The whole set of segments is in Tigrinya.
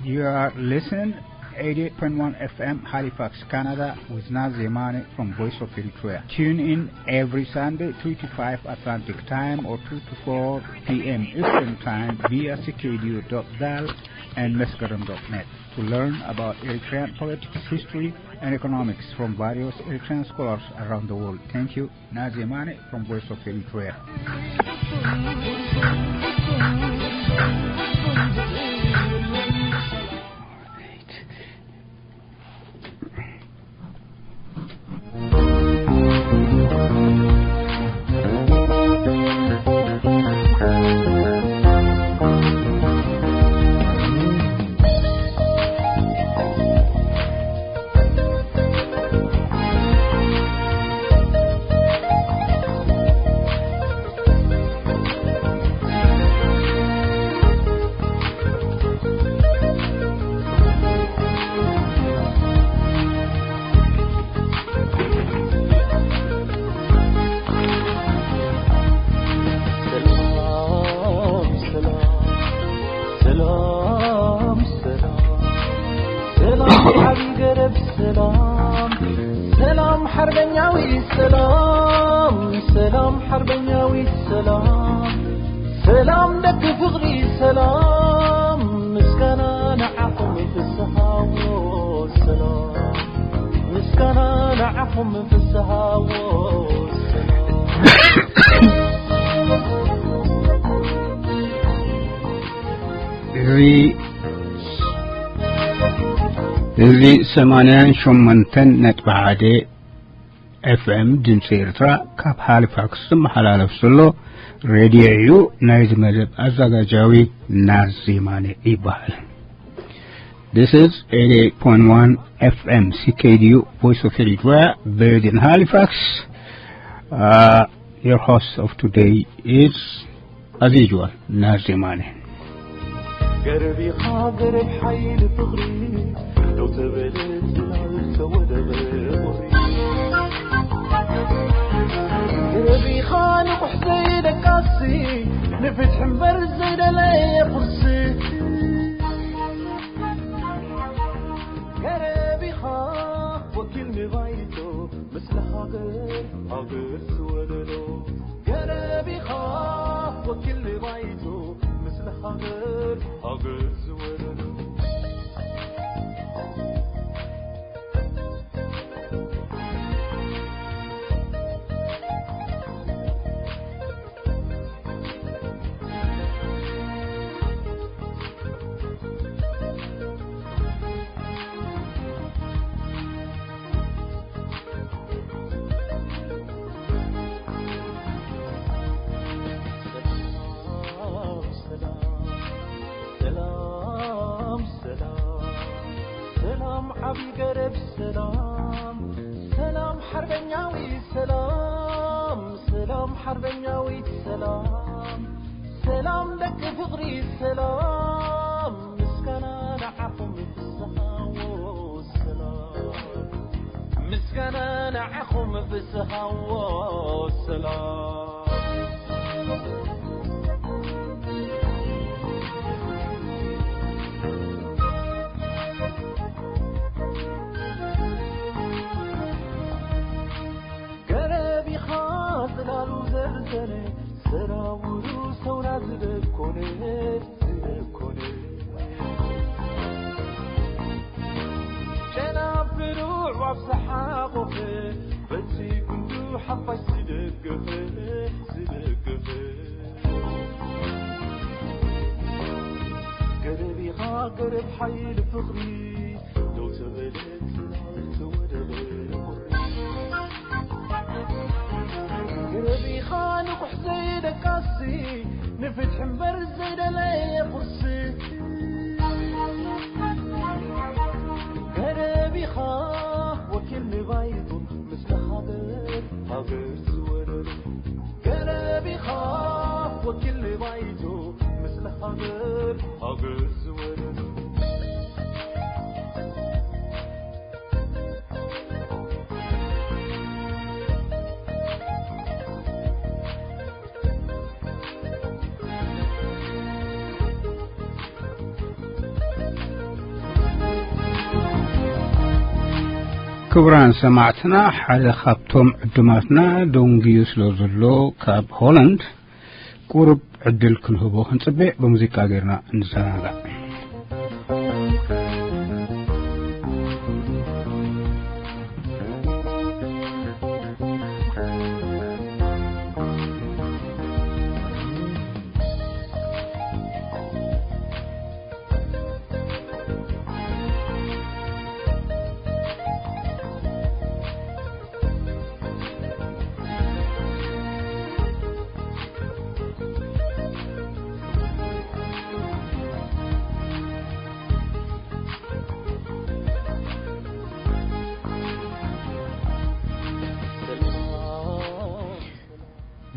You are listening eighty-eight point one F M Halifax, Canada, with Naz Zemane from Voice of Eritrea. Tune in every Sunday, two to five Atlantic Time or two to four P M Eastern Time via C K D U dot dal and Mesgaram dot net to learn about Eritrean politics, history, and economics from various Eritrean scholars around the world. Thank you. Naz Zemane from Voice of Eritrea. ሰላም፣ ሰላም፣ ሰላም፣ ሰላም፣ ሰላም፣ ዓቢ ገረብ ሰላም፣ ሰላም፣ ሓርበኛዊ ሰላም፣ ሰላም፣ ሓርበኛዊ ሰላም፣ ሰላም፣ ደቂ ፍቕሪ ሰላም፣ ምስጋና ንዓኹም ፍስሃዎ ሰላም፣ ምስጋና ንዓኹም ፍስሃዎ ሰላም። እዚ፣ እዚ ሰማንያን ሸሞንተን ነጥቢ ሓደ ኤፍ ኤም ድምፂ ኤርትራ ካብ ሃሊፋክስ ዝመሓላለፍ ዘሎ ሬድዮ እዩ። ናይዚ መደብ ኣዘጋጃዊ ናዝ ዜማነ ይበሃል። This is eighty-eight point one F M C K D U, Voice of Eritrea, based in Halifax. Uh, your host of today is, as usual, Naz Zemane. ገረብ ኢኻ ገረብ ሓይሊ ፍቕሪ፣ ደው ተበለ ጽላል ተወደበ ቁሪ። ገረብ ኢኻ ንቑሕ ዘይደቃሲ፣ ንፍትሒ እምበር ዘይደለየ ቁርሲ። ገረብ ኢኻ ወኪል ንባይቶ፣ ምስለ ሃገር ሃገር ዝወለዶ። ገረብ ኢኻ ወኪል ንባይቶ፣ ምስለ ሃገር ሃገር ዝወለዶ። ሰላም፣ ሰላም፣ ሰላም፣ ሰላም፣ ዓቢ ገረብ ሰላም፣ ሰላም፣ ሓርበኛዊ ሰላም፣ ሰላም፣ ሓርበኛዊ ሰላም፣ ሰላም፣ ደቂ ፍቕሪ ሰላም፣ ምስጋና ንዓኹም ፍስሃዎ ሰላም፣ ምስጋና ንዓኹም ፍስሃዎ ሰላም። ገረብ ኢኻ ጽላሉ ዘርዘነ፣ ሰራውሩ ሰውራ ዝደኮነ፣ ዝደኮነ። ጨናፍሩ ኣዕዋፍ ዝሓቖፈ፣ በቲ ክንዱ ሓፋሽ ዝደገፈ፣ ዝደገፈ። ገረብ ኢኻ ገረብ ሓይሊ ፍቕሪ፣ ደው ተበለ ጽላል ተወደበ ቁሪ። ገረብ ኢኻ ንቑሕ ዘይደቃሲ፣ ንፍትሒ እምበር ዘይደለየ ቁርሲ። ገረብ ኢኻ ወኪል ንባይቶ፣ ምስለ ሃገር ሃገር ዝወረረ። ገረብ ኢኻ ወኪል ንባይቶ፣ ምስለ ሃገር ሃገር ዝወረረ። ክቡራን ሰማዕትና፣ ሓደ ካብቶም ዕዱማትና ደንጉዩ ስለ ዘሎ፣ ካብ ሆላንድ ቁሩብ ዕድል ክንህቦ ክንጽበ፣ ብሙዚቃ ጌርና እንዘናጋዕ።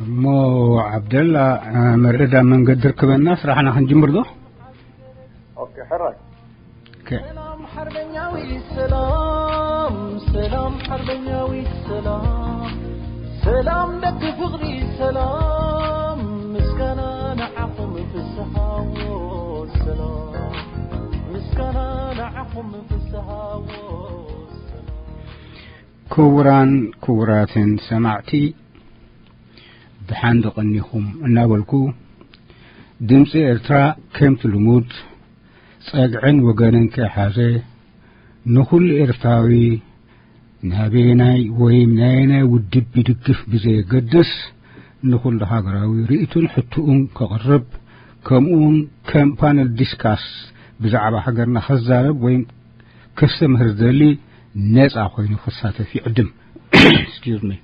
እሞ ዓብደላ፣ መርዳ መንገዲ ርክበና፣ ስራሕና ክንጅምር ዶ? ኦኬ፣ ሕራይ። ኦኬ። ሰላም ሓርበኛዊ፣ ሰላም፣ ሰላም ሓርበኛዊ፣ ሰላም፣ ሰላም ደቂ ፍቕሪ፣ ሰላም ምስጋና ንዓኹም ፍስሃዎ፣ ሰላም ምስጋና ንዓኹም ፍስሃዎ፣ ሰላም። ክቡራን ክቡራትን ሰማዕቲ፣ ደሓን ዶ ቀኒኹም እናበልኩ፣ ድምፂ ኤርትራ ከምቲ ልሙድ ጸግዕን ወገንን ከይሓዘ፣ ንኹሉ ኤርትራዊ ናበየናይ ወይም ናየናይ ውድብ ይድግፍ ብዘየገድስ፣ ንኹሉ ሃገራዊ ርእይቱን ሕቶኡን ከቕርብ፣ ከምኡውን ከም ፓነል ዲስካስ ብዛዕባ ሃገርና ክዛረብ ወይም ከስተምህር ዝደሊ ነጻ ኮይኑ ክሳተፍ ይዕድም። Excuse me።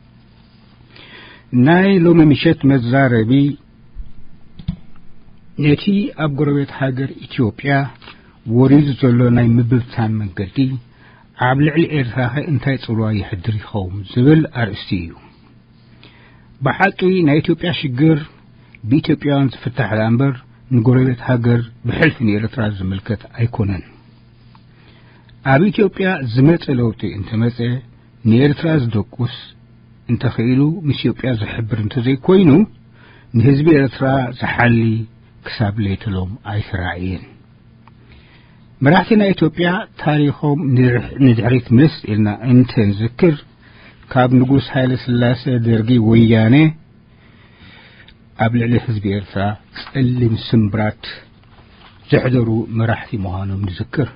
ናይ ሎሚ ምሸት መዛረቢ፣ ነቲ ኣብ ጎረቤት ሃገር ኢትዮጵያ ወሪዱ ዘሎ ናይ ምብብታን መንገዲ ኣብ ልዕሊ ኤርትራኸ እንታይ ጽልዋ የሕድር ይኸውን ዝብል ኣርእስቲ እዩ። ብሓቂ ናይ ኢትዮጵያ ሽግር ብኢትዮጵያውያን ዝፍታሕ ደኣ እምበር፣ ንጎረቤት ሃገር ብሕልፊ ንኤርትራ ዝምልከት ኣይኮነን። ኣብ ኢትዮጵያ ዝመጸ ለውጢ እንተመጸ፣ ንኤርትራ ዝደቁስ እንተኽኢሉ፣ ምስ ኢትዮጵያ ዝሕብር እንተዘይኮይኑ፣ ንህዝቢ ኤርትራ ዝሓሊ ክሳብ ለይትሎም ኣይተራእየን። መራሕቲ ናይ ኢትዮጵያ ታሪኾም ንድሕ-፣ ንድሕሪት ምልስ ኢልና እንተንዝክር፣ ካብ ንጉስ ሃይለ ስላሴ ደርጊ ወያነ ኣብ ልዕሊ ህዝቢ ኤርትራ ጸሊም ስምብራት ዘሕደሩ መራሕቲ ምዃኖም ንዝክር።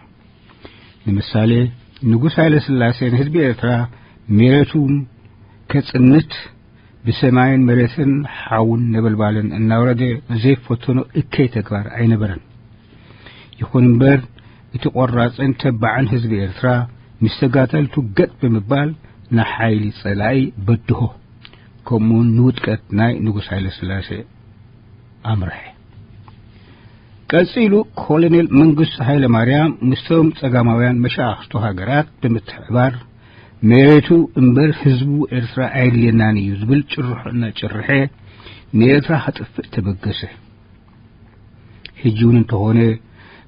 ንምሳሌ፣ ንጉስ ሃይለ ስላሴ ንህዝቢ ኤርትራ መሬቱን ከጽንት ብሰማይን መሬትን ሓውን ነበልባልን እናውረደ ዘይፈተኖ እከይ ተግባር ኣይነበረን። ይኹን እምበር፣ እቲ ቆራጽን ተባዕን ህዝቢ ኤርትራ ምስ ተጋደልቱ ገጥ ብምባል ንሓይሊ ጸላኢ በድሆ፣ ከምኡውን ንውድቀት ናይ ንጉስ ሃይለ ስላሴ ኣምርሐ። ቀጺሉ ኮሎኔል መንግስቱ ሃይለ ማርያም ምስቶም ጸጋማውያን መሻርኽቱ ሃገራት ብምትሕብባር፣ መሬቱ እምበር ህዝቡ ኤርትራ ኣየድልየናን እዩ ዝብል ጭርሖ እናጨርሐ ንኤርትራ ከጥፍእ ተበገሰ። ሕጂ እውን እንተኾነ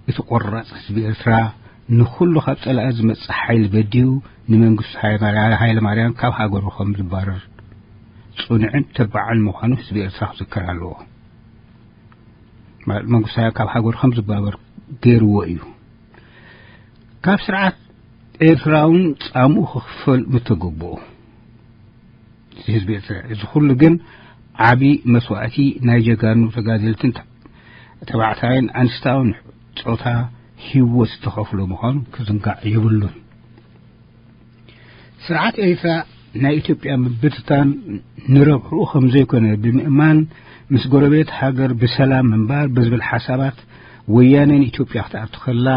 እቲ ቆራጽ ህዝቢ ኤርትራ ንኹሉ ካብ ጸላኢ ዝመጽእ ሓይሊ በዲሁ ንመንግስቱ ሃይለ ማርያም ካብ ሃገሩ ከም ዝባረር ጽኑዕን ተባዕን ምዃኑ ህዝቢ ኤርትራ ክዝከር ኣለዎ። ማለት መንግስቱ ሃይለ ካብ ሃገሩ ከም ዝባረር ገይርዎ እዩ። ካብ ስርዓት ኤርትራ እውን ጻምኡ ክኽፈል ምተገብኦ። እዚ ህዝቢ ኤርትራ፣ እዚ ኩሉ ግን ዓቢ መስዋእቲ ናይ ጀጋኑ ተጋደልትን ተ-፣ ተባዕታይን ኣንስታውን ጾታ ህይወት ዝተኸፍሎ ምዃኑ ክዝንጋዕ የብሉን። ስርዓት ኤርትራ ናይ ኢትዮጵያ ምብትታን ንረብሕኡ ከም ዘይኮነ ብምእማን፣ ምስ ጎረቤት ሃገር ብሰላም ምንባር ብዝብል ሓሳባት ወያነ ንኢትዮጵያ ክትኣቱ ከላ፣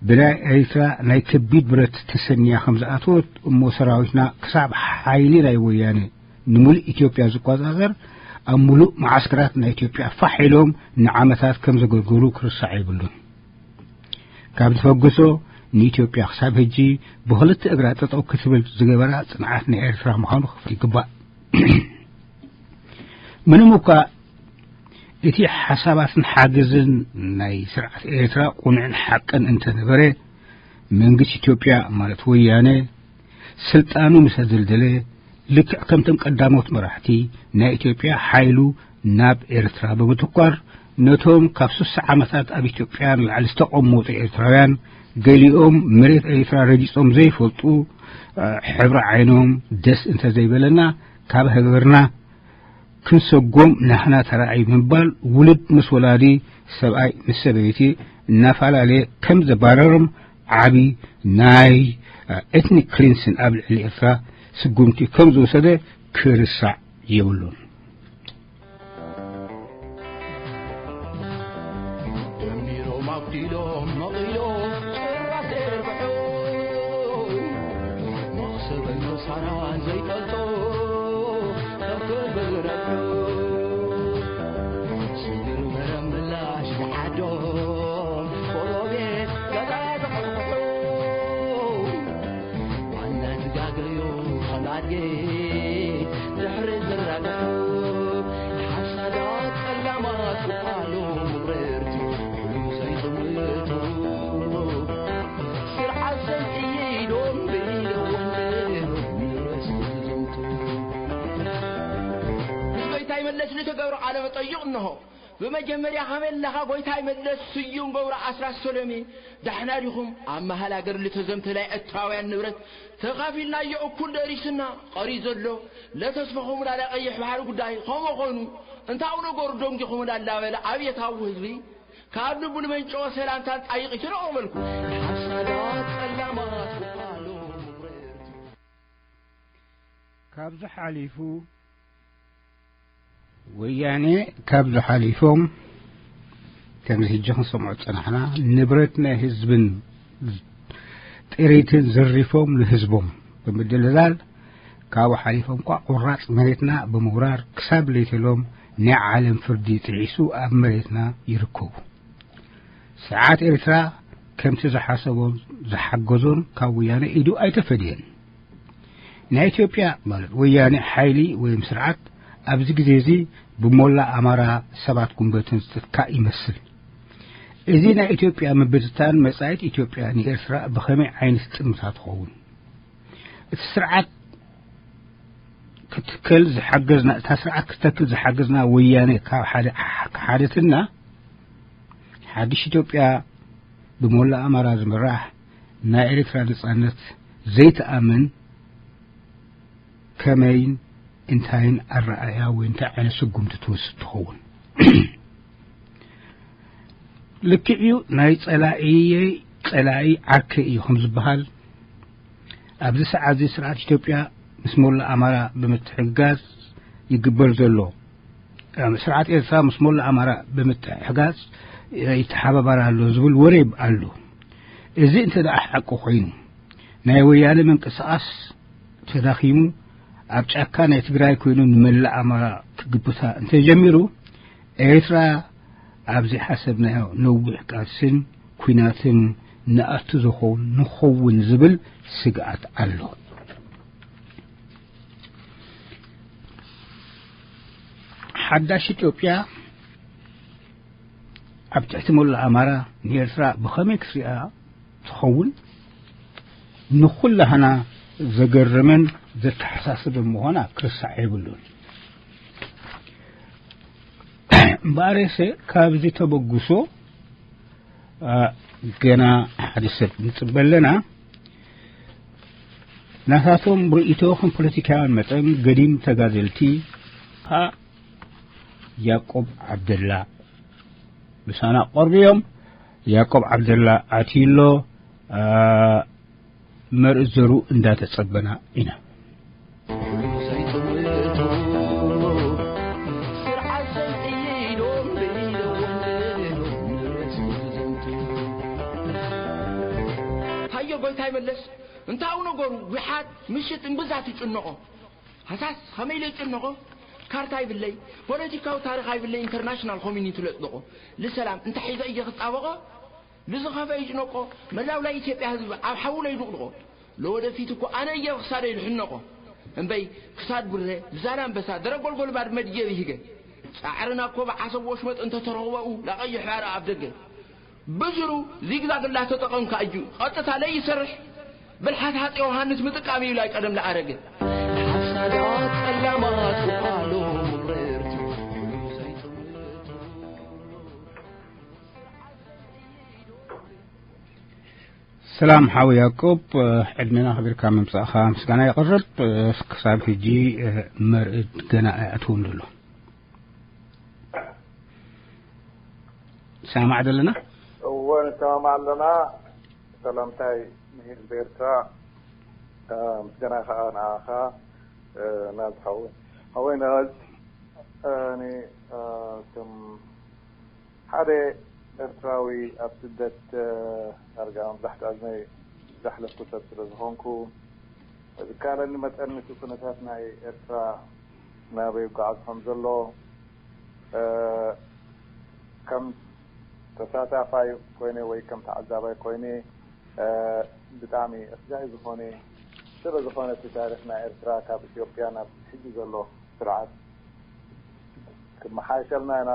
ብናይ ኤርትራ ናይ ከቢድ ብረት ተሰንያ ከም ዝኣተወት እሞ ሰራዊትና ክሳብ ሓይሊ ናይ ወያነ ንምሉእ ኢትዮጵያ ዝቆጻጸር ኣብ ምሉእ መዓስከራት ናይ ኢትዮጵያ ፋሕ ኢሎም ንዓመታት ከም ዘገልገሉ ክርሳዕ የብሉን። ካብ ዝፈግሶ ንኢትዮጵያ ክሳብ ሕጂ ብኽልተ እግራ ጠጠው ክትብል ዝገበራ ጽንዓት ናይ ኤርትራ ምዃኑ ክፍለጥ ይግባእ። ምንም እኳ እቲ ሓሳባትን ሓገዝን ናይ ስርዓት ኤርትራ ቁኑዕን ሓቅን እንተነበረ፣ መንግስቲ ኢትዮጵያ ማለት ወያነ ስልጣኑ ምስ ኣደልደለ፣ ልክዕ ከምቶም ቀዳሞት መራሕቲ ናይ ኢትዮጵያ ሓይሉ ናብ ኤርትራ ብምትኳር፣ ነቶም ካብ ስሳ ዓመታት ኣብ ኢትዮጵያ ንላዕሊ ዝተቐመጡ ኤርትራውያን፣ ገሊኦም መሬት ኤርትራ ረጊጾም ዘይፈልጡ፣ ሕብሪ ዓይኖም ደስ እንተዘይበለና፣ ካብ ሃገርና ክንሰጎም ናህና ተራእይ ምባል፣ ውሉድ ምስ ወላዲ፣ ሰብኣይ ምስ ሰበይቲ እናፈላለየ ከም ዘባረሮም፣ ዓቢ ናይ ኤትኒክ ክሊንስን ኣብ ልዕሊ ኤርትራ ስጉምቲ ከም ዝወሰደ ክርሳዕ የብሉን። ደሚሮም ኣብዲሎም መቒሎም ጭራ ዘርግሑ፣ መኽሰብን ምሳናን ዘይፈልጡ ከክብረዱ፣ ስግር መረም ምላሽ ዝሓዶም ጎረቤት ገዛ ዘሕፍሑ፣ ዋና ዝጋገዩ ከም ኣድጊ ድሕሪ ዝራግሑ፣ ሓሳዳት ጸላማት ክፋሉ ምቕርቲ፣ ዘይጥምቱ ስርዓት ሰንጥይዶም ብኢደወንበሩ ንረስቲ ዝዘምቱ። ምስ ጎይታይ መለስ ንተገብሮ ቃለ መጠይቕ እንሆ። ብመጀመርያ ከመይ ኣለኻ ጎይታይ መለስ ስዩም ገብረ ኣስራት ሰሎሜ? ዳሕና ዲኹም? ኣብ መሃል ሃገር ልተዘምተ ናይ ኤርትራውያን ንብረት ተኻፊልናዮ እኩል ደሪስና ቀርዩ ዘሎ፣ ለተስፈኹም ላላ ቀይሕ ባሕሪ ጉዳይ ከምኡ ኾይኑ፣ እንታው ነገሩ ደንጊኹም እንዳላበለ ኣብየታዊ ህዝቢ ካብ ልቡ ልመንጨወ ሰላምታን ጣይቕ ይትረቐበልኩ። ሓሳዳት ጸላማት ክፋሉ ምቕርቲ። ካብዚ ሓሊፉ ወያኔ ካብዚ ሓሊፎም ከምዚ ሕጂ ክንሰምዖ ዝጸናሕና ንብረት ናይ ህዝብን ጥሪትን ዘሪፎም ንህዝቦም ብምድልላል ካብኡ ሓሊፎም እኳ ቁራጽ መሬትና ብምውራር ክሳብ ለይተሎም ናይ ዓለም ፍርዲ ጥሒሱ ኣብ መሬትና ይርከቡ። ስርዓት ኤርትራ ከምቲ ዝሓሰቦን ዝሓገዞን ካብ ወያነ ኢዱ ኣይተፈድየን። ናይ ኢትዮጵያ ማለት ወያነ ሓይሊ ወይም ስርዓት ኣብዚ ግዜ እዚ ብሞላ ኣማራ ሰባት ጉንበትን ዝትካእ ይመስል። እዚ ናይ ኢትዮጵያ ምብትታን መጻኢት ኢትዮጵያ ንኤርትራ ብኸመይ ዓይነት ጥምታ ትኸውን? እቲ ስርዓት ክትከል ዝሓገዝና፣ እታ ስርዓት ክተክል ዝሓገዝና ወያነ ካብ ሓደ ክሓደትና፣ ሓድሽ ኢትዮጵያ ብሞላ ኣማራ ዝምራሕ ናይ ኤርትራ ነጻነት ዘይትኣምን ከመይን እንታይን ኣረኣእያ ወይ እንታይ ዓይነት ስጉምቲ ትወስድ ትኸውን? ልክዕ እዩ፣ ናይ ጸላኢየይ ጸላኢ ዓርከይ እዩ ከም ዝበሃል፣ ኣብዚ ሰዓት እዚ ስርዓት ኢትዮጵያ ምስ ሞላ ኣማራ ብምትሕግጋዝ ይግበር ዘሎ፣ ስርዓት ኤርትራ ምስ ሞላ ኣማራ ብምትሕግጋዝ ይተሓባበር ኣሎ ዝብል ወረ ኣሎ። እዚ እንተ ደኣ ሓቂ ኮይኑ፣ ናይ ወያነ ምንቅስቓስ ተዳኺሙ፣ ኣብ ጫካ ናይ ትግራይ ኮይኑ ንመላእ ኣማራ ክግብታ እንተጀሚሩ፣ ኤርትራ ኣብ ዘይሓሰብናዮ ነዊሕ ቃልስን ኲናትን ንኣቱ ዝኾን ንኸውን ዝብል ስግኣት ኣሎ። ሓዳሽ ኢትዮጵያ ኣብ ትሕቲ ሞላ ኣማራ ንኤርትራ ብኸመይ ክትሪኣ ትኸውን? ንኹላህና ዘገርምን ዘተሓሳስብን ምዃና ክርሳዕ የብሉን። እምበኣርሰ ካብዚ ተበግሶ፣ አ፣ ገና ሓደ ሰብ ንጽበ ኣለና። ናታቶም ርእይቶ ከም ፖለቲካውያን መጠን ገዲም ተጋደልቲ፣ አ፣ ያዕቆብ ዓብደላ ምሳና ቀርቡ እዮም። ያዕቆብ ዓብደላ ኣትዩ ኣሎ። አ፣ መርእ ዘሩ እንዳተጸበና ኢና። ሃዮ ጎይታይ መለስ፣ እንታው ነገሩ? ዊሓት ምሽት እምብዛ ትጭነቖ። ሃሳስ ከመይ ኢለ ይጭነቖ? ካርታ ይብለይ፣ ፖለቲካዊ ታሪኽ ኣይብለይ፣ ኢንተርናሽናል ኮሚኒቲ ለጽደቖ። ልሰላም እንተ ሒዘ እየ ክጣበቖ? ልዝኸፈ ይጭነቆ፣ መላው ናይ ኢትዮጵያ ህዝቢ ኣብ ሓዊ ለይዱቕድቖ። ለወደፊት እኮ ኣነ እየ ክሳደይ ልሕነቆ። እምበይ ክሳድ ብረ፣ ልዛላምበሳ፣ ደረጎልጎል ባድመ ድየ ብሂገ። ጻዕርና እኮ ብዓሰብ ወሽመጥ እንተተረኽበኡ ላቐይሕ ባረ ኣብ ደገ። ብዝሩ ዚግዛግ ላተጠቐምካ እዩ፣ ቐጥታ ለይሰርሕ። ብልሓት ሃፀ ዮሃንስ ምጥቃም እዩ ላይ ቀደም ለኣረገ። ሓሳዳት ጸላማት ክፋሉ ምቕርቲ ዘይጥምቱ። ሰላም ሓው ያዕቆብ፣ ዕድሜና ኣኽቢርካ ምምጻእኻ ምስጋና የቕርብ። ክሳብ ሕጂ መርኢት ገና ኣይኣተወን ዘሎ። ሰማዕ ዘለና? እወ፣ ንሰማማዕ ኣለና። ሰላምታይ ንህዝቢ ኤርትራ፣ ምስጋና ከኣ ንኣኻ ናዝ ሓወይ። ሓወይ ናዝ፣ ኣነ ከም ሓደ ኤርትራዊ ኣብ ስደት፣ ዳርጋ መብዛሕትኡ ዕድመይ ዘሕለፍኩ ሰብ ስለ ዝኾንኩ፣ ዝከኣለኒ መጠን ነቲ ኩነታት ናይ ኤርትራ ናበይ ይጓዓዝ ከም ዘሎ፣ ከም ተሳታፋይ ኮይነ ወይ ከም ተዓዛባይ ኮይነ፣ ብጣዕሚ ኣስጋኢ ዝኾነ፣ ስለ ዝኾነ እቲ ታሪኽ ናይ ኤርትራ ካብ ኢትዮጵያ ናብ ሕጂ ዘሎ ስርዓት ክመሓየሸልና ኢና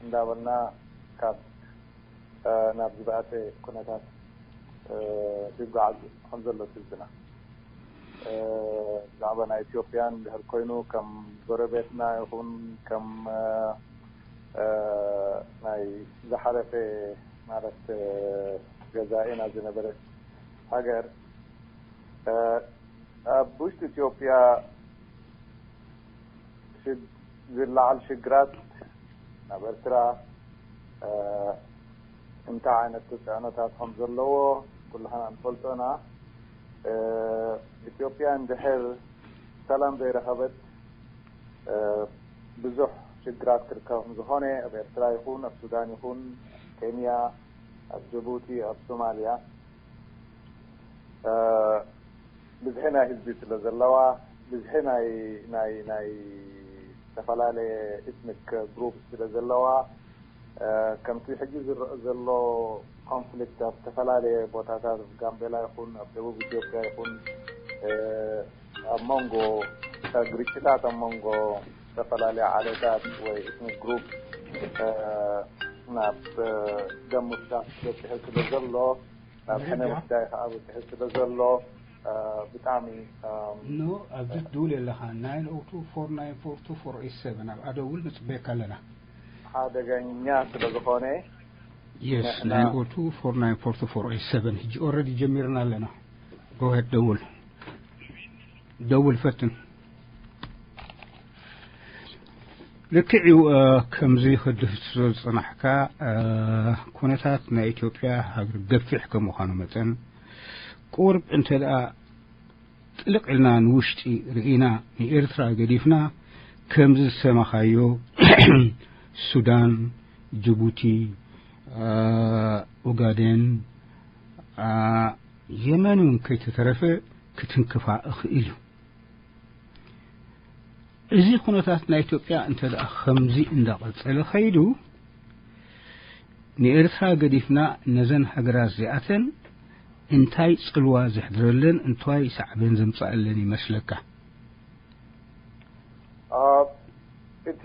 እንዳበልና ካብ ናብ ዝበኣሰ ኩነታት ይጓዓዝ ከም ዘሎ ትዝና። ብዛዕባ ናይ ኢትዮጵያን ድሕር ኮይኑ ከም ጎረቤትና ይኹን ከም ናይ ዝሓለፈ ማለት ገዛኢና ዝነበረ ሃገር ኣብ ውሽጢ ኢትዮጵያ ዝለዓል ሽግራት ናብ ኤርትራ እንታይ ዓይነት ተፅዕኖታት ከም ዘለዎ ኩላህና ንፈልጦ ኢና። ኢትዮጵያ እንድሕር ሰላም ዘይረኸበት ብዙሕ ሽግራት ክርከብ ከም ዝኾነ ኣብ ኤርትራ ይኹን ኣብ ሱዳን ይኹን ኬንያ ኣብ ጅቡቲ ኣብ ሶማልያ ብዝሒ ናይ ህዝቢ ስለ ዘለዋ፣ ብዝሒ ናይ ናይ ናይ ዝተፈላለየ ኤትኒክ ግሩፕ ስለ ዘለዋ፣ ከምቲ ሕጂ ዝረአ ዘሎ ኮንፍሊክት ኣብ ዝተፈላለየ ቦታታት፣ ኣብ ጋምቤላ ይኹን ኣብ ደቡብ ኢትዮጵያ ይኹን ኣብ መንጎ ግርጭታት ኣብ መንጎ ዝተፈላለየ ዓሌታት ወይ ኤትኒክ ግሩፕ ናብ ደም ምፍሳስ በፂሑ ስለ ዘሎ፣ ናብ ሕነ ምፍዳይ ከዓ በፂሑ ስለ ዘሎ ብጣዕሚ ኖ ኣብዚ ትድውል ኣለኻ ናይን ኦ ቱ ፎር ናይን ፎር ቱ ፎር ኤት ሰቨን ኣብ ኣደውል ንፅበየካ ኣለና። ሓደገኛ ስለ ዝኾነ የስ ንሕና ናይን ኦ ቱ ፎር ናይን ፎር ቱ ፎር ኤት ሰቨን ሕጂ ኦረዲ ጀሚርና ኣለና። ጎሄድ ደውል ደውል ፈትን። ልክዕ እዩ። ከምዚ ክድህት ስለ ዝጸናሕካ ኩነታት ናይ ኢትዮጵያ ሃገር ገፊሕ ከም ምዃኑ መጠን ቁርብ እንተ ደኣ ጥልቕ ኢልና ንውሽጢ ርኢና ንኤርትራ ገዲፍና ከምዚ ዝሰማኻዮ ሱዳን፣ ጅቡቲ፣ ኦጋዴን፣ የመን እውን ከይተተረፈ ክትንክፋ እኽእል እዩ። እዚ ኩነታት ናይ ኢትዮጵያ እንተ ደኣ ከምዚ እንዳቐጸለ ኸይዱ ንኤርትራ ገዲፍና ነዘን ሃገራት እዚኣተን እንታይ ጽልዋ ዘሕድረለን እንታይ ሳዕቤን ዘምጻኣለን ይመስለካ? እቲ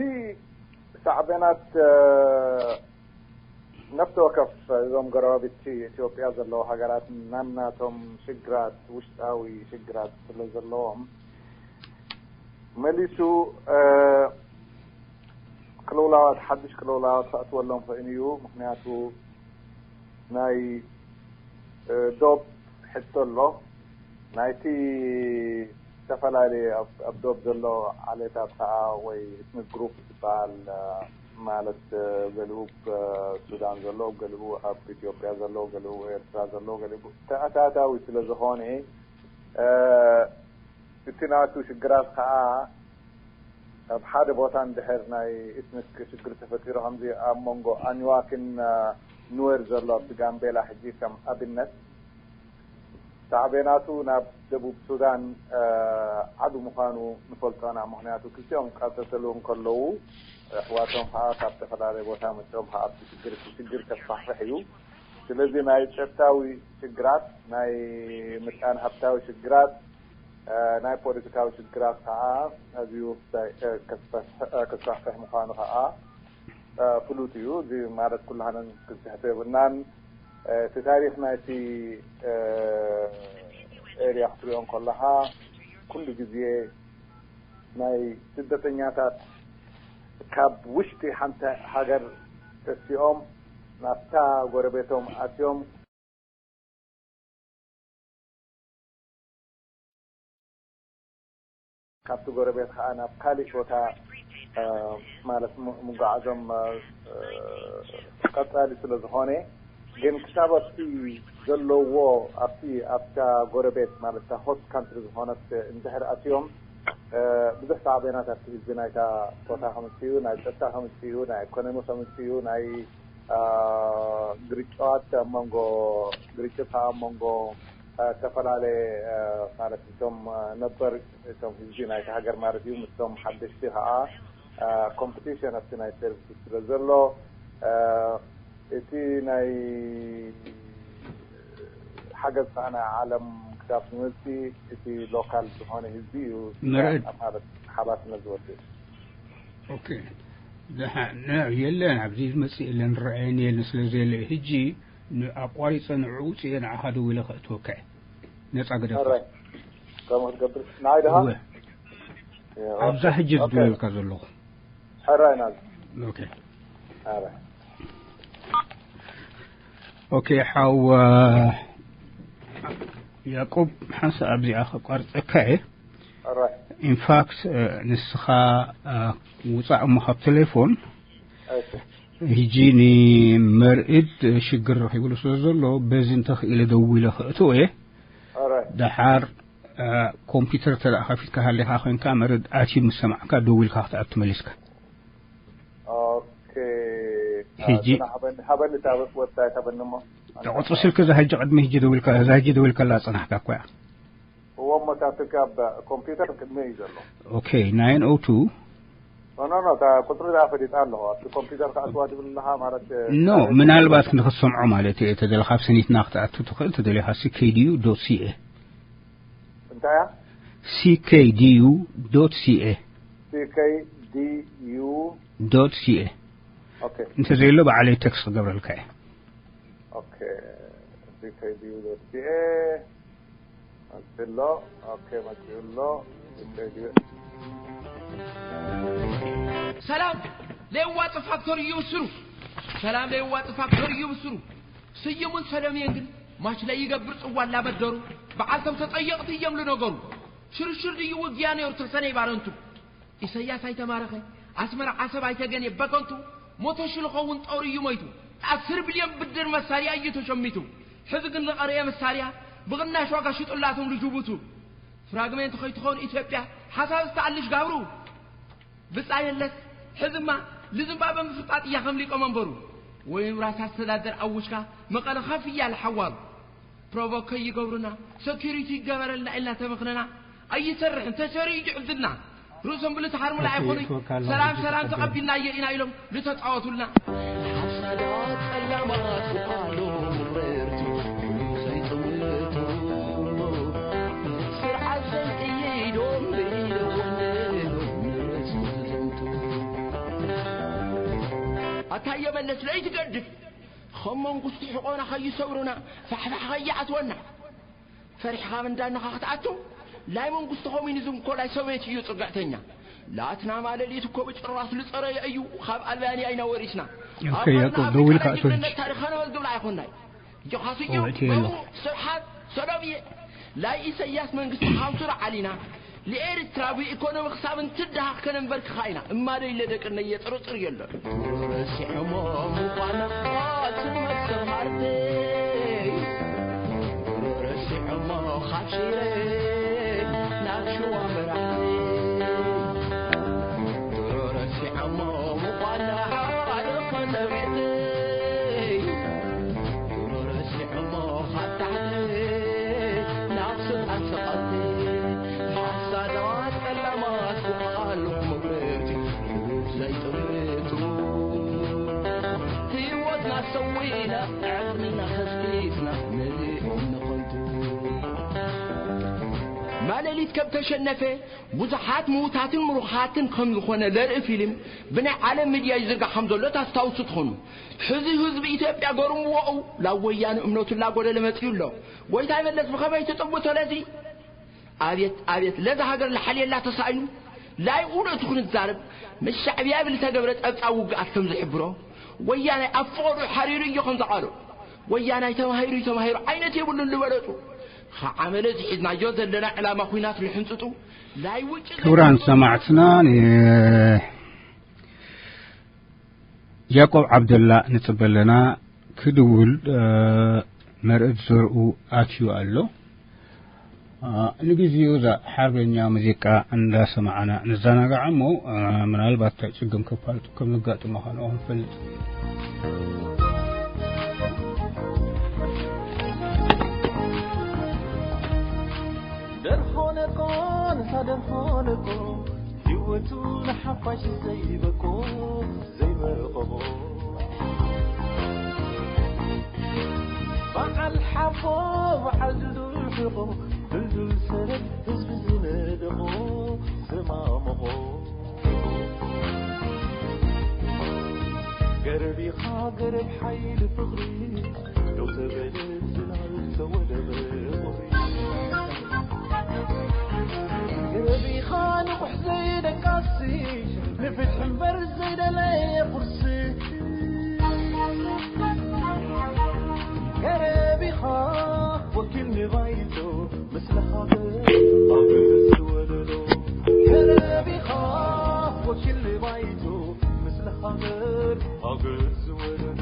ሳዕቤናት ነፍሲ ወከፍ እዞም ጎረባብቲ ኢትዮጵያ ዘለዉ ሃገራት ናናቶም ሽግራት ውሽጣዊ ሽግራት ስለ ዘለዎም መሊሱ ቅልውላዋት ሓድሽ ቅልውላዋት ክኣትወሎም ኽእን እዩ። ምክንያቱ ናይ ዶብ ሕቶ ኣሎ። ናይቲ ዝተፈላለየ ኣብ ዶብ ዘሎ ዓሌታት ከዓ ወይ ኤትኒክ ግሩፕ ዝበሃል ማለት ገሊኡ ሱዳን ዘሎ፣ ገሊኡ ኣብ ኢትዮጵያ ዘሎ፣ ገሊኡ ኤርትራ ዘሎ፣ ገሊኡ ተኣታታዊ ስለ ዝኾነ እቲ ናቱ ሽግራት ከዓ ኣብ ሓደ ቦታ እንድሕር ናይ ኤትኒክ ሽግር ተፈጢሩ ከምዚ ኣብ መንጎ ኣኝዋክን ኑዌር ዘሎ ኣብቲ ጋምቤላ ሕጂ ከም ኣብነት ሳዕቤናቱ ናብ ደቡብ ሱዳን ዓቢ ምዃኑ ንፈልጦ ኢና። ምኽንያቱ ክልቲኦም ቀተተሉ እንከለዉ ኣሕዋቶም ከዓ ካብ ዝተፈላለየ ቦታ መፅኦም ከዓ ኣብቲ ሽግር እቲ ሽግር ከስፋሕፍሕ እዩ። ስለዚ ናይ ፀጥታዊ ሽግራት ናይ ምጣን ሃብታዊ ሽግራት ናይ ፖለቲካዊ ሽግራት ከዓ ኣዝዩ ክስፋሕፍሕ ምዃኑ ከዓ ፍሉጥ እዩ። እዚ ማለት ኩላህንን ክትስሕቶ የብልናን። እቲ ታሪኽ ናይቲ ኤርያ ክትሪኦ እንከለኻ ኩሉ ግዜ ናይ ስደተኛታት ካብ ውሽጢ ሓንቲ ሃገር ተሲኦም ናብታ ጎረቤቶም ኣትዮም ካብቲ ጎረቤት ከዓ ናብ ካሊእ ቦታ ማለት ምጓዓዞም ቀፃሊ ስለ ዝኾነ፣ ግን ክሳብ ኣብቲ ዘለዎ ኣብቲ ኣብታ ጎረቤት ማለት ሆስት ካንትሪ ዝኾነት እንድሕር ኣትዮም ብዙሕ ሳዕቤናት ኣብቲ ህዝቢ ናይታ ቦታ ከምፅኡ፣ ናይ ፀጥታ ከምፅኡ፣ ናይ ኢኮኖሚ ከምፅኡ፣ ናይ ግርጫት ኣብ መንጎ ግርጭት ኣብ መንጎ ዝተፈላለየ ማለት እቶም ነበር እቶም ህዝቢ ናይቲ ሃገር ማለት እዩ። ምስቶም ሓደሽቲ ከዓ ኮምፒቲሽን ኣብቲ ናይ ሰርቪስ ስለ ዘሎ እቲ ናይ ሓገዝ ከዓ ናይ ዓለም ክሳብ ዝመፅእ እቲ ሎካል ዝኾነ ህዝቢ እዩ መርዕድ። ማለት ሓላፍነት ዝወስድ። ኦኬ። ደሓ- ነ- የለን፣ ኣብዚ ዝመፅእ የለን፣ ረኣየን የለን ስለ ዘየለ ሕጂ ን- ኣቋሪፀ ንዕኡ ውፅእ ንዓኻ ደው ኢለ ከእትወካ እየ። ነፃ ገደፋ። ሕራይ ከምኡ ክትገብር ንዓይ ድኻ? እወ። ኣብዛ ሕጂ ዝደወልካ ዘለኹ። ሕራይ ናዝ ኦኬ። ሕራይ ኦኬ ሓው ያዕቆብ፣ ሓንሳእ ኣብዚኣ ከቋርፀካ እየ። ሕራይ ኢንፋክት ንስኻ ውፃእ እሞ ካብ ቴሌፎን እሺ ሕጂ ንመርኢድ ሽግር ረኺብሉ ስለ ዘሎ በዚ እንተኽኢለ ደዊለ ከእትዎ እየ። ሕራይ ደሓር ኮምፒውተር ተደኣ ከፊትካ ሃሊኻ ኮይንካ መርኢድ ኣትዩ ምስ ሰማዕካ ደዊልካ ክትኣቱ መሊስካ። ኦኬ ሕጂ ሓበኒ ሓበኒ ታበስ ወብሳይት ሓበኒ እሞ ቁፅሪ ስልኪ እዛ ሕጂ ቅድሚ ሕጂ ደዊልካ እዛ ሕጂ ደዊልካላ ዝፀናሕካ እኮ እያ። እዎ እሞ እታ ስልኪ ኣብ ኮምፒውተር ቅድሚ እዩ ዘሎ። ኦኬ ናይን ኦ ቱ ኖ ኖ ኖ እታ ቁፅሪ ዳ ፈሊጣ ኣለኹ። ኣብቲ ኮምፒውተር ከኣትዋ ትብል ኣለኻ ማለት ኖ ምናልባት ንክትሰምዖ ማለት እየ። ተደለካ ኣብ ሰኒትና ክትኣቱ ትኽእል ተደሊኻ ሲ ኬ ዲ ዩ ዶት ሲ ኤ እንታይ እያ? ሲ ኬ ዲ ዩ ዶት ሲ ኤ ሲ ኬ ዲ ዩ ዶት ሲ ኤ ኦኬ እንተዘየሎ ባዕለይ ቴክስት ክገብረልካ እየ። ኦኬ ሲ ኬ ዲ ዩ ዶት ሲ ኤ መፅኡ ኣሎ። ኦኬ መፅኡ ኣሎ። ሲ ኬ ዲ ዩ ሰላም ለየዋጢ ፋክቶሪ እዩ ብስሩ። ሰላም ለየዋጢ ፋክቶሪ እዩ ብስሩ። ስዩምን ሰሎምየን ግን ማች ለይገብር ጽዋ እናበደሩ በዓልቶም ተጠየቕቲ እዮም ልነገሩ። ሽርሽር ድዩ ውግያ ነይሩ ተሰነይ ባረንቱ። ኢሰያስ ኣይተማረኸ ኣስመራ ዓሰብ ኣይተገንየ በከንቱ ሞተ ሽልኸውን ጦር እዩ ሞይቱ። ኣስር ቢልዮን ብድር መሳርያ እዩ ተሸሚቱ። ሕዚ ግን ዝቐረየ መሳርያ ብቕናሽ ዋጋ ሽጡላቶም ልጅቡቱ። ፍራግሜንት ከይትኸውን ኢትዮጵያ ሓሳብ ዝተኣልሽ ጋብሩ። ብጻ የለስ ሕዝማ ልዝምባበ ምፍጣጥ እያ ከም ሊቀ መንበሩ። ወይም ራስ ኣስተዳደር ኣውጅካ መቐለ ከፍ እያ ልሓዋሩ። ፕሮቮ ከይገብሩና ሰኪሪቲ ይገበረልና ኢልና ተመኽነና ኣይሰርሕን ተሰሪዩ ይዕብድልና። ርእሶም ብልትሓርሙና ኣይኮኑይ ሰላም ሰላም ተቐቢልናዮ ኢና ኢሎም ልተጻወቱልና። ሓሳዳት ጸላማት ብቃሎ ምረርቲ ዘይጥምቱ ስርዓት ዘንቅይዶም ብኢደ ወለዶም ንርእሲ ዝዘምቱ። ኣታ የመለስ ለይትገድፍ ከም መንግስቲ ሕቆና ከይሰብሩና ፋሕፋሕ ከይኣትወና ፈሪሕኻ ምንዳንኻ ክትኣቱ ናይ መንግስቲ ኮሚኒዝም እኮ ናይ ሶቬት እዩ ጽግዕተኛ። ላትና ማለሊት እኮ ብጭራስ ልጸረየ እዩ ካብ ኣልባንያ ኢና ወሪስና። ኦኬ፣ ያዕቆብ፣ ደዊልካ ኣቶ ልጅ። ታሪኻ ነመዝግብና ኣይኮናይ። ዮኻስዮ እወ፣ እቲ የለ። ስብሓት ሰሎምየ ናይ ኢሰያስ መንግስቲ ሃምሱራ ዓሊና ንኤርትራ ብኢኮኖሚ ክሳብ እንትድሃኽ ከነንበርክኻ ኢና። እማዶ ኢለ ደቅነየ ጥርጥር የለን። ረሲዖሞ ምዃና ቃልሲ መስተማርተይ ረሲዖሞ ካብ ሽረ ናብ ሽዋ መራሕተይ ረሲዖሞ ምዃና ሓደ ፈተቤተይ ረሲዖሞ ካብ ታሕተይ ናብ ስልጣን ሰቐልተይ ሓሳዳት ጸላማት ብቓልኹም መብረርቲ ዘይጥምቱ ህይወትና ሰዊና ዕድልና ከስቢትና መሊኦም ንኸንቱ። ማለሊት ከም ተሸነፈ ብዙሓት ምዉታትን ምሩኻትን ከም ዝኾነ ለርኢ ፊልም ብናይ ዓለም ሚድያ ይዝርጋሕ ከም ዘሎ ታስታውሱ ትኾኑ። ሕዚ ህዝቢ ኢትዮጵያ ገርምዎኡ ላብ ወያነ እምነቱ ላጎደለ መጺኡ ኣሎ። ጎይታይ መለስ ብኸመይ ትጥምቶ ለዚ? ኣብየት ኣብየት ለዛ ሃገር ለሓልየላ ተሳኢኑ ላይኡ ነቱ ክንዛረብ ምስ ሻዕብያ ብልተገብረ ጸብጻብ ውግኣት ከም ዝሕብሮ ወያናይ ኣብ ፍቐዱ ሓሪሩ እዮ ከም ዝቓሎ ወያናይ ተማሂሩ እዩ ተማሂሩ ዓይነት የብሉን ዝበለጹ ኸዓ መለዚ ሒዝናዮ ዘለና ዕላማ ኹናት ልሕንጽጡ ክቡራን ሰማዕትና፣ ን-፣ ያዕቆብ ዓብደላ ንጽበ ኣለና። ክድውል፣ እ፣ መርዕድ ዘርኡ ኣትዩ ኣሎ። እ፣ ንግዜኡ እዛ ሓርበኛ ሙዚቃ እንዳሰማዕና ንዘናጋዕ እሞ፣ እ፣ ምናልባት እንታይ ጽገም ከፋልጡ ከም ዘጋጥሞ ኸነኦ ክንፈልጥ። ደርሆ ነቆ፣ ንሳ ደርሆ ነቆ፣ ህይወቱ ንሓፋሽ ዘይበቆ፣ ዘይበቆ። በዓል ሓቦ፣ በዓል ድልዱል ሕቆ፣ ድልዱል ሰረት ህዝቢ ዝነደቆ፣ ዘማመቖ። ገረብ ኢኻ ገረብ ሓይሊ ፍቕሪ፣ ደው ተበለ ዝናብ ተወደበ ቁሪ። ገረብ ኢኻ ንቑሕ ዘይደቃሲ፣ ንፍትሒ እምበር ዘይደለየ ቁርሲ። ገረብ ኢኻ ወኪል ንባይቶ፣ ምስለ ሃገር ሃገር ዝወለዶ። ገረብ ኢኻ ወኪል ንባይቶ፣ ምስለ ሃገር ሃገር ዝወለዶ።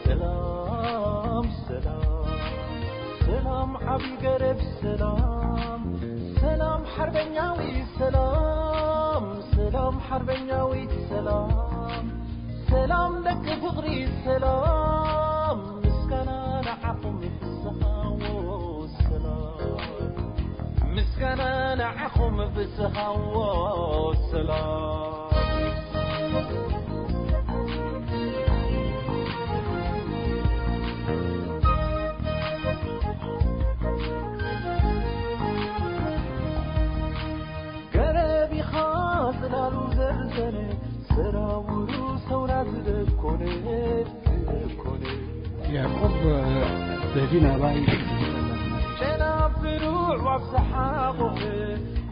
ሰላም፣ ሰላም፣ ሰላም፣ ዓቢ ገረብ ሰላም፣ ሰላም፣ ሓርበኛዊ ሰላም፣ ሰላም፣ ሓርበኛዊ ሰላም፣ ሰላም፣ ደቂ ፍቕሪ ሰላም፣ ምስጋና ንዓኹም ፍስሃዎ ሰላም፣ ምስጋና ንዓኹም ፍስሃዎ ሰላም። ገረብ ኢኻ ጽላሉ ዘርዘነ፣ ሰራውሩ ሰውራ ዝደኮነ፣ ዝደኮነ። ያዕቆብ፣ በዚ ናባይ ጨናፍሩ ዋብ ዝሓቖፈ፣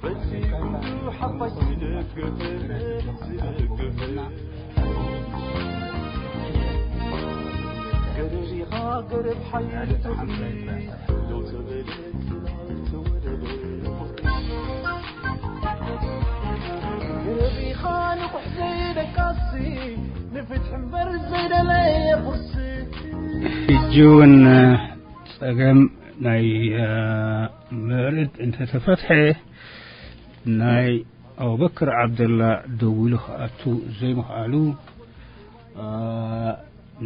በቲ ኩሉ ሓፋሽ ዝደገፈ፣ ዝደገፈ። ገረብ ኢኻ ገረብ ሓይሊ ፍቕሪ፣ ደው ተበለ ጽላል ተወደበ ፍቕሪ። ገረብ ኢኻ ንቑሕ ዘይደቃሲ፣ ንፍትሒ እምበር ዘይደለየ ቁርሲ። ሕጂ እውን ጸገም ናይ፣ እ፣ ምዕርድ እንተተፈትሐ፣ ናይ ኣቡበክር ዓብደላ ደዊሉ ክኣቱ ዘይምኽኣሉ፣ እ፣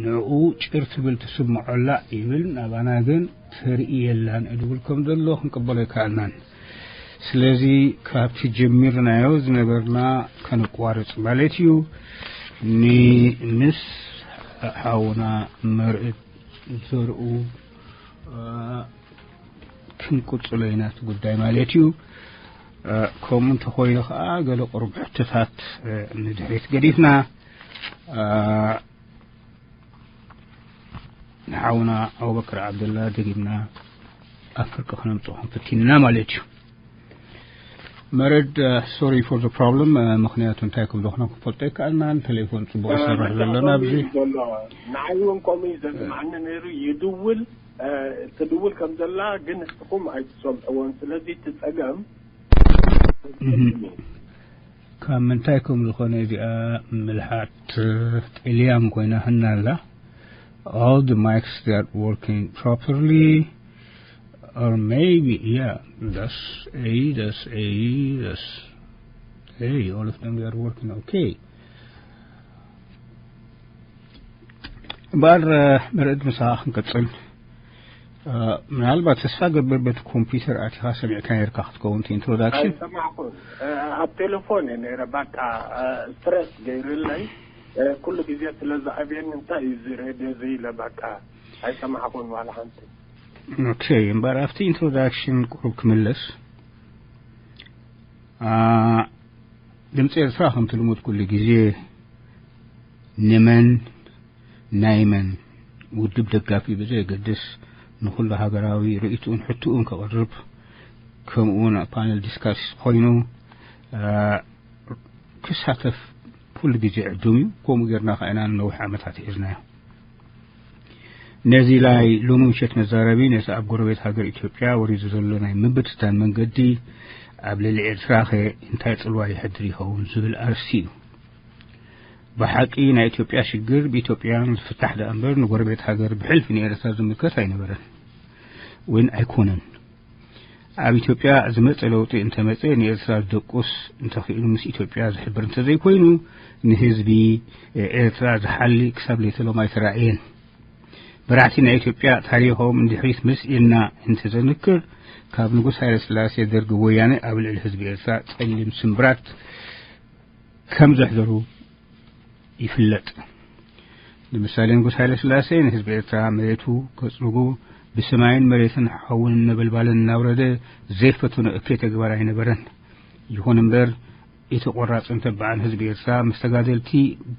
ንዕኡ ጭር ትብል ትስምዖላ ይብል፣ ናባና ግን ተርኢ የላን እድብል ከም ዘሎ ክንቅበሎ ኣይከኣልናን። ስለዚ ካብቲ ጀሚርናዮ ዝነበርና ከነቋርጽ ማለት እዩ። ኒ-፣ ምስ ሓውና መርዕድ ዘርኡ፣ እ፣ ክንቅጽሎ ኢና እቲ ጉዳይ ማለት እዩ። እ፣ ከምኡ እንተኾይኑ ኸኣ ገለ ቁሩብ ሕቶታት፣ እ፣ ንድሕሪት ገዲፍና፣ እ፣ ንሓውና ኣቡበክር ዓብደላ ደጊምና ኣብ ፍርቂ ክነምጽኦ ክንፍትን ኢና ማለት እዩ። መረድ፣ ሶሪ ፎር ዘ ፕሮብለም፣ ምኽንያቱ እንታይ ከም ዝኾነ ክንፈልጦ ኣይከኣልናን። ቴሌፎን ጽቡቕ ይሰርሕ ዘሎ ናብዚ። ዘሎ። ንዓይ እውን ከምኡ እዩ ዘስማዕኒ ነይሩ። ይድውል፣ እ፣ ትድውል ከም ዘላ ግን ንስኹም ኣይትሰምዕዎን። ስለዚ እቲ ጸገም እህ። ካብ ምንታይ ከም ዝኾነ እዚኣ ምልሓት ጥልያን ኮይና ህናላ። All the mics that working properly, or maybe, yeah, that's a, that's a, that's a, all of them, they are working okay. እምበኣር፣ እ፣ መርዕድ፣ ምሳኻ ክንቀጽል። እ፣ ምናልባት ተስፋ ገብር በቲ ኮምፒውተር ኣቲኻ ሰሚዕካ ነርካ ክትከውን፣ እቲ ኢንትሮዳክሽን። ኣይሰማዕኩን። እ፣ ኣብ ቴሌፎን እየ ነይረ። በቃ፣ እ፣ ስትረስ ገይርለይ፣ እ፣ ኩሉ ግዜ ስለ ዝኣብየኒ፣ እንታይ እዩ እዚ ሬድዮ እዚ ኢለ፣ በቃ፣ ኣይሰማዕኩን ዋላ ሓንቲ። ኦኬ፣ እምበኣር ኣብቲ ኢንትሮዳክሽን ቁሩብ ክምለስ። እ፣ ድምፂ ኤርትራ ከምቲ ልሙድ ኩሉ ግዜ ንመን ናይ መን ውድብ ደጋፊ ብዘየገድስ ንኹሉ ሃገራዊ ርእይትኡን ሕትኡን ከቕርብ፣ ከምኡ እውን ኣብ ፓነል ዲስካስ ኮይኑ ክሳተፍ ኩሉ ግዜ ዕዱም እዩ። ከምኡ ጌርና ከኣ ኢና ንነዊሕ ዓመታት ሒዝናዮ። ነዚ ላይ ሎሚ ምሸት መዛረቢ ነቲ ኣብ ጎረቤት ሃገር ኢትዮጵያ ወሪዱ ዘሎ ናይ ምብትታን መንገዲ ኣብ ልዕሊ ኤርትራ ከ እንታይ ጽልዋ ይሕድር ይኸውን ዝብል ኣርእስቲ እዩ። ብሓቂ ናይ ኢትዮጵያ ሽግር ብኢትዮጵያውያን ዝፍታሕ ደኣ እምበር ንጎረቤት ሃገር ብሕልፊ ንኤርትራ ዝምልከት ኣይነበረን ወይን ኣይኮነን። ኣብ ኢትዮጵያ ዝመጸ ለውጢ እንተመጸ ንኤርትራ ዝደቁስ እንተኽኢሉ ምስ ኢትዮጵያ ዝሕብር እንተዘይኮይኑ ንህዝቢ ኤርትራ ዝሓሊ ክሳብ ለይተሎም ኣይተራእየን። መራሕቲ ናይ ኢትዮጵያ ታሪኾም እንድሕሪት ምስ ኢልና እንተዘንክር ካብ ንጉስ ሃይለ ስላሴ ደርጊ ወያነ ኣብ ልዕሊ ህዝቢ ኤርትራ ጸሊም ስምብራት ከም ዘሕደሩ ይፍለጥ። ንምሳሌ ንጉስ ሃይለ ስላሴ ንህዝቢ ኤርትራ መሬቱ ከጽርጉ ብሰማይን መሬትን ሓውን ነበልባልን እናውረደ ዘይፈተኖ እከይ ተግባር ኣይነበረን። ይኹን እምበር እቲ ቆራጽን ተባዕን ህዝቢ ኤርትራ ምስ ተጋደልቲ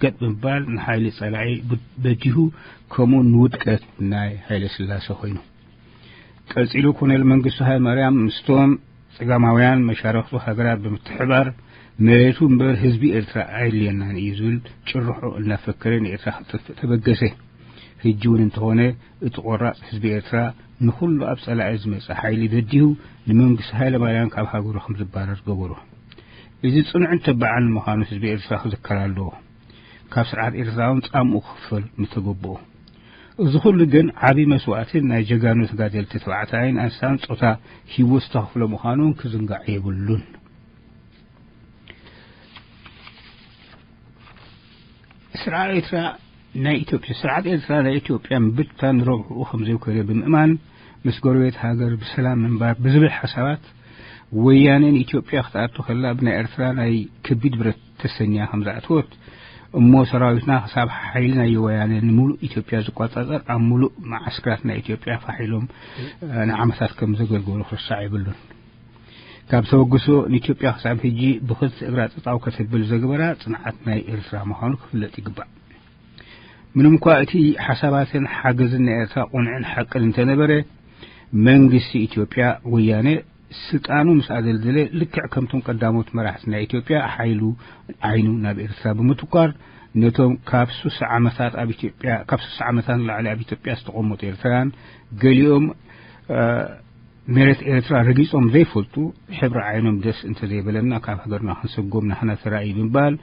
ገጥ ብምባል ንሓይሊ ጸላኢ በዲሁ ከምኡ ንውድቀት ናይ ሃይለ ስላሴ ኮይኑ። ቀጺሉ ኮሎኔል መንግስቱ ሃይለማርያም ምስቶም ጸጋማውያን መሻርኽቱ ሃገራት ብምትሕባር መሬቱ እምበር ህዝቢ ኤርትራ ኣየድልየናን እዩ ዝብል ጭርሖ እናፈከረ ንኤርትራ ክጥፍእ ተበገሰ። ህጂ እውን እንተኾነ እቲ ቆራጽ ህዝቢ ኤርትራ ንኹሉ ኣብ ጸላኢ ዝመጽእ ሓይሊ በዲሁ ንመንግስቲ ሃይለማርያም ካብ ሃገሩ ከም ዝባረር ገበሮ። እዚ ጽኑዕን ተባዕን ምዃኑ ህዝቢ ኤርትራ ክዝከር ኣለዎ። ካብ ስርዓት ኤርትራ እውን ጻምኡ ክኽፈል ምተገብኦ። እዚ ኩሉ ግን ዓቢ መስዋእትን ናይ ጀጋኑ ተጋደልቲ ተባዕታይን ኣንስታን ጾታ ህይወት ዝተኸፍሎ ምዃኑ ክዝንጋዕ የብሉን። ስርዓት ኤርትራ ናይ ኢትዮጵያ ስርዓት ኤርትራ ናይ ኢትዮጵያ ምብትታን ረብሕኡ ከም ዘይኮነ ብምእማን ምስ ጎረቤት ሃገር ብሰላም ምንባር ብዝብል ሓሳባት ወያነ ንኢትዮጵያ ክትኣቱ ከላ ብናይ ኤርትራ ናይ ከቢድ ብረት ተሰንያ ከም ዝኣተወት እሞ ሰራዊትና ክሳብ ሓይሊ ናይ ወያነ ንምሉእ ኢትዮጵያ ዝቆጻጸር ኣብ ምሉእ መዓስክራት ናይ ኢትዮጵያ ፋሕ ኢሎም ንዓመታት ከም ዘገልገሉ ክርሳዕ የብሉን። ካብ ተበግሶ ንኢትዮጵያ ክሳብ ሕጂ ብኽልተ እግራ ጠጣው ከተብል ዘግበራ ጽንዓት ናይ ኤርትራ ምዃኑ ክፍለጥ ይግባእ። ምንም እኳ እቲ ሓሳባትን ሓገዝን ናይ ኤርትራ ቁንዕን ሓቅን እንተነበረ መንግስቲ ኢትዮጵያ ወያነ ስልጣኑ ምስ ኣደልደለ ልክዕ ከምቶም ቀዳሞት መራሕቲ ናይ ኢትዮጵያ ሓይሉ ዓይኑ ናብ ኤርትራ ብምትኳር ነቶም ካብ ሱሳ ዓመታት ኣብ ኢትዮጵያ ካብ ሱሳ ዓመታት ንላዕሊ ኣብ ኢትዮጵያ ዝተቐመጡ ኤርትራውያን ገሊኦም መሬት ኤርትራ ረጊጾም ዘይፈልጡ ሕብሪ ዓይኖም ደስ እንተዘይበለና ካብ ሃገርና ክንሰጎም ናህና ተራእዩ ብምባል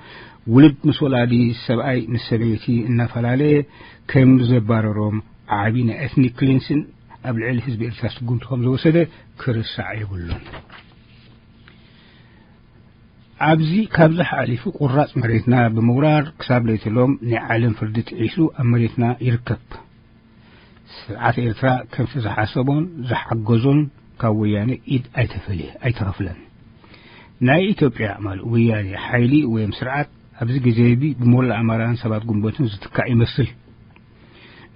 ውሉድ ምስ ወላዲ ሰብኣይ ምስ ሰበይቲ እናፈላለየ ከም ዘባረሮም ዓቢ ናይ ኤትኒክ ክሊንስን ኣብ ልዕሊ ህዝቢ ኤርትራ ስጉምቲ ከም ዝወሰደ ክርሳዕ የብሉን። ኣብዚ ካብዚ ሓሊፉ ቁራጽ መሬትና ብምውራር ክሳብ ለይትሎም ናይ ዓለም ፍርዲ ጥሒሱ ኣብ መሬትና ይርከብ። ስርዓት ኤርትራ ከምቲ ዝሓሰቦን ዝሓገዞን ካብ ወያነ ኢድ ኣይተፈልየ ኣይተኸፍለን። ናይ ኢትዮጵያ ማለት ወያነ ሓይሊ ወይም ስርዓት ኣብዚ ግዜ እዚ ብሞላ ኣማራን ሰባት ጉንበትን ዝትካእ ይመስል።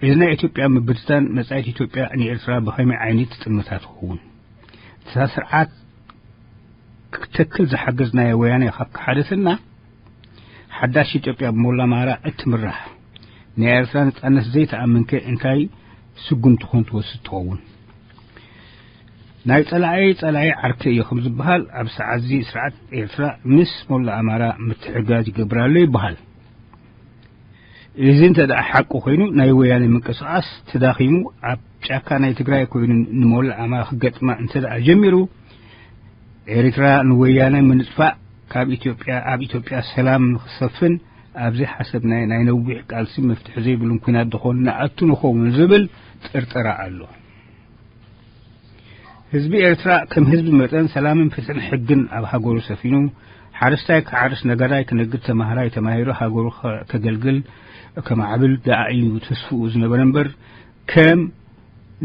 እዚ ናይ ኢትዮጵያ ምብትታን መጻኢት ኢትዮጵያ ንኤርትራ ብኸመይ ዓይነት ጥልመታት ትኸውን? እታ ስርዓት ክትተክል ዝሓገዝናዮ ወያነ ካብ ክሓደትና ሓዳሽ ኢትዮጵያ ብሞላ ኣማራ እትምራሕ ናይ ኤርትራ ነጻነት ዘይትኣምንከ እንታይ ስጉምቲ ኮን ትወስድ ትኸውን? ናይ ጸላኢ ጸላኢ ዓርከ እዩ ከም ዝበሃል ኣብ ሰዓት እዚ ስርዓት ኤርትራ ምስ ሞላ ኣማራ ምትሕጋዝ ይገብር ኣሎ ይበሃል። እዚ እንተ ደኣ ሓቂ ኮይኑ ናይ ወያነ ምንቅስቃስ ተዳኺሙ ኣብ ጫካ ናይ ትግራይ ኮይኑ ንሞላ ኣማራ ክገጥማ እንተ ደኣ ጀሚሩ ኤርትራ ንወያነ ምንጥፋእ ካብ ኢትዮጵያ ኣብ ኢትዮጵያ ሰላም ንክሰፍን ኣብዚ ሓሰብ ናይ ናይ ነዊሕ ቃልሲ መፍትሒ ዘይብሉን ኩናት ዝኾን ንኣቱ ንኸውን ዝብል ጥርጠራ ኣሎ። ህዝቢ ኤርትራ ከም ህዝቢ መጠን ሰላምን ፍትሕን ሕግን ኣብ ሃገሩ ሰፊኑ ሓረስታይ ክሓርስ ነጋዳይ ክነግድ ተማሃራይ ተማሂሩ ሃገሩ ከገልግል ከማዕብል ደኣ እዩ ተስፍኡ ዝነበረ እምበር ከም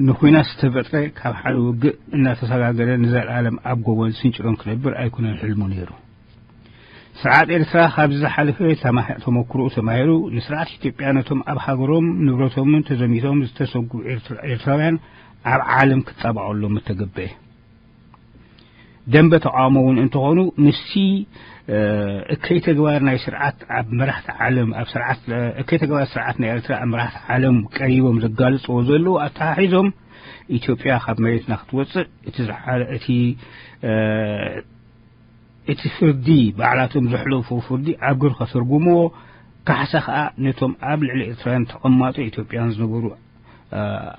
ንኹናት ዝተፈጥረ ካብ ሓደ ውግእ እናተሰጋገረ ንዘለኣለም ኣብ ጎቦን ስንጭሮን ክነብር ኣይኮነን ሕልሙ ነይሩ። ስርዓት ኤርትራ ካብዚ ዝሓለፈ ተመክሮኡ ተማሂሩ ንስርዓት ኢትዮጵያ ነቶም ኣብ ሃገሮም ንብረቶምን ተዘሚቶም ዝተሰጉ ኤርትራውያን ኣብ ዓለም ክጣባቐሎም ምተገበአ። ደንበ ተቃውሞ እውን እንተኾኑ፣ ምስቲ እከይ ተግባር ናይ ስርዓት ኣብ መራሕቲ ዓለም ኣብ ስርዓት እከይ ተግባር ስርዓት ናይ ኤርትራ ኣብ መራሕቲ ዓለም ቀሪቦም ዘጋልጽዎ ዘለዉ ኣተሓሒዞም፣ ኢትዮጵያ ካብ መሬትና ክትወጽእ እቲ ዝሓ- እቲ እቲ ፍርዲ፣ ባዕላቶም ዘሕለፉ ፍርዲ ኣብ ግብሪ ከተርጉምዎ፣ ካሕሳ ከኣ ነቶም ኣብ ልዕሊ ኤርትራውያን ተቐማጦ ኢትዮጵያን ዝነበሩ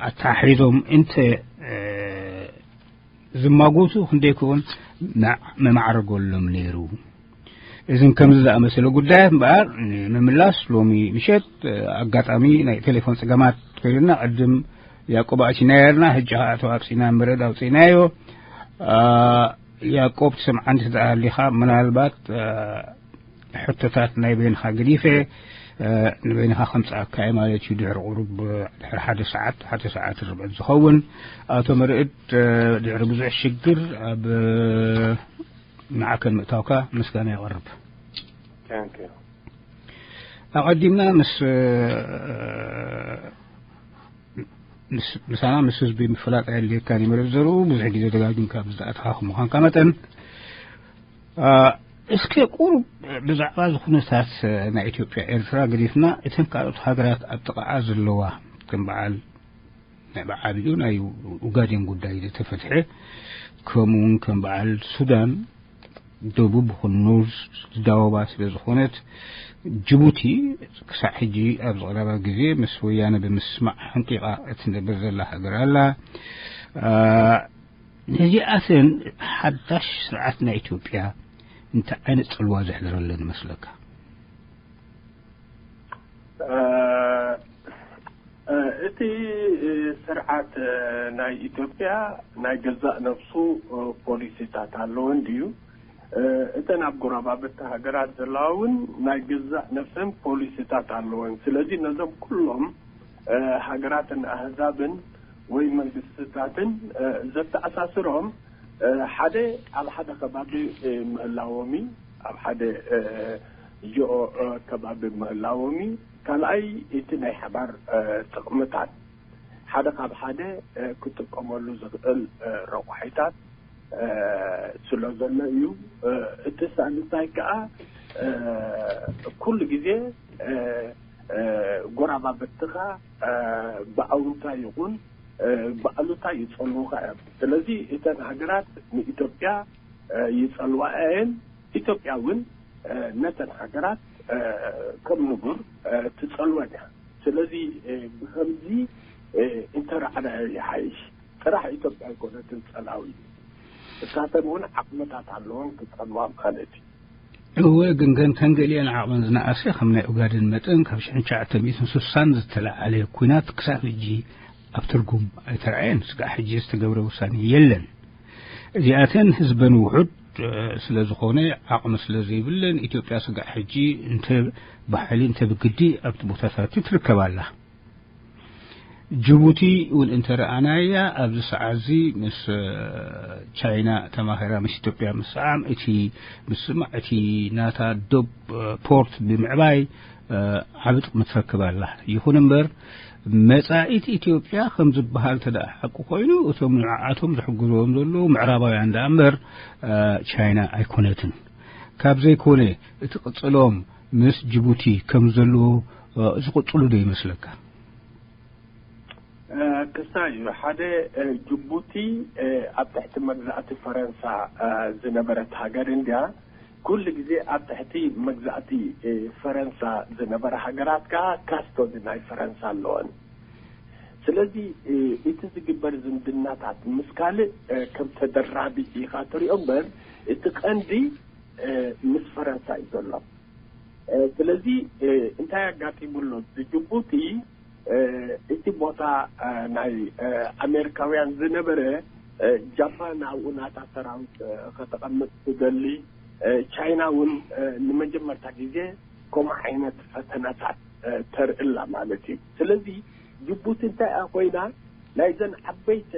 ኣተሓሒዞም እንተ ዝማጎቱ ክንደይ ክውን መማዕረጎሎም ነይሩ። እዝን ከምዚ ዝኣመሰለ ጉዳያት እምበኣር ንምምላስ ሎሚ ምሸት ኣጋጣሚ ናይ ቴሌፎን ጸገማት ኮይኑና፣ ቅድም ያዕቆብ ኣእቲና ነርና፣ ሕጂ ከኣ ተዋጽእና ምረድ ኣውጽእናዮ። ያዕቆብ ትሰምዓኒ ተደኣ ሃሊኻ፣ ምናልባት ሕቶታት ናይ በይንኻ ገዲፈ ንበይንኻ ከምጽኣካ እየ ማለት እዩ። ድሕሪ ቁሩብ ድሕሪ ሓደ ሰዓት ሓደ ሰዓት ርብዕን ዝኸውን ኣቶ መርዕድ ድሕሪ ብዙሕ ሽግር ኣብ ማዕከን ምእታውካ ምስጋና የቕርብ። ኣቐዲምና ምስ ምሳና ምስ ህዝቢ ምፍላጥ ኣየድልየካን እዩ። መርዕድ ዘርኡ፣ ብዙሕ ግዜ ደጋጊምካ ኣብ ዝኣተኻ ምዃንካ መጠን እስከ ቁሩብ ብዛዕባ እዚ ኩነታት ናይ ኢትዮጵያ ኤርትራ ገዲፍና፣ እተን ካልኦት ሃገራት ኣብ ጥቓዓ ዘለዋ ከም በዓል ናይ ብዓቢኡ ናይ ኡጋዴን ጉዳይ ዝተፈትሐ፣ ከምኡውን ከም በዓል ሱዳን ደቡብ ይኹን ኖርዝ ዝዳወባ ስለ ዝኾነት፣ ጅቡቲ ክሳዕ ሕጂ ኣብ ዝቐረባ ግዜ ምስ ወያነ ብምስማዕ ሓንቂቓ እትነብር ዘላ ሃገር ኣላ። ነዚኣተን ሓዳሽ ስርዓት ናይ ኢትዮጵያ እንታይ ዓይነት ጽልዋ ዘሕድረለን ይመስለካ? እቲ ስርዓት ናይ ኢትዮጵያ ናይ ገዛእ ነፍሱ ፖሊሲታት ኣለወን ድዩ? እተን ኣብ ጎረባብቲ ሃገራት ዘለዋ እውን ናይ ገዛእ ነፍሰን ፖሊሲታት ኣለወን። ስለዚ ነዞም ኩሎም ሃገራትን ኣህዛብን ወይ መንግስትታትን ዘተኣሳስሮም ሓደ ኣብ ሓደ ከባቢ ምህላዎም እዩ። ኣብ ሓደ ጂኦ ከባቢ ምህላዎም እዩ። ካልኣይ እቲ ናይ ሓባር ጥቕምታት ሓደ ካብ ሓደ ክጥቀመሉ ዝኽእል ረቋሒታት ስለ ዘሎ እዩ። እቲ ሳልሳይ ከዓ ኩሉ ግዜ ጎራባብትኻ ብኣውንታ ይኹን ብኣሉታ ይጸልዉኻ እዮም። ስለዚ እተን ሃገራት ንኢትዮጵያ ይጸልዋ እየን። ኢትዮጵያ እውን ነተን ሃገራት ከም ንቡር ትጸልወን እያ። ስለዚ ብኸምዚ እንተረኣናዮ ይሓይሽ። ጥራሕ ኢትዮጵያ ኣይኮነትን ጸላዊ፣ እሳተን እውን ዓቕምታት ኣለወን ክጸልዋ ማለት እዩ። እወ፣ ግን ከምተን ገሊአን ዓቕመን ዝነኣሰ ከም ናይ ኡጋደን መጠን ካብ ሽሕን ትሽዓተ ሚእትን ስሳን ዝተለዓለ ኲናት ክሳብ ሕጂ ኣብ ትርጉም ኣይተረኣየን። ስጋዕ ሕጂ ዝተገብረ ውሳኔ የለን። እዚኣተን ህዝበን ውሑድ ስለ ዝኾነ ዓቕሚ ስለ ዘይብለን ኢትዮጵያ ስጋዕ ሕጂ እንተ ብሓይሊ እንተ ብግዲ ኣብቲ ቦታታት ትርከብ ኣላ። ጅቡቲ እውን እንተ ረኣናያ ኣብዚ ሰዓት እዚ ምስ ቻይና ተማኺራ ምስ ኢትዮጵያ ምስዓም እቲ ምስማዕ እቲ ናታ ዶብ ፖርት ብምዕባይ ዓቢ ጥቕሚ ትረክብ ኣላ። ይኹን እምበር መጻኢት ኢትዮጵያ ከም ዝበሃል ተደኣ ሓቂ ኮይኑ እቶም ንዓኣቶም ዝሕግዝዎም ዘለዉ ምዕራባውያን ደኣ እምበር ቻይና ኣይኮነትን። ካብ ዘይኮነ እቲ ቅጽሎም ምስ ጅቡቲ ከም ዘለዎ ዝቕጽሉ ዶ ይመስለካ? ክሳይ እዩ ሓደ ጅቡቲ ኣብ ትሕቲ መግዛእቲ ፈረንሳ ዝነበረት ሃገር እንድያ። ኩሉ ግዜ ኣብ ትሕቲ መግዛእቲ ፈረንሳ ዝነበረ ሃገራት ከዓ ካስቶዲ ናይ ፈረንሳ ኣለወን። ስለዚ እቲ ዝግበር ዝምድናታት ምስ ካልእ ከም ተደራቢ ኢኻ ትሪኦ እምበር እቲ ቀንዲ ምስ ፈረንሳ እዩ ዘሎ። ስለዚ እንታይ ኣጋጢሙ ኣሎ? ጅቡቲ እቲ ቦታ ናይ ኣሜሪካውያን ዝነበረ፣ ጃፓን ኣብኡ ናታ ሰራዊት ከተቐምጥ ትደሊ፣ ቻይና እውን ንመጀመርታ ግዜ ከምኡ ዓይነት ፈተነታት ተርእላ ማለት እዩ። ስለዚ ጅቡቲ እንታይ እያ ኮይና? ናይዘን ዓበይቲ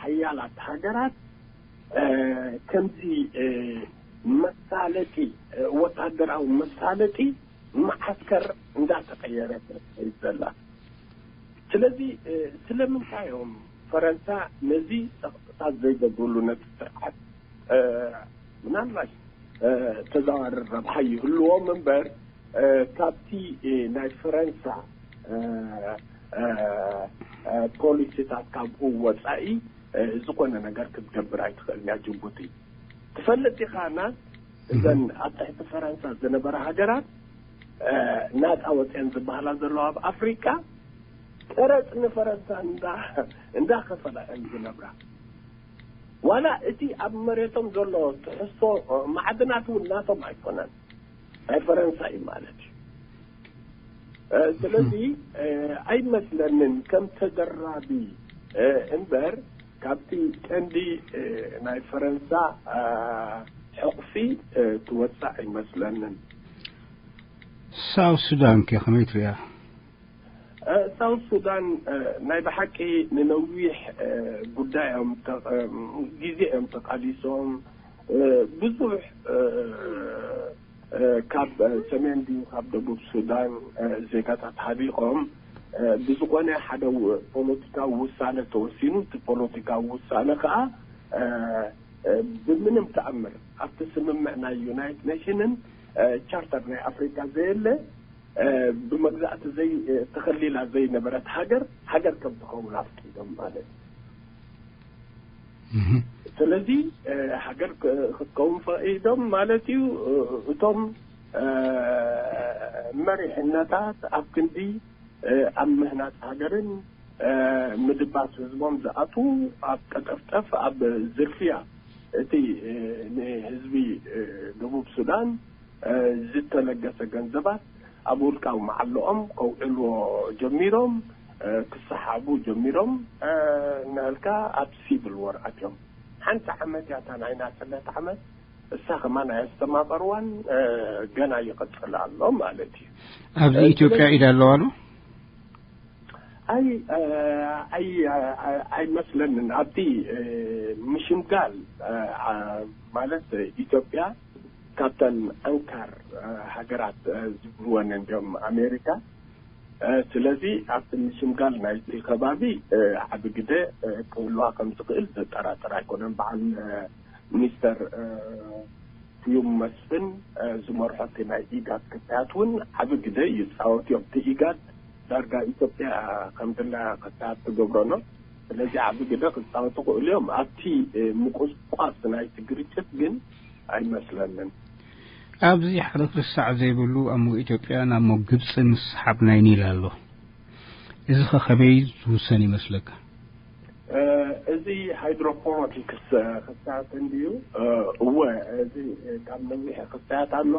ሓያላት ሃገራት ከምዚ መሳለጢ፣ ወታደራዊ መሳለጢ መዓስከር እንዳተቐየረት ትኸይድ ዘላ። ስለዚ ስለምንታይ እዮም ፈረንሳ ነዚ ጸቕጥታት ዘይገብርሉ፣ ነቲ ስርዓት እ፣ ምናልባት እ፣ ተዘዋዋሪ ረብሓ ይህልዎም እምበር፣ እ፣ ካብቲ እ፣ ናይ ፈረንሳ እ፣ እ፣ እ፣ ፖሊሲታት ካብኡ ወፃኢ እ፣ ዝኾነ ነገር ክትገብር ኣይትኽእልን እያ ጅቡቲ። ትፈልጥ ኢኻ ናት እዘን ኣብ ትሕቲ ፈረንሳ ዝነበራ ሃገራት እ፣ ናፃ ወፅአን ዝበሃላ ዘለዋ ኣብ ኣፍሪቃ ቀረፅ ንፈረንሳ እንዳ እንዳኸፈላ እየን ዝነብራ። ዋላ እቲ ኣብ መሬቶም ዘሎ ትሕዝቶ እ፣ ማዕድናት እውን ናቶም ኣይኮነን፣ ናይ ፈረንሳ እዩ ማለት እዩ። እ፣ ስለዚ እ፣ ኣይመስለንን ከም ተደራቢ እ፣ እምበር ካብቲ ቀንዲ እ፣ ናይ ፈረንሳ እ፣ ሕቕፊ እ፣ ትወፅእ ኣይመስለንን። ሳውት ሱዳን ከ ከመይ ትሪኣ? ሳውት ሱዳን ናይ ብሓቂ ንነዊሕ ጉዳይ እዮም፣ ግዜ እዮም ተቃሊሶም። ብዙሕ ካብ ሰሜን ድዩ ካብ ደቡብ ሱዳን ዜጋታት ሃዲቆም፣ ብዝኾነ ሓደ ፖለቲካዊ ውሳነ ተወሲኑ። እቲ ፖለቲካዊ ውሳነ ከዓ ብምንም ተኣምር ኣብቲ ስምምዕ ናይ ዩናይትድ ኔሽንን ቻርተር ናይ ኣፍሪካ ዘየለ ብመግዛእቲ ዘይ ተኸሊላ ዘይነበረት ሃገር ሃገር ከም ትኸውን ኣፍቂዶም ማለት እዩ። ስለዚ ሃገር ክትከውን ፈቒዶም ማለት እዩ። እቶም መሪሕነታት ኣብ ክንዲ ኣብ ምህናፅ ሃገርን ምድባስ ህዝቦም ዝኣትዉ ኣብ ቀጠፍጠፍ ኣብ ዝርፍያ እቲ ንህዝቢ ደቡብ ሱዳን ዝተለገሰ ገንዘባት ኣብ ውልቃዊ መዓልኦም ከውዕልዎ ጀሚሮም፣ ክሰሓቡ ጀሚሮም። እናልካ ኣብ ሲቪል ወር ኣትዮም። ሓንቲ ዓመት እያ እታ ናይ ናጽነት ዓመት፣ እሳ ከማን ኣየስተማቐርዋን፣ ገና ይቕጽል ኣሎ ማለት እዩ። ኣብዚ ኢትዮጵያ ኢድ ኣለዋ ዶ? ኣይ ኣይ ኣይመስለንን። ኣብቲ ምሽምጋል ማለት ኢትዮጵያ ካብተን ኣንካር ሃገራት ዝብልወን እንዲኦም ኣሜሪካ። ስለዚ ኣብቲ ምሽምጋል ናይቲ ከባቢ ዓቢ ግደ ክህልዋ ከም ዝኽእል ዘጠራጥር ኣይኮነን። በዓል ሚኒስተር ስዩም መስፍን ዝመርሖ እቲ ናይ ኢጋድ ክትያት እውን ዓቢ ግደ ይፃወት እዮም። እቲ ኢጋድ ዳርጋ ኢትዮጵያ ከም ድላ ክትያት ትገብሮ ነው። ስለዚ ዓቢ ግደ ክፃወቱ ክእሉ እዮም። ኣብቲ ምቁስቋስ ናይቲ ግርጭት ግን ኣይመስለንን። ኣብዚ ሓደ ክርሳዕ ዘይብሉ ኣብ መንጎ ኢትዮጵያ ናብ መንጎ ግብፂ ምስሓብ ናይ ኒል ኣሎ። እዚ ኸ ከመይ ዝውሰን ይመስለካ? እዚ ሃይድሮፖለቲክስ ክሳት እንድዩ። እወ፣ እዚ ካብ ነዊሕ ክሳያት ኣሎ።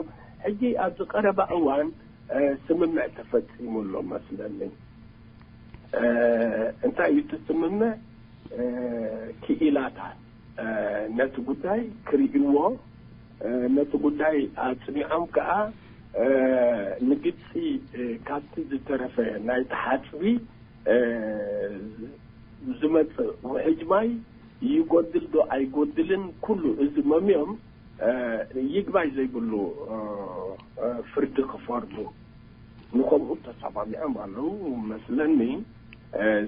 ሕጂ ኣብዚ ቀረባ እዋን ስምምዕ ተፈፂሙ ኣሎ መስለኒ። እንታይ እዩ እቲ ስምምዕ? ክኢላታት ነቲ ጉዳይ ክርእይዎ፣ ነቲ ጉዳይ ኣፅኒዖም ከዓ ንግብፂ ካብቲ ዝተረፈ ናይ ተሓፅቢ ዝመፅእ ውሕጅ ማይ ይጎድል ዶ ኣይጎድልን ኩሉ እዚ መምዮም ይግባይ ዘይብሉ ፍርዲ ክፈርዱ ንኸምኡ ተሰማሚዖም ኣለዉ መስለኒ።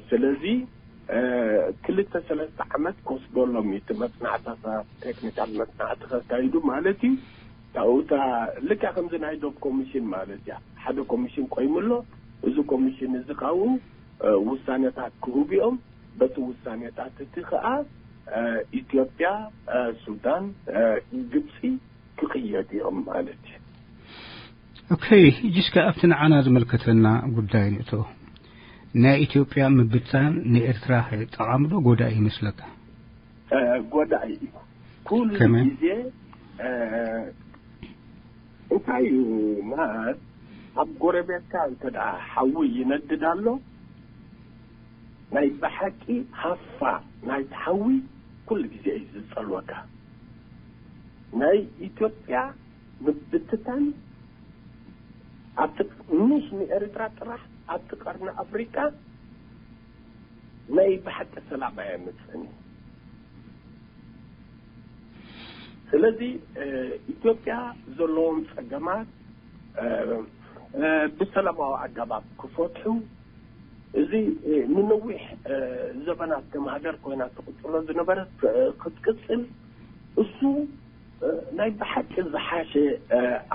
ስለዚ ክልተ ሰለስተ ዓመት ክወስደሎም እዩ እቲ መፅናዕታታት፣ ቴክኒካል መፅናዕቲ ከካይዱ ማለት እዩ። ካብኡ እታ ልክዕ ከምዚ ናይ ዶብ ኮሚሽን ማለት እያ። ሓደ ኮሚሽን ቆይሙ ኣሎ። እዚ ኮሚሽን እዚ ካብኡ ውሳነታት ክህቡ እዮም። በቲ ውሳነታት እቲ ከዓ ኢትዮጵያ፣ ሱዳን፣ ግብፂ ክቕየዱ እዮም ማለት እዩ። ኦኬ፣ ሕጂስ ከ ኣብቲ ንዓና ዝምልከተና ጉዳይ ንእቶ። ናይ ኢትዮጵያ ምብታን ንኤርትራ ጠቓሚ ዶ ጎዳኢ ይመስለካ? ጎዳኢ እዩ። ኩሉ ግዜ እንታይ እዩ ማለት ኣብ ጎረቤትካ እንተ ደኣ ሓዊ ይነድድ ኣሎ ናይ ብሓቂ ሃፋ ናይቲ ሓዊ ኩሉ ግዜ እዩ ዝጸልወካ። ናይ ኢትዮጵያ ምብትታን ኣብቲ ምሽ ንኤርትራ ጥራሕ ኣብቲ ቀርኒ ኣፍሪቃ ናይ ብሓቂ ሰላም ኣየምፅእን እዩ። ስለዚ ኢትዮጵያ ዘለዎም ፀገማት ብሰላማዊ ኣገባብ ክፈትሑ፣ እዚ ንነዊሕ ዘበናት ከም ሃገር ኮይና ትቕፅሎ ዝነበረት ክትቅፅል እሱ ናይ ብሓቂ ዝሓሸ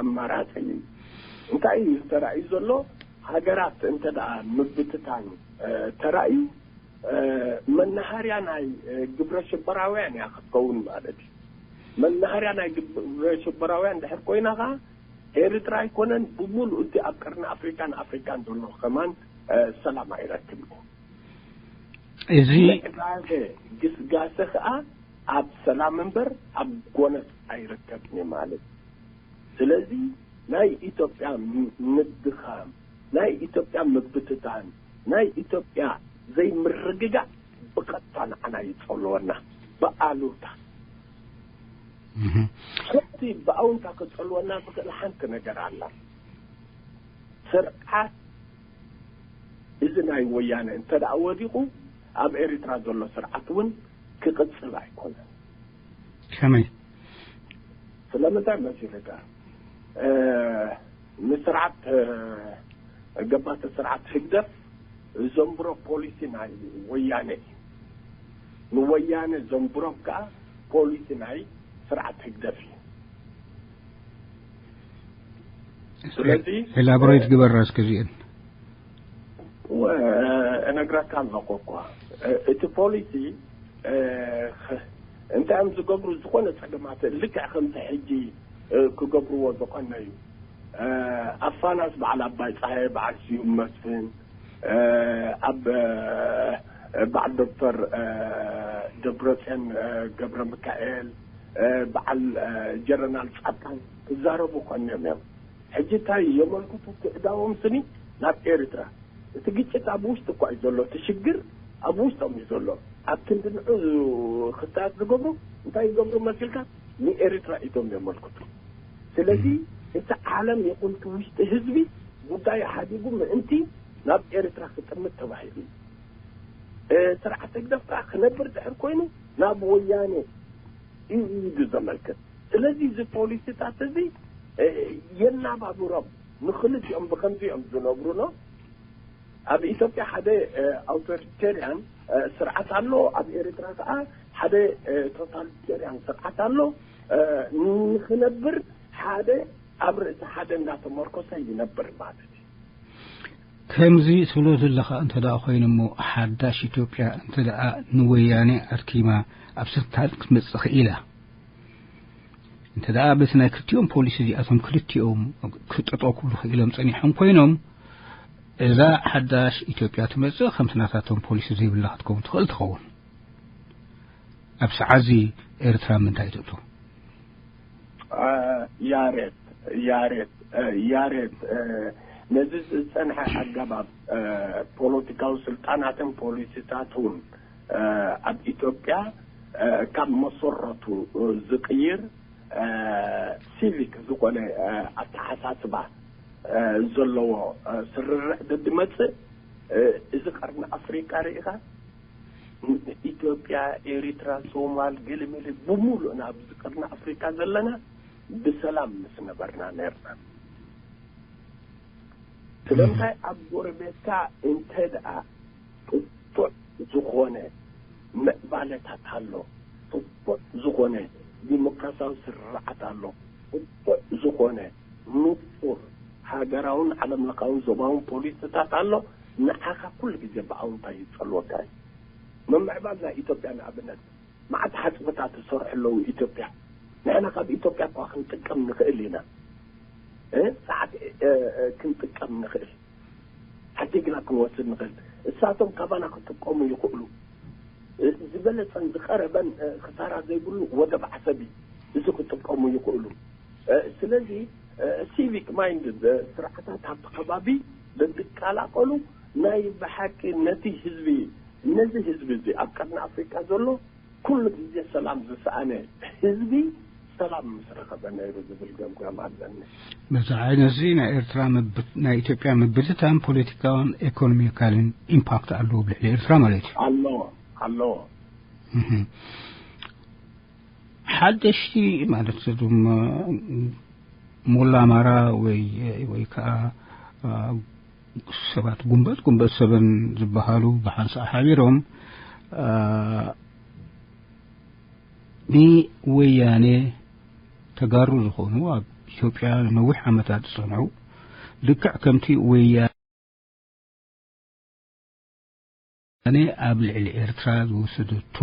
ኣማራፂ እዩ። እንታይ እዩ ተራእዩ ዘሎ? ሃገራት እንተ ደኣ ምብትታን ተራእዩ፣ መናሃርያ ናይ ግብረ ሽበራውያን እያ ክትከውን ማለት እዩ። መናሃርያ ናይ ግብረ ሽበራውያን ድሕር ኮይና ኸዓ፣ ኤርትራ ኣይኮነን፣ ብምሉእ እቲ ኣብ ቀርኒ ኣፍሪካን ኣፍሪካን ዘሎ ከማን ሰላም ኣይረክብን። እዚ ምዕባለ ግስጋሰ ከኣ ኣብ ሰላም እምበር ኣብ ጎነጽ ኣይርከብን እዩ ማለት። ስለዚ ናይ ኢትዮጵያ ም- ምድኻም፣ ናይ ኢትዮጵያ ምብትታን፣ ናይ ኢትዮጵያ ዘይምርግጋእ ብቐጥታ ንዓና ይጸልወና ብኣሉታ። እህ። ስለዚ ብኣውንታ ክጸልወና ዝኽእል ሓንቲ ነገር ኣላ። ስርዓት እዚ ናይ ወያነ እንተ ደኣ ወዲቑ፣ ኣብ ኤርትራ ዘሎ ስርዓት እውን ክቕጽል ኣይኮነን። ከመይ? ስለምንታይ መሲልካ? እ፣ ንስርዓት፣ እ፣ ገባቲ ስርዓት ህግደፍ ዘንብሮ ፖሊሲ ናይ ወያነ እዩ። ንወያነ ዘንብሮም ከኣ ፖሊሲ ናይ ስርዓት ህግደፍ እዩ። ስለዚ ኤላቦሬት ግበራ እስከ እዚአን። ወ-፣ እነግረካ ኣለኹ እኳ። እ-፣ እቲ ፖሊሲ፣ እ፣ ኸ-፣ እንታይ እዮም ዝገብሩ? ዝኾነ ጸገማት ልክዕ ከምቲ ሕጂ፣ እ፣ ክገብርዎ ዝቐነዩ። እ፣ ኣብ ፋናስ በዓል ኣባይ ጸሃየ፣ በዓል ስዩም መስፍን፣ እ፣ ኣብ፣ እ፣ በዓል ዶክተር፣ እ፣ ደብረጽዮን፣ እ፣ ገብረ ሚካኤል፣ እ፣ በዓል፣ እ፣ ጀነራል ጻድቃን ክዛረቡ ቀንዮም እዮም። ሕጂ እንታይ የመልክቱ ክእዳዎም ስኒ ናብ ኤርትራ። እቲ ግጭት ኣብ ውሽጢ እኳ እዩ ዘሎ፣ እቲ ሽግር ኣብ ውሽጦም እዩ ዘሎ። ኣብ ክንዲ ንዑ ክስታያት ዝገብሩ እንታይ ይገብሩ መሲልካ? ንኤርትራ ኢዶም የመልክቱ። ስለዚ እቲ ዓለም ይኹን እቲ ውሽጢ ህዝቢ ጉዳይ ሓዲጉ ምእንቲ ናብ ኤርትራ ክጥምት ተባሂሉ እዩ። እ፣ ስርዓት ህግደፍ ከዓ ክነብር ድሕር ኮይኑ ናብ ወያኔ እዩ ኢዱ ዘመልክት። ስለዚ እዚ ፖሊሲታት እዚ፣ እ፣ የናባብሮም ንክልቲኦም ብከምዚ እዮም ዝነብሩኖ። ኣብ ኢትዮጵያ ሓደ፣ እ፣ ኣውቶሪቴርያን፣ እ፣ ስርዓት ኣሎ፣ ኣብ ኤርትራ ከዓ ሓደ፣ እ፣ ቶታሊቴርያን ስርዓት ኣሎ። እ፣ ንክነብር ሓደ ኣብ ርእሲ ሓደ እንዳተመርኮሰ ይነብር ማለት እዩ። ከምዚ ትብሎ ዘለኻ እንተ ደኣ ኮይኑ እሞ፣ ሓዳሽ ኢትዮጵያ እንተ ደኣ ንወያኔ ኣድኪማ ኣብ ስልጣን ክትመጽእ ኽኢላ፣ እንተ ደኣ በቲ ናይ ክልቲኦም ፖሊሲ እዚኣቶም ክልቲኦም ክጠጠው ክብሉ ኽኢሎም ጸኒሖም ኮይኖም፣ እዛ ሓዳሽ ኢትዮጵያ ትመጽእ ከምቲ ናታቶም ፖሊሲ ዘይብላ ክትከውን ትኽእል ትኸውን። ኣብ ሰዓዚ ኤርትራ ምንታይ ትእቶ? እ፣ ያሬድ፣ ያሬድ፣ እ፣ ያሬድ፣ እ፣ ነዚ ዝጸንሐ ኣገባብ፣ እ፣ ፖለቲካዊ ስልጣናትን ፖሊሲታቱን፣ እ፣ ኣብ ኢትዮጵያ፣ እ፣ ካብ መሰረቱ፣ እ፣ ዝቕይር፣ እ፣ ሲቪክ ዝኾነ፣ እ፣ ኣተሓሳስባ፣ እ፣ ዘለዎ፣ እ፣ ስርርዕ ደድመጽእ፣ እ፣ እዚ ቀርኒ ኣፍሪቃ ርኢኻ፣ ኢትዮጵያ፣ ኤሪትራ፣ ሶማል፣ ገለመለ ብምሉእና ኣብዚ ቀርኒ ኣፍሪካ ዘለና ብሰላም ምስ ነበርና ነርና። ስለምንታይ ኣብ ጎረቤትካ እንተ ደኣ ጥጡዕ ዝኾነ ምዕባለታት ኣሎ፣ ጥጡዕ ዝኾነ ዲሞክራሲያዊ ስርዓት ኣሎ፣ ጥጡዕ ዝኾነ ንጹር ሃገራውን ዓለም ለኻውን ዞባውን ፖሊሲታት ኣሎ፣ ንዓኻ ኩሉ ግዜ ብኣውንታ ይጸልወካ እዩ። ምምዕባል ናይ ኢትዮጵያ ንኣብነት፣ መዓት ሓጽብታት ዝሰርሑ ኣለዉ ኢትዮጵያ። ንሕና ካብ ኢትዮጵያ እኳ ክንጥቀም ንኽእል ኢና። እ? ሰዓት፣ እ፣ እ፣ ክንጥቀም ንኽእል። ዓዲግና ክንወስድ ንኽእል። እሳቶም ካባና ክጥቀሙ ይኽእሉ። እ፣ ዝበለጸን ዝቐረበን፣ እ፣ ክሳራ ዘይብሉ ወደብ ዓሰብ እዩ። እዚ ክጥቀሙ ይኽእሉ። እ፣ ስለዚ፣ እ፣ ሲቪክ ማይንድ፣ እ፣ ስርዓታት ኣብቲ ከባቢ ለዝቀላቀሉ ናይ ብሓቂ ነቲ ህዝቢ፣ ነዚ ህዝቢ እዚ ኣብ ቀርኒ ኣፍሪካ ዘሎ ኩሉ ግዜ ሰላም ዝሰኣነ ህዝቢ ሰላም ምስ ረኸበ ነይሩ ዝብል ገምጋም ኣለኒ። በዚ ዓይነት እዚ ናይ ኤርትራ ምብ-፣ ናይ ኢትዮጵያ ምብትታን ፖለቲካውን ኢኮኖሚካልን ኢምፓክት ኣለዎ ኣብ ልዕሊ ኤርትራ ማለት እዩ። ኣለዎ፣ ኣለዎ። እህ። ሓደሽቲ ማለት እዞም ሞላ ማራ ወይ፣ ወይ ከዓ፣ አ፣ ሰባት ጉንበት፣ ጉንበት ሰበን ዝበሃሉ ብሓንሳእ ሓቢሮም፣ አ፣ ንወያነ ተጋሩ ዝኾኑ ኣብ ኢትዮጵያ ንነዊሕ ዓመታት ዝጸንሑ ልክዕ ከምቲ ወያነ ኣብ ልዕሊ ኤርትራ ዝወሰደቶ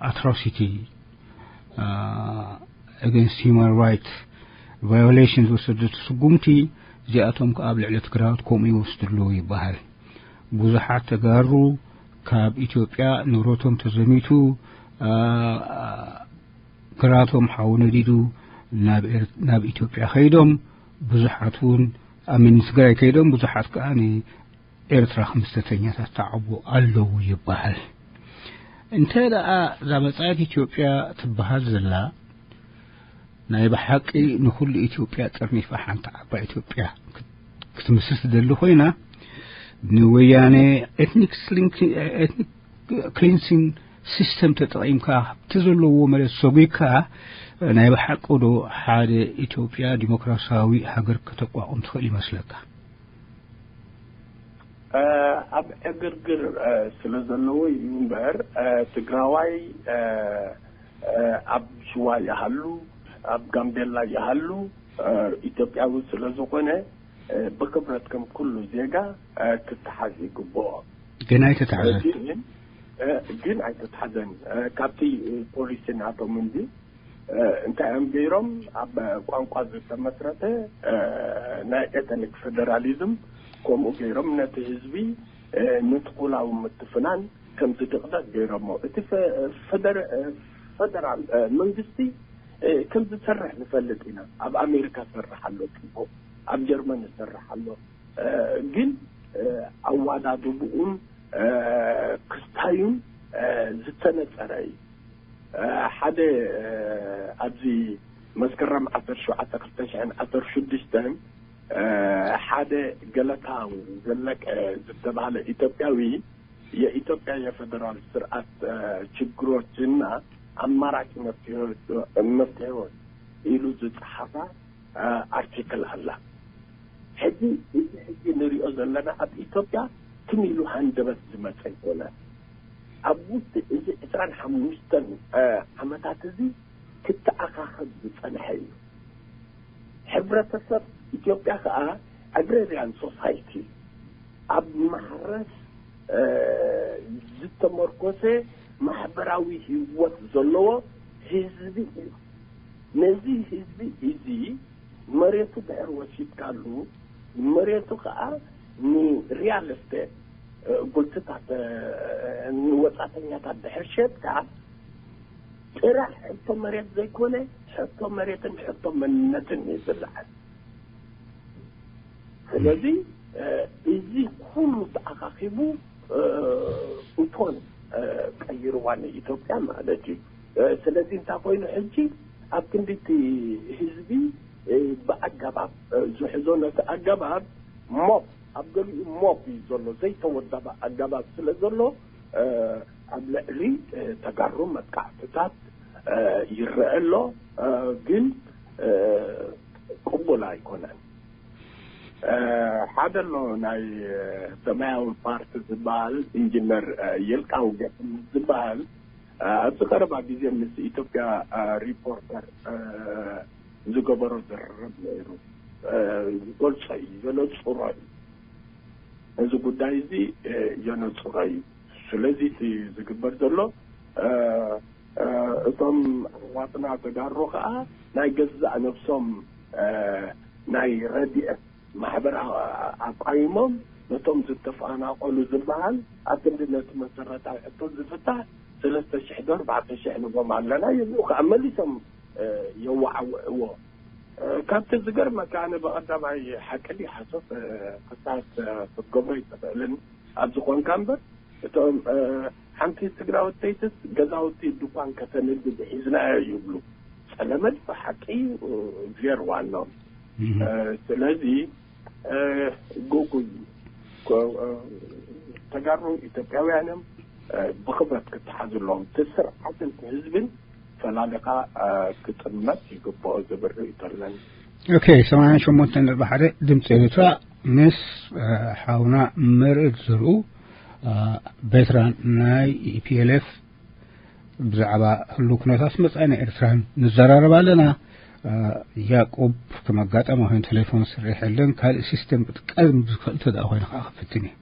ኣትሮሲቲ ኣገንስት ሂማን ራይት ቫዮሌሽን ዝወሰደቶ ስጉምቲ እዚኣቶም ከኣ ኣብ ልዕሊ ትግራዎት ከምኡ ይወስዱ ኣለዉ ይበሃል። ብዙሓት ተጋሩ ካብ ኢትዮጵያ ንብረቶም ተዘሚቱ ግራቶም ሓው ነዲዱ ናብ ኢትዮጵያ ከይዶም ብዙሓት እውን ኣሚን ትግራይ ከይዶም ብዙሓት ከዓ ንኤርትራ ከም ስተተኛታት ተዓቦ ኣለዉ ይበሃል። እንተ ደኣ እዛ መጻኢት ኢትዮጵያ ትበሃል ዘላ ናይ ብሓቂ ንኹሉ ኢትዮጵያ ጠርኒፋ ሓንቲ ዓባይ ኢትዮጵያ ክትምስል ትደሊ ኮይና ንወያነ ኤትኒክ ክሊንሲንግ ሲስተም ተጠቒምካ እቲ ዘለዎ መሬት ሰጒግካ ናይ ብሓቂ ዶ ሓደ ኢትዮጵያ ዲሞክራሲያዊ ሃገር ከተቋቁም ትኽእል ይመስለካ? ኣብ ዕግርግር ስለ ዘለዎ እዩ እምበር ትግራዋይ ኣብ ሽዋ ይሃሉ፣ ኣብ ጋምቤላ ይሃሉ ኢትዮጵያዊ ስለ ዝኾነ ብክብረት ከም ኩሉ ዜጋ ክተሓዝ ይግብኦ። ግን ኣይተታሕዘን። ግን ኣይተታሕዘን። ካብቲ ፖሊሲ ናቶም እንዲ እንታይ እዮም ገይሮም ኣብ ቋንቋ ዝተመስረተ ናይ ኤትኒክ ፌደራሊዝም ከምኡ ገይሮም ነቲ ህዝቢ ንትኩላዊ ምትፍናን ከም ዝድቕደቕ ገይሮሞ። እቲ ፈደራል መንግስቲ ከም ዝሰርሕ ንፈልጥ ኢና። ኣብ ኣሜሪካ ሰርሕ ኣሎ ጽቡቕ፣ ኣብ ጀርመን ሰርሕ ኣሎ። ግን ኣዋዳድብኡን ክስታዩን ዝተነጸረ እዩ። ሓደ ኣብዚ መስከረም ዓሰርተ ሸውዓተ ክልተ ሽሕን ዓሰርተ ሽዱሽተን ሓደ ገለታው ዘለቀ ዝተባህለ ኢትዮጵያዊ የኢትዮጵያ የፌደራል ስርዓት ችግሮችና አማራጭ መፍትሄዎች ኢሉ ዝጸሓፋ ኣርቲክል ኣላ። ሕጂ እዚ ሕጂ ንሪኦ ዘለና ኣብ ኢትዮጵያ ትም ኢሉ ሃንደበት ዝመጸ ኣይኮነ። ኣብ ውሽጢ እዚ ዕስራን ሓሙሽተን ዓመታት እዚ ክተኣኻኸብ ዝጸንሐ እዩ። ሕብረተሰብ ኢትዮጵያ ከኣ ኣግሬርያን ሶሳይቲ ኣብ ማሕረስ ዝተመርኮሰ ማሕበራዊ ህይወት ዘለዎ ህዝቢ እዩ። ነዚ ህዝቢ እዚ መሬቱ ድሕር ወሲድካሉ፣ መሬቱ ከኣ ንሪያል ስቴት ጉልትታት ንወጻተኛታት ድሕር ሸጥካ ጥራሕ ሕቶ መሬት ዘይኮነ ሕቶ መሬትን ሕቶ መንነትን እዩ ዝለዓል። ስለዚ እዚ ኩሉ ተኣኻኺቡ እቶን ቀይርዋ ንኢትዮጵያ ማለት እዩ። ስለዚ እንታይ ኮይኑ ሕጂ ኣብ ክንዲ እቲ ህዝቢ ብኣገባብ ዝሕዞ ነቲ ኣገባብ ሞብ ኣብ ገሊኡ ሞብ እዩ ዘሎ ዘይተወደበ ኣገባብ ስለ ዘሎ ኣብ ልዕሊ ተጋሩ መጥቃዕትታት ይረአ ኣሎ። ግን ቅቡል ኣይኮነን። ሓደ ኣሎ ናይ ሰማያዊ ፓርቲ ዝበሃል ኢንጂነር ይልቃው ገ ዝበሃል ኣብዚ ቀረባ ግዜ ምስ ኢትዮጵያ ሪፖርተር ዝገበሮ ዝርርብ ነይሩ። ዝገልጾ እዩ፣ የነጽሮ እዩ። እዚ ጉዳይ እዚ የነጽሮ እዩ። ስለዚ እቲ ዝግበር ዘሎ እቶም ኣሕዋትና ተጋሩ ከዓ ናይ ገዛእ ነብሶም ናይ ረድኤት ማሕበር ኣቋይሞም ነቶም ዝተፈናቀሉ ዝበሃል ኣብ ክንዲ ነቲ መሰረታዊ ሕቶ ዝፍታሕ ሰለስተ ሽሕ ዶ ኣርባዕተ ሽሕ ንቦም ኣለና ይብሉ ከዓ መሊሶም የዋዓውዕዎ። ካብቲ ዝገርመካ ኣነ ብቐዳማይ ሓቂ ድዩ ሓሶት ክሳስ ክትገብሮ ይትኽእልን ኣብ ዝኾንካ እምበር እቶም ሓንቲ ትግራወት ሰይትስ ገዛውቲ ድኳን ከተንግድ ሒዝናዮ ይብሉ። ጸለመት ብሓቂ ቬር ዋናው ስለዚ ጉጉይ ተጋሩ ኢትዮጵያውያንም ብኽብረት ክተሓዙ ኣለዎም። እቲ ስርዓትን እቲ ህዝብን ፈላሊኻ ክጥመት ይግብኦ ዝብል ርእይቶ ኣለኒ። ኦኬ፣ ሰማንያን ሸሞንተን ነጥቢ ሓደ ድምፂ ኤርትራ ምስ ሓውና መርዕድ ዘርኡ ቬትራን ናይ ፒኤልኤፍ ብዛዕባ ህሉ ኩነታት መጻኢና ኤርትራን ንዘራረብ ኣለና። ያቆብ ከም ኣጋጣሚ ኮይኑ ቴሌፎን ስርሕ የለን። ካልእ ሲስተም ክትቀም ዝኽእል ተደኣ ኮይኑ ከዓ ክፍትን እዩ።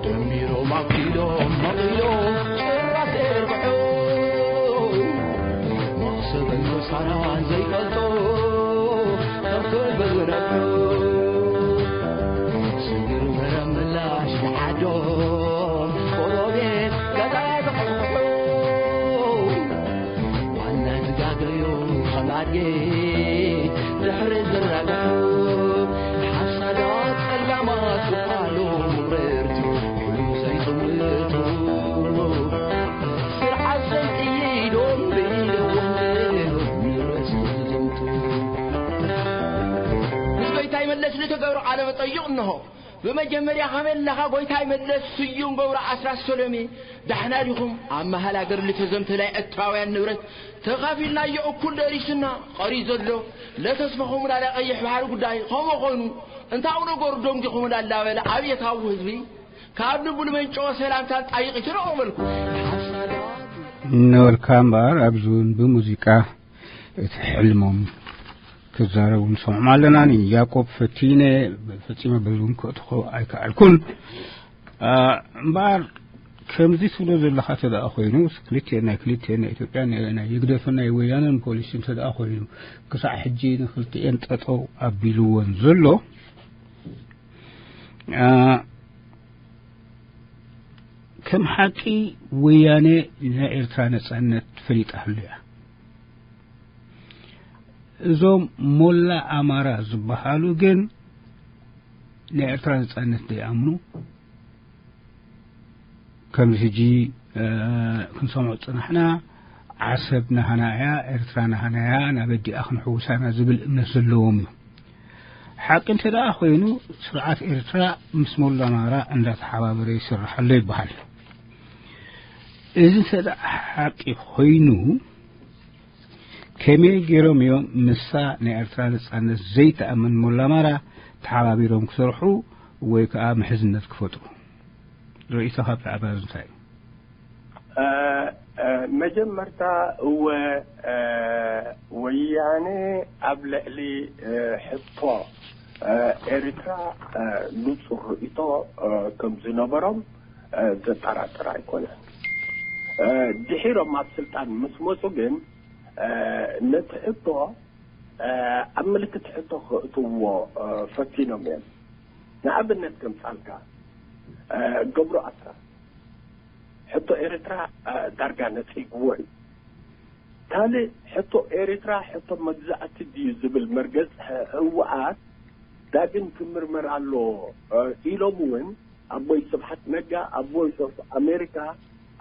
ደሚሮም ኣኪሎም መቒሎም ጭራ ዘርግሑ፣ መኽሰብን ምሳናን ዘይፈልጡ ተንኮል ብዝነብሑ፣ ስግር መረብ ምላሽ ንዓዶም ጎረቤት ገዛ ዘሕብሑ፣ ዋና ዝጋገዩ ከም ኣድጊ ድሕሪ ዝራገሑ፣ ሓሳዳት ጸላማት ዝባሉ ምቕርቲ ኩሉ ዘይጽምቱ፣ ስርዓት ሰንጥይዶም ብኢደዎም ንርእሲ ዝዘምቱ። ምስ ጎይታይ መለስ ንተገብሮ ቃለ መጠይቕ እንሆ። ብመጀመርያ ከመይ ኣለኻ ጎይታይ መለስ ስዩም ገብረ ኣስራት ሰሎሜ? ዳሕና ዲኹም? ኣብ መሃል ኣገር ልተዘምተ ናይ ኤርትራውያን ንብረት ተኻፊልናዮ እኩል ደሪስና ቀሪ ዘሎ ለተስፋኹም ናይ ቀይሕ ባሕሪ ጉዳይ ከምኡ ኾይኑ እንታው ነገሩ ደንጊኹም እንዳላበለ ኣብየታዊ ህዝቢ ካብ ልቡ ልመንጨወ ሰላምታን ጣይቕ ይትረቐበልኩ። ነበልካ እምበኣር ኣብዚ እውን ብሙዚቃ እቲ ሕልሞም ክዛረቡ ንሰምዖም ኣለና። ንያዕቆብ ፈቲነ ፈጺመ በዚ እውን ክእትኾ ኣይከኣልኩን። ኣ፣ እምበኣር ከምዚ ትብሎ ዘለኻ እንተ ደኣ ኮይኑ፣ ክልቲኤን ናይ ክልቲኤን ናይ ኢትዮጵያን ናይ፣ ናይ ህግደፍን ናይ ወያነን ፖሊሲ እንተ ደኣ ኮይኑ፣ ክሳዕ ሕጂ ንክልቲኤን ጠጠው ኣቢልወን ዘሎ፣ ኣ፣ ከም ሓቂ ወያነ ናይ ኤርትራ ነጻነት ፈሊጣ ህሉያ። እዞም ሞላ ኣማራ ዝበሃሉ ግን ናይ ኤርትራ ነጻነት ዘይኣምኑ፣ ከምዚ ሕጂ፣ እ፣ ክንሰምዖ ዝጸናሕና፣ ዓሰብ ናህና እያ፣ ኤርትራ ናህና እያ፣ ናብ ኣዲኣ ክንሕውሳ ኢና ዝብል እምነት ዘለዎም እዩ። ሓቂ እንተ ደኣ ኮይኑ፣ ስርዓት ኤርትራ ምስ ሞላ ኣማራ እንዳተሓባበረ ይሰርሕ ኣሎ ይበሃል። እዚ እንተ ደኣ ሓቂ ኮይኑ፣ ከመይ ገይሮም እዮም ምስታ ናይ ኤርትራ ነጻነት ዘይትኣምን ሞላ ኣማራ ተሓባቢሮም ክሰርሑ ወይ ከኣ ምሕዝነት ክፈጥሩ? ርእይቶኻ ብዛዕባ እዚ እንታይ እዩ? እ፣ እ፣ መጀመርታ እወ፣ እ፣ ወያነ ኣብ ልዕሊ፣ እ፣ ሕቶ፣ እ፣ ኤርትራ፣ እ፣ ንጹር ርእይቶ፣ እ፣ ከም ዝነበሮም፣ እ፣ ዘጠራጥር ኣይኮነን። እ፣ ድሒሮም ኣብ ስልጣን ምስ መጹ ግን፣ እ፣ ነቲ ሕቶ፣ እ፣ ኣብ ምልክት ሕቶ ከእትውዎ፣ እ፣ ፈቲኖም እዮም። ንኣብነት ከምጻልካ፣ እ፣ ገብሩ ኣስራት ሕቶ ኤርትራ፣ እ፣ ዳርጋ ነጺግዎ እዩ። ካልእ ሕቶ ኤርትራ ሕቶ መግዛእቲ ድዩ ዝብል መርገጽ ህ-፣ ህወሓት ዳግም ክምርመር ኣለዎ፣ እ፣ ኢሎም እውን ኣቦይ ስብሓት ነጋ ኣብ ቮይስ ኦፍ ኣሜሪካ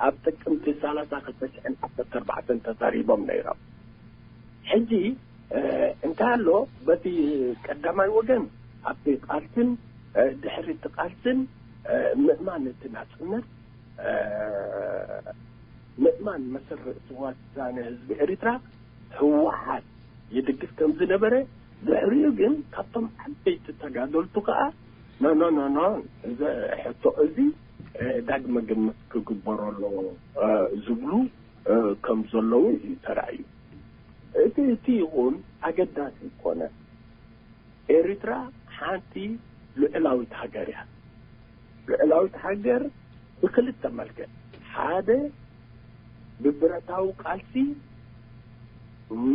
ኣብ ጥቅምቲ ሰላሳ ክልተ ሽሕን ዓሰርተ ኣርባዕተን ተዛሪቦም ነይሮም። ሕጂ፣ እ፣ እንታይ ኣሎ፣ በቲ ቀዳማይ ወገን ኣብቲ ቃልስን፣ እ፣ ድሕሪ እቲ ቃልስን፣ እ፣ ምእማን እቲ ናጽነት፣ እ፣ ምእማን መሰረት ውሳነ ህዝቢ ኤርትራ ህወሓት ይድግፍ ከም ዝነበረ፣ ድሕሪኡ ግን ካብቶም ዓበይቲ ተጋደልቱ ከኣ፣ ኖ፣ ኖ፣ ኖ፣ ኖ፣ እዚ ሕቶ እዚ፣ እ፣ ዳግመ ግምት ክግበሮ ኣለዎ፣ እ፣ ዝብሉ፣ እ፣ ከም ዘለዉ እዩ ተራእዩ። እቲ፣ እቲ ይኹን ኣገዳሲ ይኮነ። ኤርትራ ሓንቲ ልዑላዊት ሃገር እያ። ልዑላዊት ሃገር ብክልተ መልክዕ፣ ሓደ ብብረታዊ ቃልሲ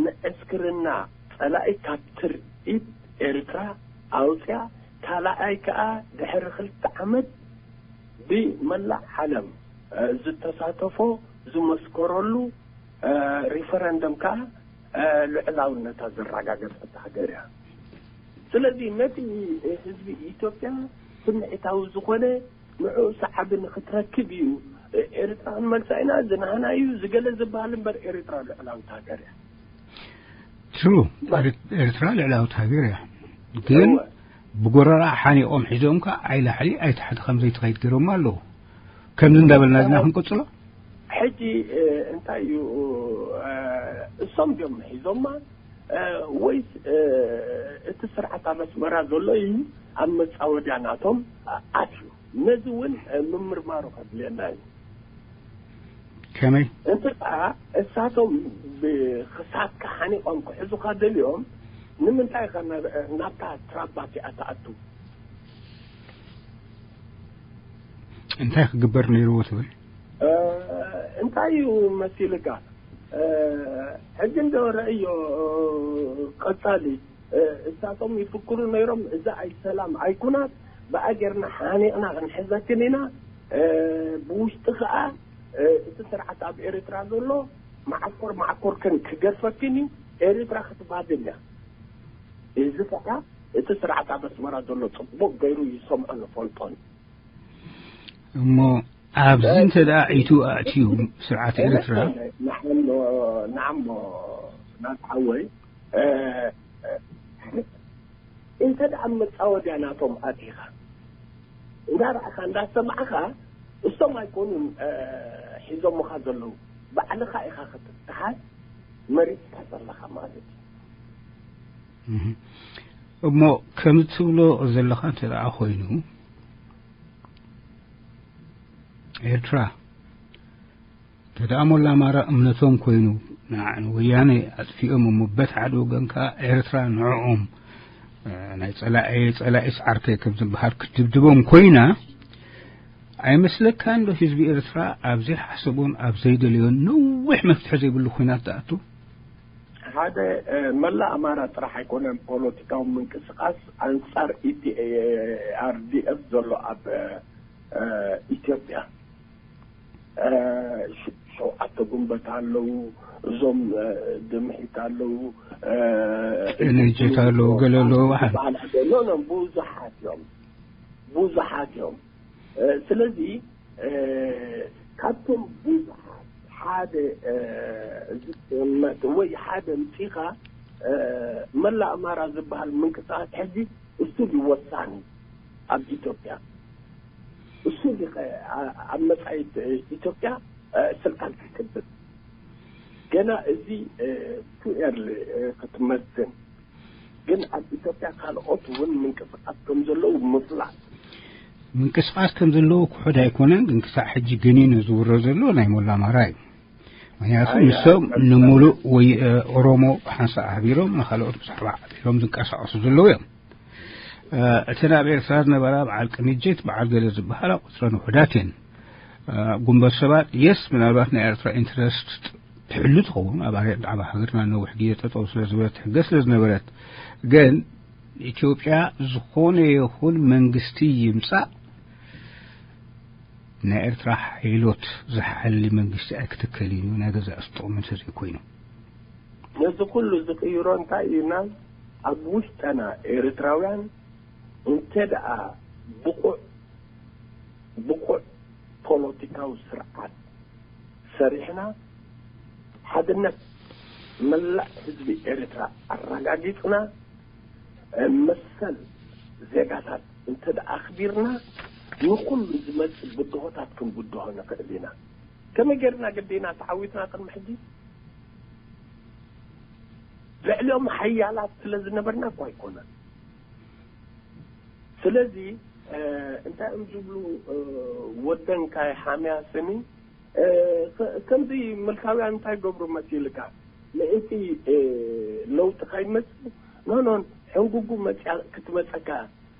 ንዕስክርና ጸላኢ ካብ ትርኢት ኤርትራ ኣውጽያ፣ ካልኣይ ከኣ ድሕሪ ክልተ ዓመት ብመላእ ዓለም፣ እ፣ ዝተሳተፎ ዝመስከረሉ፣ እ፣ ሪፈረንደም ከኣ፣ እ፣ ልዕላውነታ ዘረጋገጸት ሃገር እያ። ስለዚ ነቲ ህዝቢ ኢትዮጵያ ስምዒታዊ ዝኾነ ንዕኡ ሰዓቢ ንክትረክብ እዩ። ኤርትራ ክንመልሳ ኢና፣ ዝናህና እዩ፣ ዝገለ ዝበሃል እምበር ኤርትራ ልዕላዊት ሃገር እያ። ትሩ፣ ኤርትራ ልዕላዊት ሃገር እያ። ግን እወ። ብጎረራ ሓኒቖም ሒዞም ከ ኣይላዕሊ ኣይታሕቲ ከም ዘይትኸይድ ገይሮም ኣለዉ። ከምዚ እንዳበልና ግና ክንቅጽሎ። ሕጂ፣ እ፣ እንታይ እዩ፣ እ፣ እሶም ድዮም ሒዞማ፣ እ፣ ወይስ፣ እ፣ እቲ ስርዓት ኣብ ኣስመራ ዘሎ እዩ ኣብ መጻወድያ ናቶም፣ እ፣ ኣትዩ? ነዚ እውን ምምርማሩ ከድልየና እዩ። ከመይ? እንተ ደኣ እሳቶም ብክሳድካ ሓኒቖም ክሕዙኻ ደልዮም፣ ንምንታይ ኢኻ ናብ- ናብታ ትራባ እቲኣ ትኣቱ? እንታይ ክግበር ነይርዎ ትብል? እ፣ እንታይ እዩ መሲልካ? እ፣ ሕጂ እንዶ ረእዮ፣ ቀጻሊ፣ እ፣ እሳቶም ይፍክሩ ነይሮም፣ እዛ ኣይ ሰላም ኣይ ኩናት ብኣገርና ሓኒቕና ክንሕዘክን ኢና። እ፣ ብውሽጢ ከኣ፣ እ፣ እቲ ስርዓት ኣብ ኤርትራ ዘሎ መዓኮር መዓኮርክን ክገድፈክን እዩ። ኤርትራ ክትባድል እያ። እዚ ከኣ እቲ ስርዓት ኣብ ኣስመራ ዘሎ ጽቡቕ ገይሩ ይሰምዖን ይፈልጦን። እሞ ኣብዚ እንተ ደኣ ዒቱ ኣእትዩ ስርዓት ኤርትራ፣ ንዓሞ ንዓሞ ናትዓወይ፣ እ፣ እ፣ እንተ ደኣ መጻወድያ ናቶም ኣቲኻ እንዳረኣኻ እንዳሰማዕኻ፣ እሶም ኣይኮኑን፣ እ፣ ሒዞምኻ ዘለዉ፣ ባዕልኻ ኢኻ ክትተሓዝ መሪጽካ ዘለኻ ማለት እዩ። እህ። እሞ ከም ትብሎ ዘለኻ እንተ ደኣ ኮይኑ፣ ኤርትራ እንተ ደኣ ሞላ ማራ እምነቶም ኮይኑ፣ ንዓ- ንወያነ ኣጥፊኦም እሞ በት ሓደ ወገን ከኣ ኤርትራ ንዕኦም፣ እ፣ ናይ ጸላኤ ጸላኢስ ዓርከይ ከም ዝበሃል ክትድብድቦም ኮይና፣ ኣይመስለካን ዶ ህዝቢ ኤርትራ ኣብ ዘይሓሰቦን ኣብ ዘይደለዮን ነዊሕ መፍትሒ ዘይብሉ ኲናት ትኣቱ? ሓደ፣ እ፣ መላእ ኣማራ ጥራሕ ኣይኮነን ፖለቲካዊ ምንቅስቃስ ኣንጻር ኢ ፒ ኤ ኣር ዲ ኤፍ ዘሎ ኣብ፣ እ፣ ኢትዮጵያ። እ፣ ሸ- ሸውዓተ ጉንበት ኣለዉ፣ እዞም፣ እ፣ ድምሒት ኣለዉ፣ እ፣ ቅንጅት ኣለዉ፣ ገለ ኣለዉ፣ በዓል- በዓል- ኖ፣ ኖ፣ ብዙሓት እዮም፣ ብዙሓት እዮም። እ፣ ስለዚ፣ እ፣ ካብቶም ብዙሓት ሓደ፣ እ፣ ዝጥመት ወይ ሓደ ምጺኻ፣ እ፣ መላእ ኣማራ ዝበሃል ምንቅስቃስ ሕጂ እሱ ድዩ ወሳኒ ኣብ ኢትዮጵያ? እሱ ድዩ ከ ኣ- ኣብ መጻኢት ኢትዮጵያ፣ እ፣ ስልጣን ክክብር? ገና እዚ፣ እ፣ ቱ ኤርሊ፣ እ፣ ክትመዝን። ግን ኣብ ኢትዮጵያ ካልኦት እውን ምንቅስቃስ ከም ዘለዉ ምፍላጥ። ምንቅስቃስ ከም ዘለዎ ክሑድ ኣይኮነን፣ ግን ክሳዕ ሕጂ ገኒኑ ዝውረ ዘሎ ናይ ሞላ ኣማራ እዩ። ምክንያቱ ኣይ፣ ንሶም ኣይ፣ ንምሉእ ወይ፣ እ፣ ኦሮሞ ሓንሳእ ኣሕቢሮም ንኻልኦት ብዛዕባ ኣሕቢሮም ዝንቀሳቐሱ ዘለዉ እዮም። እ፣ እተን ኣብ ኤርትራ ዝነበራ በዓል ቅንጅት፣ በዓል ገለ ዝበሃላ ቁጽረን ውሑዳት እየን። እ፣ ጉንበት ሰባት፣ የስ፣ ምናልባት ናይ ኤርትራ ኢንትረስት ትሕሉ ትኸውን፣ ኣብ ኣረ-፣ ኣብ ሃገርና ነዊሕ ግዜ ጠጠው ስለ ዝበለት፣ ትሕገዝ ስለ ዝነበረት። ግን ኢትዮጵያ ዝኾነ ይኹን መንግስቲ ይምጻእ፣ ናይ ኤርትራ ሓይሎት ዝሓሊ መንግስቲ ኣይክትከልን እዩ፣ ናይ ገዛእ ርእሱ ጥቕሚ እንተዘይኮይኑ። ነዚ ኩሉ ዝቕይሮ እንታይ እዩ? ናብ ኣብ ውሽጠና ኤርትራውያን እንተ ደኣ ብቑዕ፣ ብቑዕ ፖለቲካዊ ስርዓት ሰሪሕና፣ ሓድነት መላእ ህዝቢ ኤርትራ ኣረጋጊጽና፣ መሰል ዜጋታት እንተ ደኣ ኣኽቢርና፣ ንኹሉ ዝመጽእ ብድሆታት ክንብድሆ ንኽእል ኢና። ከመይ ጌርና ግዴና ተዓዊትና ቅድሚ ሕጂ? ልዕሊኦም ሓያላት ስለ ዝነበርና እኮ ኣይኮነን። ስለዚ፣ እ፣ እንታይ እዮም ዝብሉ፣ እ፣ ወደንካይ ሓምያ ስኒ፣ እ፣ ከ-፣ ከምዚ ምልካውያን እንታይ ገብሩ መሲልካ? ምእንቲ፣ እ፣ ለውጢ ከይመጽእ፣ ኖኖን፣ ሕንጉጉ መጽያ ክትመጸካ፣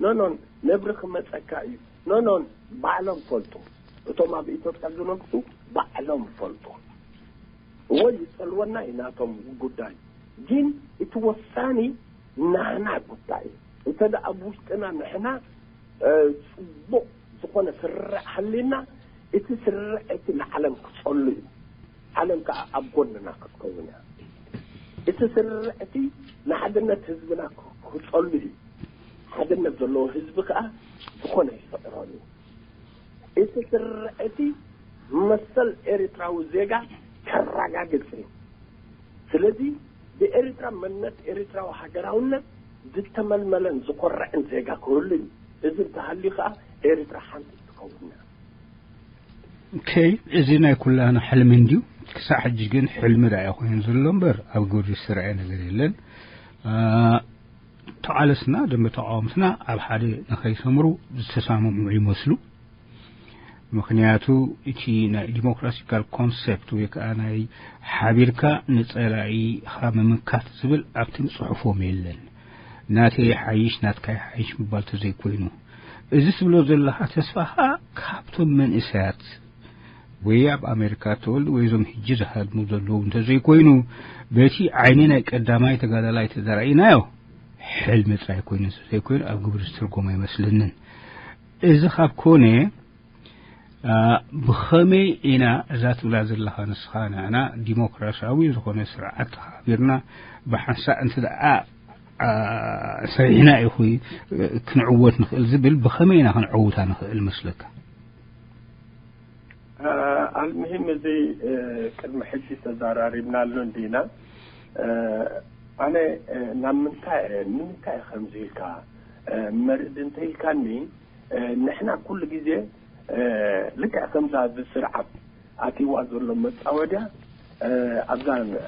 ኖኖን፣ ነብሪ ክመጸካ እዩ፣ ኖኖን፣ ባዕሎም ፈልጡ። እቶም ኣብ ኢትዮጵያ ዝነግሱ ባዕሎም ፈልጡ። እወ፣ ይጸልወና እዩ ናቶም ጉዳይ። ግን እቲ ወሳኒ ናህና ጉዳይ እዩ። እንተ ደኣ ኣብ ውሽጥና ንሕና፣ እ፣ ጽቡቕ ዝኾነ ስርርዕ ሃልዩና፣ እቲ ስርርዕ እቲ ንዓለም ክጸሉ እዩ። ዓለም ከኣ ኣብ ጎንና ክትከውን እያ። እቲ ስርርዕ እቲ ንሓድነት ህዝብና ክ-፣ ክጸሉ እዩ። ሓድነት ዘለዎ ህዝቢ ከኣ ዝኾነ ይስዕሮን እዩ። እቲ ስርርዕ እቲ መሰል ኤርትራዊ ዜጋ ከረጋግጽ እዩ። ስለዚ ብኤርትራ መንነት፣ ኤርትራዊ ሃገራውነት ዝተመልመለን ዝኾርዕን ዜጋ ክህሉ እዩ። እዚ እንተሃልዩ ከኣ ኤርትራ ሓንቲ ትኸውን እያ። ኦኬ፣ እዚ ናይ ኩላና ሕልሚ እንድዩ። ክሳዕ ሕጂ ግን ሕልሚ ደኣ ኮይኑ ዘሎ እምበር ኣብ ግብሪ ዝተረኣየ ነገር የለን። አ፣ ተቓለስና፣ ደንበ ተቃወምትና ኣብ ሓደ ንኸይሰምሩ ዝተሳምሙ ይመስሉ። ምኽንያቱ እቲ ናይ ዲሞክራሲካል ኮንሰፕት ወይ ከዓ ናይ ሓቢርካ ንጸላኢኻ ምምካት ዝብል ኣብቲ ጽሑፎም የለን። ናተይ ሓይሽ ናትካ ይሓይሽ ምባል ተዘይኮይኑ፣ እዚ ትብሎ ዘለኻ ተስፋኻ ካብቶም መንእሰያት ወይ ኣብ ኣሜሪካ ተወልዱ ወይ እዞም ሕጂ ዝሃድሙ ዘለዉ እንተዘይኮይኑ፣ በቲ ዓይኒ ናይ ቀዳማይ ተጋዳላይ ተዘራኢናዮ ሕልሚ ጥራይ ኮይኑ እንተዘይኮይኑ ኣብ ግብሪ ዝተርጎመ ኣይመስለንን። እዚ ካብ ኮነ ብኸመይ ኢና እዛ ትብላ ዘለኻ ንስኻ ንዕና ዲሞክራሲያዊ ዝኾነ ስርዓት ተኻቢርና ብሓንሳእ እንተ ደኣ ሰሪሕና ኢኹ ክንዕወት ንኽእል ዝብል ብኸመይ ኢና ክንዕውታ ንኽእል መስለካ? ኣልምሂም እዚ ቅድሚ ሕጂ ተዛራሪብናሉ እንዲና። ኣነ ናብ ምንታይ ንምንታይ ከምዚ ኢልካ መርድ እንተ ኢልካኒ ንሕና ኩሉ ግዜ ልክዕ ከምዛ እዚ ስርዓት ኣትዋ ዘሎ መጻወድያ ኣብዛ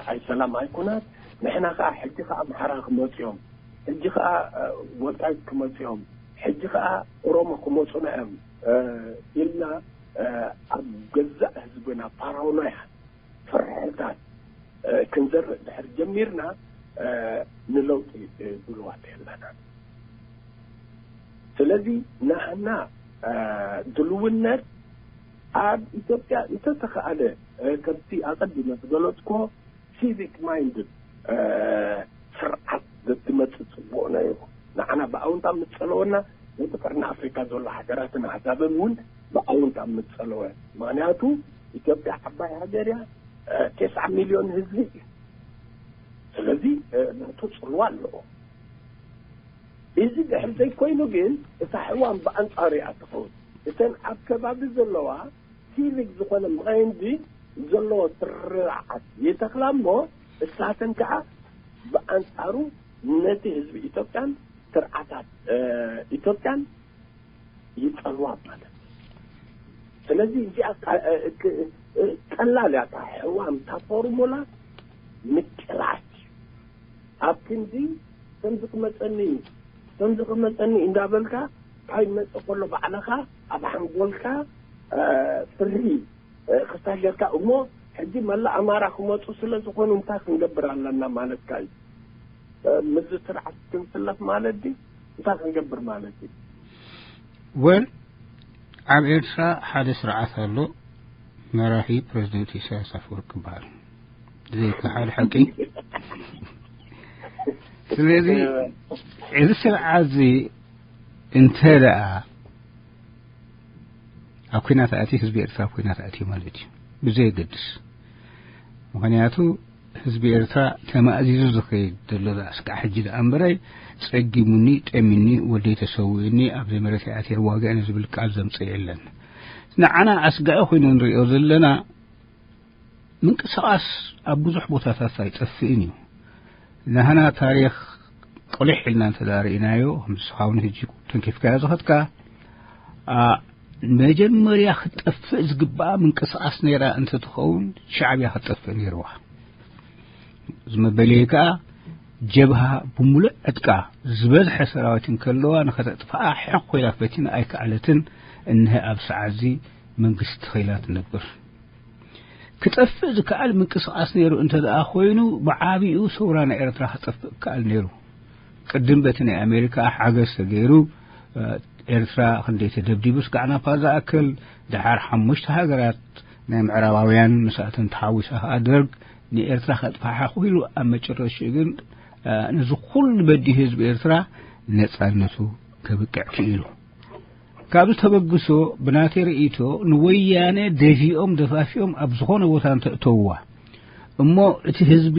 ኣይ ሰላም ኣይኩናት ንሕና ከዓ ሕጂ ከዓ ኣምሓራ ክመፅኦም ሕጂ ከዓ ወልቃይት ክመፅኦም ሕጂ ከዓ ኦሮሞ ክመፁና እዮም ኢልና ኣብ ገዛእ ህዝብና ፓራኖያ ፍርሕታት ክንዘርእ ድሕር ጀሚርና ንለውጢ ድልዋት የለና። ስለዚ ናህና ድልውነት ኣብ ኢትዮጵያ እንተተኸኣለ ከምቲ ኣቐዲመ ዝገለፅኮ ሲቪክ ማይንድ ስርዓት ዘትመፅእ ፅቡቕ ነይሩ። ንዓና ብኣውንታ ምፀለወና ነቲ ቀርኒ ኣፍሪካ ዘሎ ሃገራትን ኣህዛብን እውን ብኣውንታ ምፀለወ። ምክንያቱ ኢትዮጵያ ዓባይ ሃገር እያ፣ ቴስዓ ሚልዮን ህዝቢ እዩ። ስለዚ ናቱ ፅልዋ ኣለዎ። እዚ ድሕር ዘይኮይኑ ግን እታ ሕዋም ብኣንፃሩ እያ ትኸውን። እተን ኣብ ከባቢ ዘለዋ ሲቪክ ዝኾነ ማይንድ ዘለዎ ስርዓት ይተኽላ እሞ እሳተን ከዓ ብኣንፃሩ ነቲ ህዝቢ ኢትዮጵያን ስርዓታት ኢትዮጵያን ይፀልዋ ማለት። ስለዚ እዚኣ ቀላል እያ እታ ሕዋም እታ ፎርሙላ ምቅላስ እዩ። ኣብ ክንዲ ከምዚ ክመፀኒ ከምዚ ክመፀኒ እንዳበልካ እንታይ መፀ ከሎ ባዕልኻ ኣብ ሓንጎልካ ፍርሂ ክሳገርካ እሞ ሕጂ መላእ ኣማራ ክመፁ ስለ ዝኾኑ እንታይ ክንገብር ኣለና ማለትካ እዩ። ምዚ ስርዓት ክንስለፍ ማለት ድዩ? እንታይ ክንገብር ማለት እዩ? ወል ኣብ ኤርትራ ሓደ ስርዓት ኣሎ። መራሒ ፕሬዚደንት ኢሳያስ ኣፈወርቂ ይበሃል። ዘይከሓድ ሓቂ። ስለዚ እዚ ስርዓት እዚ እንተ ደኣ ኣብ ኩናት ኣትዩ ህዝቢ ኤርትራ ኣብ ኩናት ኣትዩ ማለት እዩ። ብዘየገድስ ምኽንያቱ ህዝቢ ኤርትራ ተማእዚዙ ዝኸይድ ዘሎ ኣስቃዕ ሕጂ ደኣ እምበራይ ጸጊሙኒ ጠሚኒ ወደይ ተሰዊኡኒ ኣብ ዘይመረተይ ኣትየ ዋግዕኒ ዝብል ቃል ዘምጽእ የለን። ንዓና ኣስጋኢ ኮይኑ ንሪኦ ዘለና ምንቅስቃስ ኣብ ብዙሕ ቦታታት ኣይጠፍእን እዩ። ናህና ታሪኽ ቆሊሕ ኢልና እንተዳርኢናዮ ምስኻውን ህጂ ተንኪፍካዮ ዝኸትካ መጀመርያ ክትጠፍእ ዝግባኣ ምንቅስቃስ ነይራ እንተትኸውን ሻዕብያ ክትጠፍእ ነይርዋ። ዝመበለየ ከኣ ጀብሃ ብምሉእ ዕጥቃ ዝበዝሐ ሰራዊት እንከለዋ ንኸተጥፍኣ ሕቕ ኮይላ ፈቲና ኣይከኣለትን። እንሀ ኣብ ሰዓት እዚ መንግስቲ ተኸይላ ትነብር። ክጠፍእ ዝከኣል ምንቅስቃስ ነይሩ እንተ ደኣ ኮይኑ ብዓቢኡ ሰውራ ናይ ኤርትራ ክጠፍእ ክከኣል ነይሩ። ቅድም በቲ ናይ ኣሜሪካ ሓገዝ ተገይሩ ኤርትራ ክንደይ ተደብዲቡ ስጋዕ ናፓ ዝኣክል ድሓር ሓሙሽተ ሃገራት ናይ ምዕራባውያን ምስኣተን ተሓዊሳ ከኣ ደርግ ንኤርትራ ከጥፋሓ ክኢሉ ኣብ መጨረሽኡ ግን ነዚ ኩሉ በዲ ህዝቢ ኤርትራ ነጻነቱ ከብቅዕ ክኢሉ። ካብዚ ተበግሶ ብናተይ ርእይቶ ንወያነ ደፊኦም ደፋፊኦም ኣብ ዝኾነ ቦታ እንተእተውዋ እሞ እቲ ህዝቢ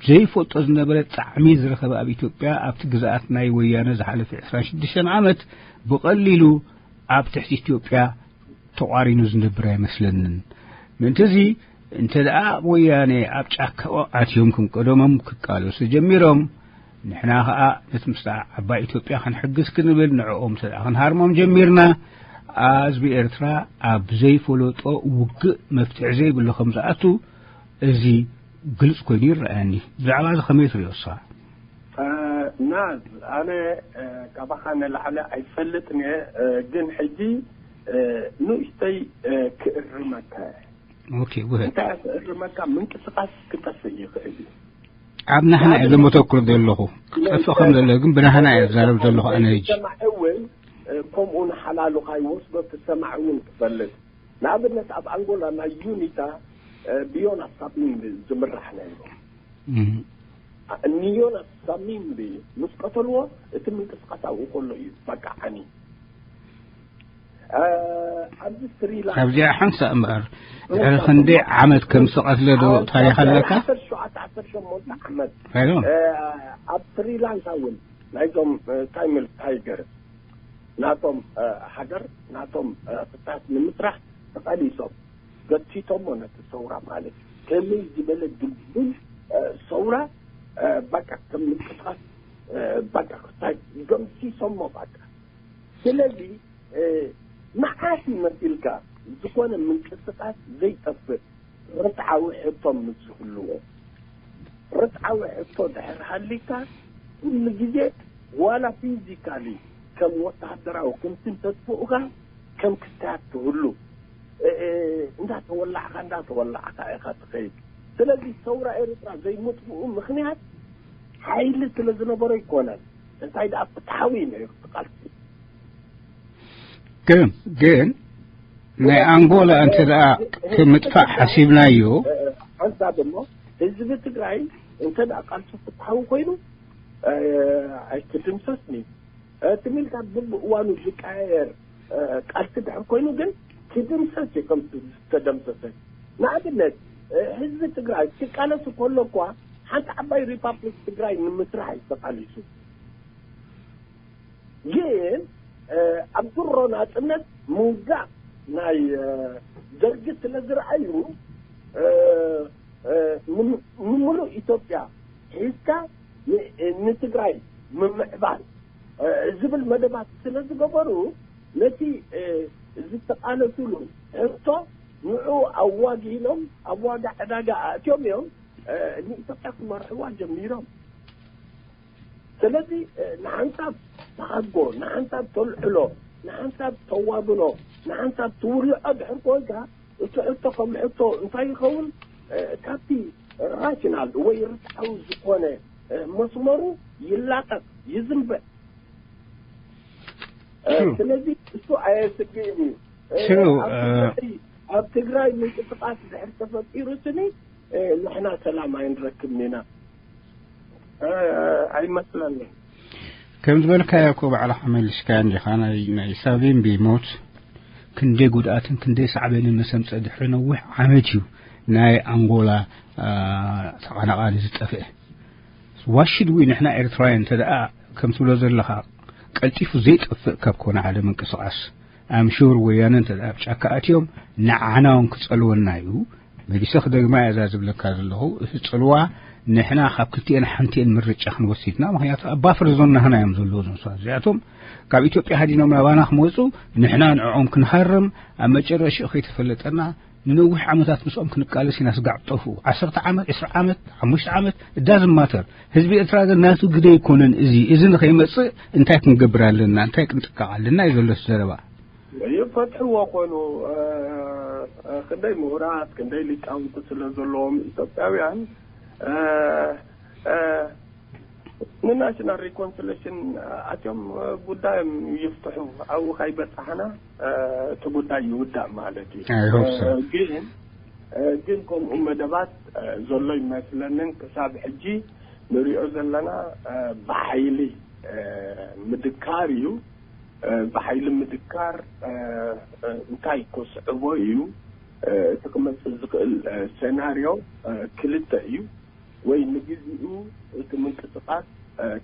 ዘይፈልጦ ዝነበረ ጣዕሚ ዝረኸበ ኣብ ኢትዮጵያ ኣብቲ ግዝኣት ናይ ወያነ ዝሓለፈ ዕስራን ሽዱሽተን ዓመት ብቐሊሉ ኣብ ትሕቲ ኢትዮጵያ ተቋሪኑ ዝነብር ኣይመስለንን። ምእንቲ እዚ እንተ ደኣ ወያነ ኣብ ጫካኦ ኣትዮም ከም ቀደሞም ክቃለሱ ጀሚሮም ንሕና ኸኣ ነቲ ምስታ ዓባይ ኢትዮጵያ ክንሕግዝ ክንብል ንዕኦም ስለ ክንሃርሞም ጀሚርና፣ ህዝቢ ኤርትራ ኣብ ዘይፈለጦ ውግእ መፍትሒ ዘይብሉ ከም ዝኣቱ እዚ ግልጽ ኮይኑ ይረኣየኒ። ብዛዕባ እዚ ከመይ ትሪኦ ንስኻ? ናዝ ኣነ ካባኻ ንላዕሊ ኣይፈልጥን እየ፣ ግን ሕጂ ንእሽተይ ክእርመካ። ኦኬ፣ ጉሄ። እንታይ ክእርመካ? ምንቅስቃስ ክጠፍእ ይኽእል እዩ። ኣብ ናህና እየ ዘመተኩር ዘለኹ። ክጠፍእ ከም ዘሎ ግን ብናህና እየ ዛረብ ዘለኹ ኣነ። ሕጂ ሰማዕ እውን ከምኡ ንሓላሉኻ ይወስዶ ትሰማዕ እውን ትፈልጥ። ንኣብነት ኣብ ኣንጎላ ናይ ዩኒታ ብዮናስ ሳቢምቢ ዝምራሕ ነይሩ። ንዮናስ ሳቢምቢ ምስ ቀተልዎ እቲ ምንቅስቃስ ኣብኡ ከሎ እዩ በቃ ዓኒ። ኣብዚ ስሪላንካ ኣብዚኣ ሓንሳእ እምበኣር ድሕሪ ክንደይ ዓመት ከም ዝቐትለ ዶ ታሪኽ ኣለካ? ዓሰርተ ሸውዓተ ዓሰርተ ሸሞንተ ዓመት ኣብ ስሪላንካ እውን ናይዞም ታይምል ታይገር ናቶም ሃገር ናቶም ፍታት ንምስራሕ ተቃሊሶም ገቲቶሞ ነቲ ሰውራ ማለት ከመይ ዝበለ ድልዱል ሰውራ በቃ ከም ምንቅስቃስ በቃ ክሳይ ገምሲሶሞ በቃ። ስለዚ መዓት ይመሲልካ ዝኾነ ምንቅስቃስ ዘይጠፍእ ርትዓዊ ሕቶ ምስ ዝህልዎ ርትዓዊ ሕቶ ድሕር ሃሊካ ኩሉ ግዜ ዋላ ፊዚካሊ ከም ወተሃደራዊ ክንትን ተጥፍኡካ ከም ክስታያት ትህሉ እንዳተወላዕካ እንዳተወላዕካ ኢኻ ትኸይድ። ስለዚ ሰውራ ኤርትራ ዘይምጥፍኡ ምኽንያት ሓይሊ ስለ ዝነበሮ ኣይኮነን። እንታይ ደኣ ፍትሓዊ እዩ ነይሩ እቲ ቃልሲ። ግን ግን ናይ ኣንጎላ እንተ ደኣ ክምጥፋእ ሓሲብናዮ ሓንሳብ እሞ ህዝቢ ትግራይ እንተ ደኣ ቃልሲ ፍትሓዊ ኮይኑ ኣይክድምሰስን እዩ። ትም ኢልካ ብብእዋኑ ዝቀያየር ቃልሲ ድሕር ኮይኑ ግን ክድምሰስ እዩ ከም ዝተደምሰሰ። ንኣብነት ህዝቢ ትግራይ ክቃለስ ከሎ እኳ ሓንቲ ዓባይ ሪፓብሊክ ትግራይ ንምስራሕ እዩ ተቃሊሱ። ግን ኣብ ድሮ ናፅነት ምውጋእ ናይ ደርጊ ስለ ዝረኣዩ ንምሉእ ኢትዮጵያ ሒዝካ ንትግራይ ምምዕባል ዝብል መደባት ስለ ዝገበሩ ነቲ ዝተቃለሱሉ ሕቶ ንዑ ኣዋጊኖም ኣብ ዋጋ ዕዳጋ ኣእትዮም እዮም ንኢትዮጵያ ክመርሕዋ ጀሚሮም። ስለዚ ንሓንሳብ ተሃጎ ንሓንሳብ ተልዕሎ ንሓንሳብ ተዋግኖ ንሓንሳብ ትውልዖ ድሕር ኮንካ እቲ ሕቶ ከም ሕቶ እንታይ ይኸውን? ካብቲ ራሽናል ወይ ርትዓዊ ዝኾነ መስመሩ ይላቀቅ ይዝንበዕ። ስለዚ እሱ ኣየስግእን እዩ። ኣብ ትግራይ ምንቅስቃስ ድሕር ተፈጢሩ ስኒ ንሕና ሰላም ኣይንረክብን ኢና። ኣይመስለኒ። ከም ዝበልካዮ እኮ ባዕልኻ መሊስካዮ እንዲኻ። ናይ ናይ ሳቪምቢ ሞት ክንደይ ጉድኣትን ክንደይ ሳዕቤንን መሰምፀ ድሕሪ ነዊሕ ዓመት እዩ ናይ ኣንጎላ ተቐናቓኒ ዝጠፍአ። ዋሽድ ዊ ንሕና ኤርትራውያን እንተ ደኣ ከም ትብሎ ዘለኻ ቀልጢፉ ዘይጠፍእ ካብ ኮነ ሓደ ምንቅስቓስ ኣምሹር ወያነ እንተ ደኣ ኣብ ጫካ ኣትዮም ንዓና እውን ክጸልወና እዩ። መሊሰ ክደግማ እያ እዛ ዝብለካ ዘለኹ። እቲ ጽልዋ ንሕና ካብ ክልቲኤን ሓንቲኤን ምርጫ ክንወስድና። ምኽንያቱ ኣብ ባፈር ዞን ናህና እዮም ዘለዉ እዞም ሰባት እዚኣቶም። ካብ ኢትዮጵያ ሃዲኖም ናባና ክመጹ ንሕና ንዕኦም ክንሃርም ኣብ መጨረሽኡ ከይተፈለጠና ንነዊሕ ዓመታት ምስኦም ክንቃለስ ኢና ስጋዕ ጠፍኡ። ዓሰርተ ዓመት፣ ዕስራ ዓመት፣ ሓሙሽተ ዓመት እዳዝም ማተር። ህዝቢ ኤርትራ ግን ናቱ ግደ ኣይኮነን እዚ። እዚ ንኸይመጽእ እንታይ ክንገብር ኣለና? እንታይ ክንጥንቀቕ ኣለና እዩ ዘሎ እቲ ዘረባ። ይፈትሕዎ ኮኑ ክንደይ ምሁራት ክንደይ ሊቃውንቲ ስለ ዘለዎም ኢትዮጵያውያን ንናሽናል ሪኮንሲሌሽን ኣትዮም ጉዳዮም ይፍትሑ ኣብኡ ካይበፃሕና እቲ ጉዳይ ይውዳእ ማለት እዩ። ግን ግን ከምኡ መደባት ዘሎ ይመስለንን ክሳብ ሕጂ ንሪኦ ዘለና ብሓይሊ ምድካር እዩ። ብሓይሊ ምድካር እንታይ ከስዕቦ እዩ? እቲ ክመፅእ ዝኽእል ሴናርዮ ክልተ እዩ። ወይ ንግዜኡ እቲ ምንቅስቃስ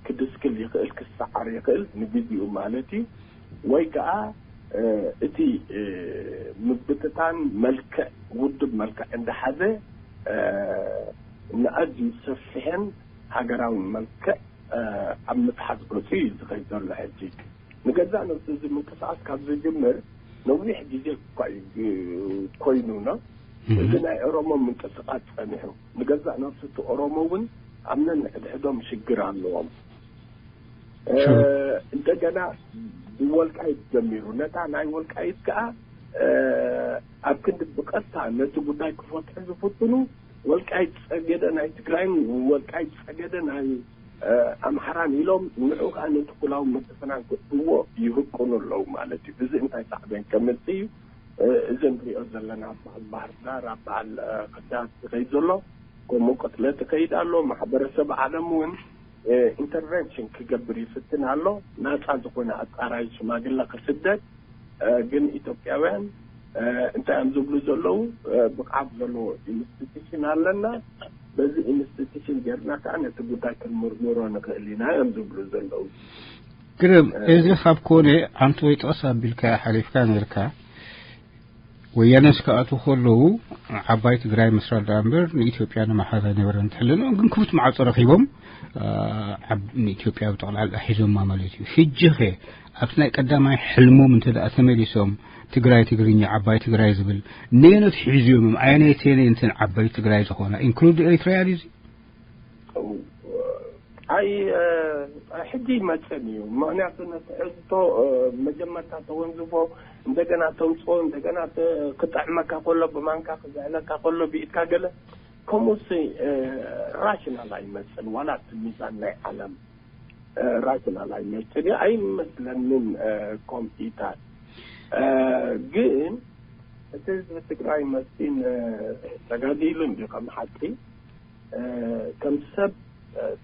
ክድስክል ይኽእል ክሰዓር ይኽእል ንግዜኡ ማለት እዩ። ወይ ከዓ እቲ ምብትታን መልክዕ ውድብ መልክዕ እንዳሓዘ ንኣዝዩ ሰፊሕን ሃገራዊ መልክዕ ኣብ ምትሓዝ ገፁ እዩ ዝኸይድ ዘሎ። ሕጂ ንገዛእ ነብሱ እዚ ምንቅስቃስ ካብ ዝጅምር ነዊሕ ግዜ እኳ እዩ ኮይኑ ነው። እዚ ናይ ኦሮሞ ምንቅስቃስ ጸኒሑ ንገዛእ ነብሱ እቲ ኦሮሞ እውን ኣብ ነንሕድሕዶም ሽግር ኣለዎም። እንደገና ብወልቃይት ጀሚሩ፣ ነታ ናይ ወልቃይት ከኣ ኣብ ክንዲ ብቐጥታ ነቲ ጉዳይ ክፈትሑ ዝፍትኑ፣ ወልቃይት ጸገደ ናይ ትግራይን ወልቃይት ጸገደ ናይ ኣምሓራን ኢሎም፣ ንዑ ከኣ ነቲ ኩላዊ መተፈናን ክእትዎ ይህቅኑ ኣለዉ ማለት እዩ። እዚ እንታይ ሳዕቤን ከምጽእ እዩ? እዚ ንሪኦ ዘለና ኣብ በዓል ባህር ዳር፣ ኣብ በዓል ክዳት ዝኸይድ ዘሎ፣ ከምኡ ቅትለት ይኸይድ ኣሎ። ማሕበረሰብ ዓለም እውን ኢንተርቨንሽን ክገብር ይፍትን ኣሎ። ናፃ ዝኾነ ኣፃራይ ሽማግለ ክስደድ፣ ግን ኢትዮጵያውያን እንታይ እዮም ዝብሉ ዘለዉ? ብቕዓት ዘለዎ ኢንስቲትዩሽን ኣለና፣ በዚ ኢንስቲትዩሽን ጌርና ከዓ ነቲ ጉዳይ ክንምርምሮ ንኽእል ኢና እዮም ዝብሉ ዘለዉ። ግርም። እዚ ካብ ኮነ ኣንተ ወይ ጠቕስ ኣቢልካ ሓሊፍካ ነርካ። ወያነ እስከኣቱ ከለዉ ዓባይ ትግራይ መስራት ደኣ እምበር ንኢትዮጵያ ንምሓዝ ኣይነበረን ትሕልኖ። ግን ክፉት ማዕጾ ረኺቦም ንኢትዮጵያ ብጠቕላላ ሒዞማ ማለት እዩ። ሕጂ ኸ ኣብቲ ናይ ቀዳማይ ሕልሞም እንተ ደኣ ተመሊሶም፣ ትግራይ ትግርኛ፣ ዓባይ ትግራይ ዝብል ነየኖት ሒዝዮም እዮም? ኣየነየተን እየን እተን ዓባይ ትግራይ ዝኾና? ኢንክሉድ ኤሪትራ ድዩ እዚ? ኣይ ሕጂ ይመፅን እዩ። ምክንያቱ ነቲ ሕዝቶ መጀመርታ ተወንዝፎ፣ እንደገና ተምፅኦ፣ እንደገና ክጥዕመካ ከሎ ብማንካ ክዝዕነካ ከሎ ብኢድካ ገለ ከምኡስ ራሽናል ኣይመፅን። ዋላ እቲ ሚዛን ናይ ዓለም ራሽናል ኣይመፅን እዩ ኣይመስለንን። ኮምፒውተር ግን እቲ ህዝቢ ትግራይ መፂን ተጋዲሉ እንዲ ከም ሓቂ ከም ሰብ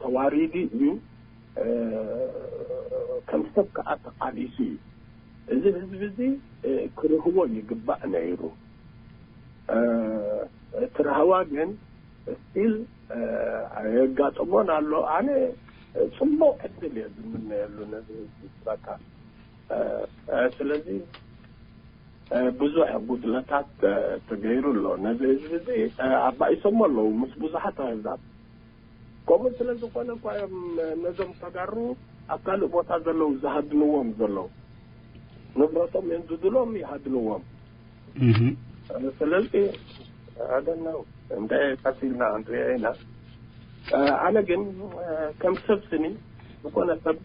ተዋሪዱ እዩ። ከም ሰብ ከዓ ተቃሊሱ እዩ። እዚ ህዝቢ እዚ ክርህዎ ይግባእ ነይሩ። እቲ ራህዋ ግን ስቲል የጋጥሞን ኣሎ። ኣነ ፅቡቅ ዕድል እየ ዝምነየሉ ነዚ ህዝቢ። በቃ ስለዚ ብዙሕ ጉድለታት ተገይሩ ኣሎ። ነዚ ህዝቢ እዚ ኣባኢሶሞ ኣለዉ ምስ ብዙሓት ኣህዛብ። ከምኡ ስለ ዝኾነ እኳ እዮም ነዞም ተጋሩ ኣብ ካልእ ቦታ ዘለዉ ዝሃድንዎም ዘለዉ። ንብረቶም እዮም ዝድሎም፣ ይሃድንዎም። ስለዚ ኣደነው እንደ ቀሲልና እንሪኦ ኢና። ኣነ ግን ከም ሰብ ስኒ ዝኾነ ሰብ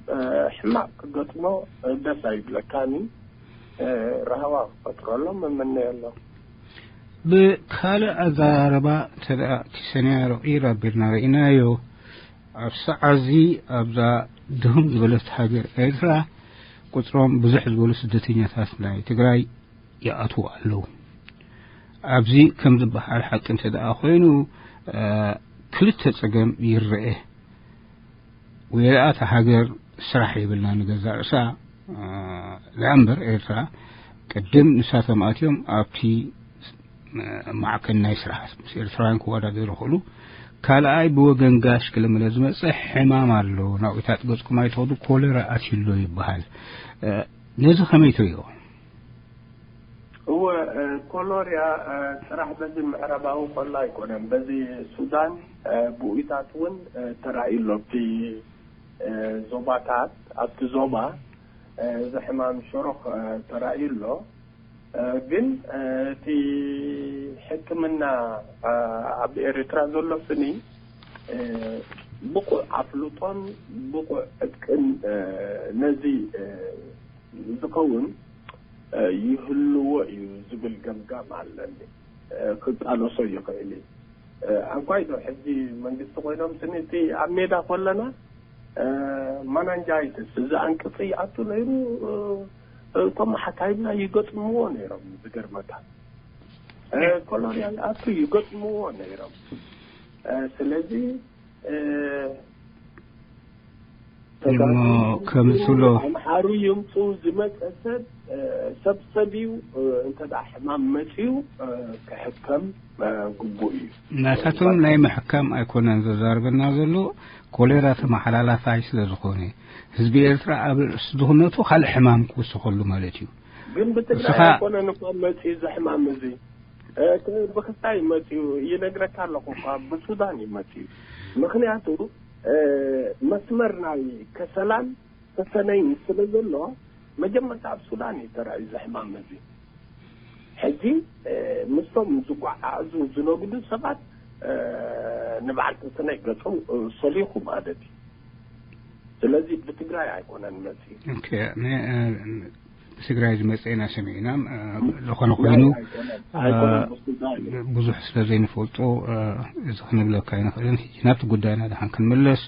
ሕማቕ ክገጥሞ ደስ ኣይብለካኒ። ራህዋ ክፈጥረሎም እምነየሎም። ብካልእ ኣዘራርባ እንተ ደኣ እቲ ሰናሪዮ ቀይር ኣቢልና ርኢናዮ፣ ኣብ ሰዓዚ ኣብዛ ድሁም ዝበለት ሃገር ኤርትራ ቁጽሮም ብዙሕ ዝበሉ ስደተኛታት ናይ ትግራይ ይኣትዉ ኣለዉ። ኣብዚ ከም ዝበሃል ሓቂ እንተ ደኣ ኮይኑ፣ ክልተ ጸገም ይረኤ። ወይለኣ እታ ሃገር ስራሕ የብልና ንገዛእ ርእሳ። ደኣ እምበር ኤርትራ ቅድም ንሳቶም ኣትዮም ኣብቲ ማዕከን ናይ ስራሕ ምስ ኤርትራውያን ክወዳደሩ ይኽእሉ። ካልኣይ ብወገን ጋሽ ክልምለ ዝመጸ ሕማም ኣሎ። ናብኡ ገጽኩም ኣይትኸዱ፣ ኮሌራ ኣትዩ ኣሎ ይበሃል። ነዚ ከመይ ትርእዮ? እወ፣ ኮሎርያ ጥራሕ በዚ ምዕራባዊ ቆላ ኣይኮነን፣ በዚ ሱዳን ብኡይታት እውን ተራእዩ ኣሎ። ኣብቲ ዞባታት፣ ኣብቲ ዞባ እዚ ሕማም ሸሮኽ ተራእዩ ኣሎ። ግን እቲ ሕክምና ኣብ ኤርትራ ዘሎ ስኒ ብቑዕ ኣፍልጦን ብቑዕ ዕጥቅን ነዚ ዝኸውን ይህልዎ እዩ ዝብል ገምጋም ኣለኒ። ክቃለሶ ይኽእል እዩ። ኣንኳይ ዶ ሕጂ መንግስቲ ኮይኖም ስኒ እቲ ኣብ ሜዳ ከለና ማናንጃይትስ እዚ ኣንቅፂ ይኣቱ ነይሩ። እቶም ሓካይምና ይገጥምዎ ነይሮም። ዝገርመካ ኮሎርያ ይኣቱ ይገጥምዎ ነይሮም። ስለዚ እሞ ከም ዝብሎ ኣምሓሩ ይምፁ ዝመፀ ሰብ ሰብ ሰብ እዩ። እንተ ደኣ ሕማም መፅዩ ክሕከም ግቡእ እዩ። ናታቶም ናይ ምሕካም ኣይኮነን ዘዛርበና ዘሎ፣ ኮሌራ ተመሓላላፋይ ስለ ዝኾነ ህዝቢ ኤርትራ ኣብ ርእሲ ድኽነቱ ካልእ ሕማም ክውስኸሉ ማለት እዩ። ግን ብትግራይ እስኻ ኣይኮነን እኮ መፅዩ እዚ ሕማም እዚ። እ፣ ክ-፣ ብክስታይ መፅዩ ይነግረካ ኣለኹ እኳ፣ ብሱዳን እዩ መፅዩ። ምኽንያቱ እ፣ መስመር ናይ ከሰላን ተሰነይን ስለ ዘሎ መጀመርታ ኣብ ሱዳን እዩ ተራእዩ እዚ ሕማም እዚ። ሕጂ እ፣ ምስቶም ዝጓዓዙ ዝነግዱ ሰባት እ፣ ንበዓል ተሰነይ ገጾም እ፣ ሰሊኹ ማለት እዩ። ስለዚ ብትግራይ ኣይኮነን መፂ ኦኬ፣ ነ- እ፣ ብትግራይ ዝመፀ ኢና ሰሚዕና። እ፣ ዝኾነ ኮይኑ፣ ኣይኮነን። እ፣ ኣይኮነን ብትግራይ። ብዙሕ ስለ ዘይንፈልጦ፣ እ፣ እዚ ክንብለካ ኣይንኽእልን። ሕጂ ናብቲ ጉዳይና ደሓን ክንምለስ፣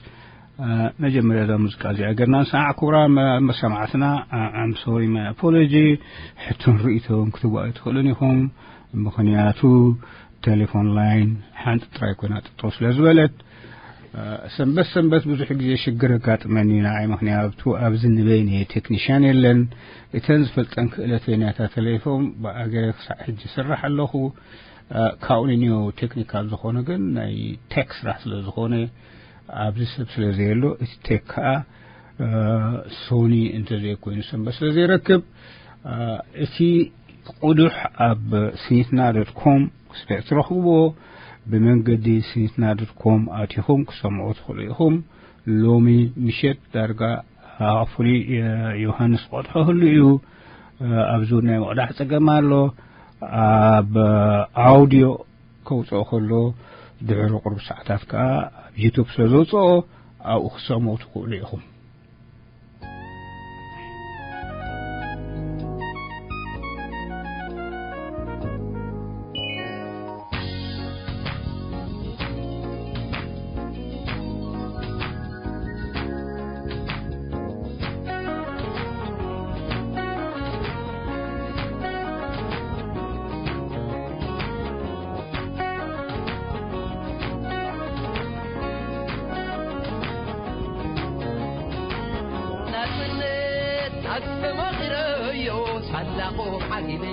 እ፣ መጀመርያ እዛ ሙዚቃ እዚኣ ገርና ንሰማዕ። ክቡራ መ- መሰማዕትና፣ እ፣ I'm sorry, my apology፣ ሕቶን ርእይቶን ክትዋእ ትኽእሉን ኢኹም። ምኽንያቱ ቴሌፎን ላይን ሓንቲ ጥራይ ኮይና ጥጦ ስለ ዝበለት፣ እ፣ ሰንበት ሰንበት ብዙሕ ግዜ ሽግር ኣጋጥመኒ ንዓይ። ምኽንያቱ ኣብዚ ንበይነ ቴክኒሽያን የለን። እተን ዝፈልጠን ክእለተይ ናታ ቴሌፎን ብኣገረ ክሳዕ ሕጂ ይስራሕ ኣለኹ። እ፣ ካብኡ ንዮ ቴክኒካል ዝኾነ ግን ናይ ቴክ ስራሕ ስለ ዝኾነ ኣብዚ ሰብ ስለ ዘየሎ፣ እቲ ቴክ ከኣ፣ እ፣ ሶኒ እንተዘይኮይኑ ሰንበት ስለ ዘይረክብ፣ እ፣ እቲ ቁዱሕ ኣብ ስኒትና ዶት ኮም ስለ እትረኽብዎ፣ ብመንገዲ ስኒትና ዶት ኮም ኣቲኹም ክሰምዑ ትኽእሉ ኢኹም። ሎሚ ምሸት ዳርጋ፣ እ፣ ፍሉይ፣ እ፣ ዮሃንስ ቆጥሖ ህሉ እዩ። እ፣ ኣብዚ እውን ናይ ምቕዳሕ ጸገም ኣሎ። ኣብ ኣውድዮ ከውጽኦ ከሎ፣ ድሕሪ ቁሩብ ሰዓታት ከኣ ኣብ ዩቱብ ስለ ዘውጽኦ፣ ኣብኡ ክትሰምዑ ትኽእሉ ኢኹም። ናጽነት ኣስተማቒረዮ ሳላቑ ሓጊለ፣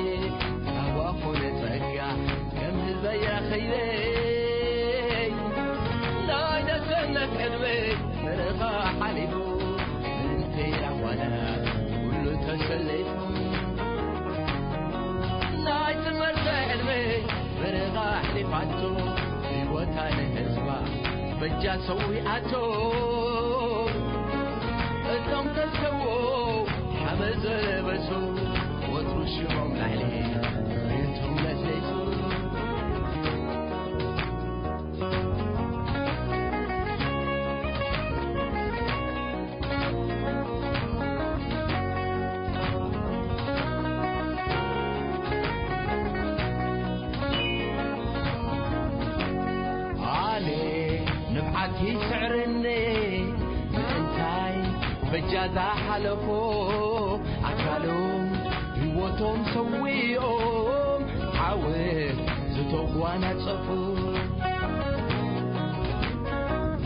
ካብ ኮነ ጸጋ ከም ህዝበይ ረኺበ። ናይ ናጽነት ዕድመ በረኻ ሓሊፉ፣ ምእንቲ ኣዋዳት ኩሉ ተሰሊፉ። ናይ ትምህርቲ ዕድመ በረኻ ኣሕሊፋቶ፣ ህይወታ ንህዝባ በጃ ሰዊኣቶ። እቶም ተሰዉ ሓመድ ዘለበሱ፣ ወትሩ ሽሞም ላዕሊ ርእየቶም ለስሊሱ። ኣነ ንብዓት ይስዕረኒ ምእንታይ በጃ ዝሓለፎ ኣካሎም ህይወቶም ሰዊኦም ዓወት ዝተጓናጸፉ።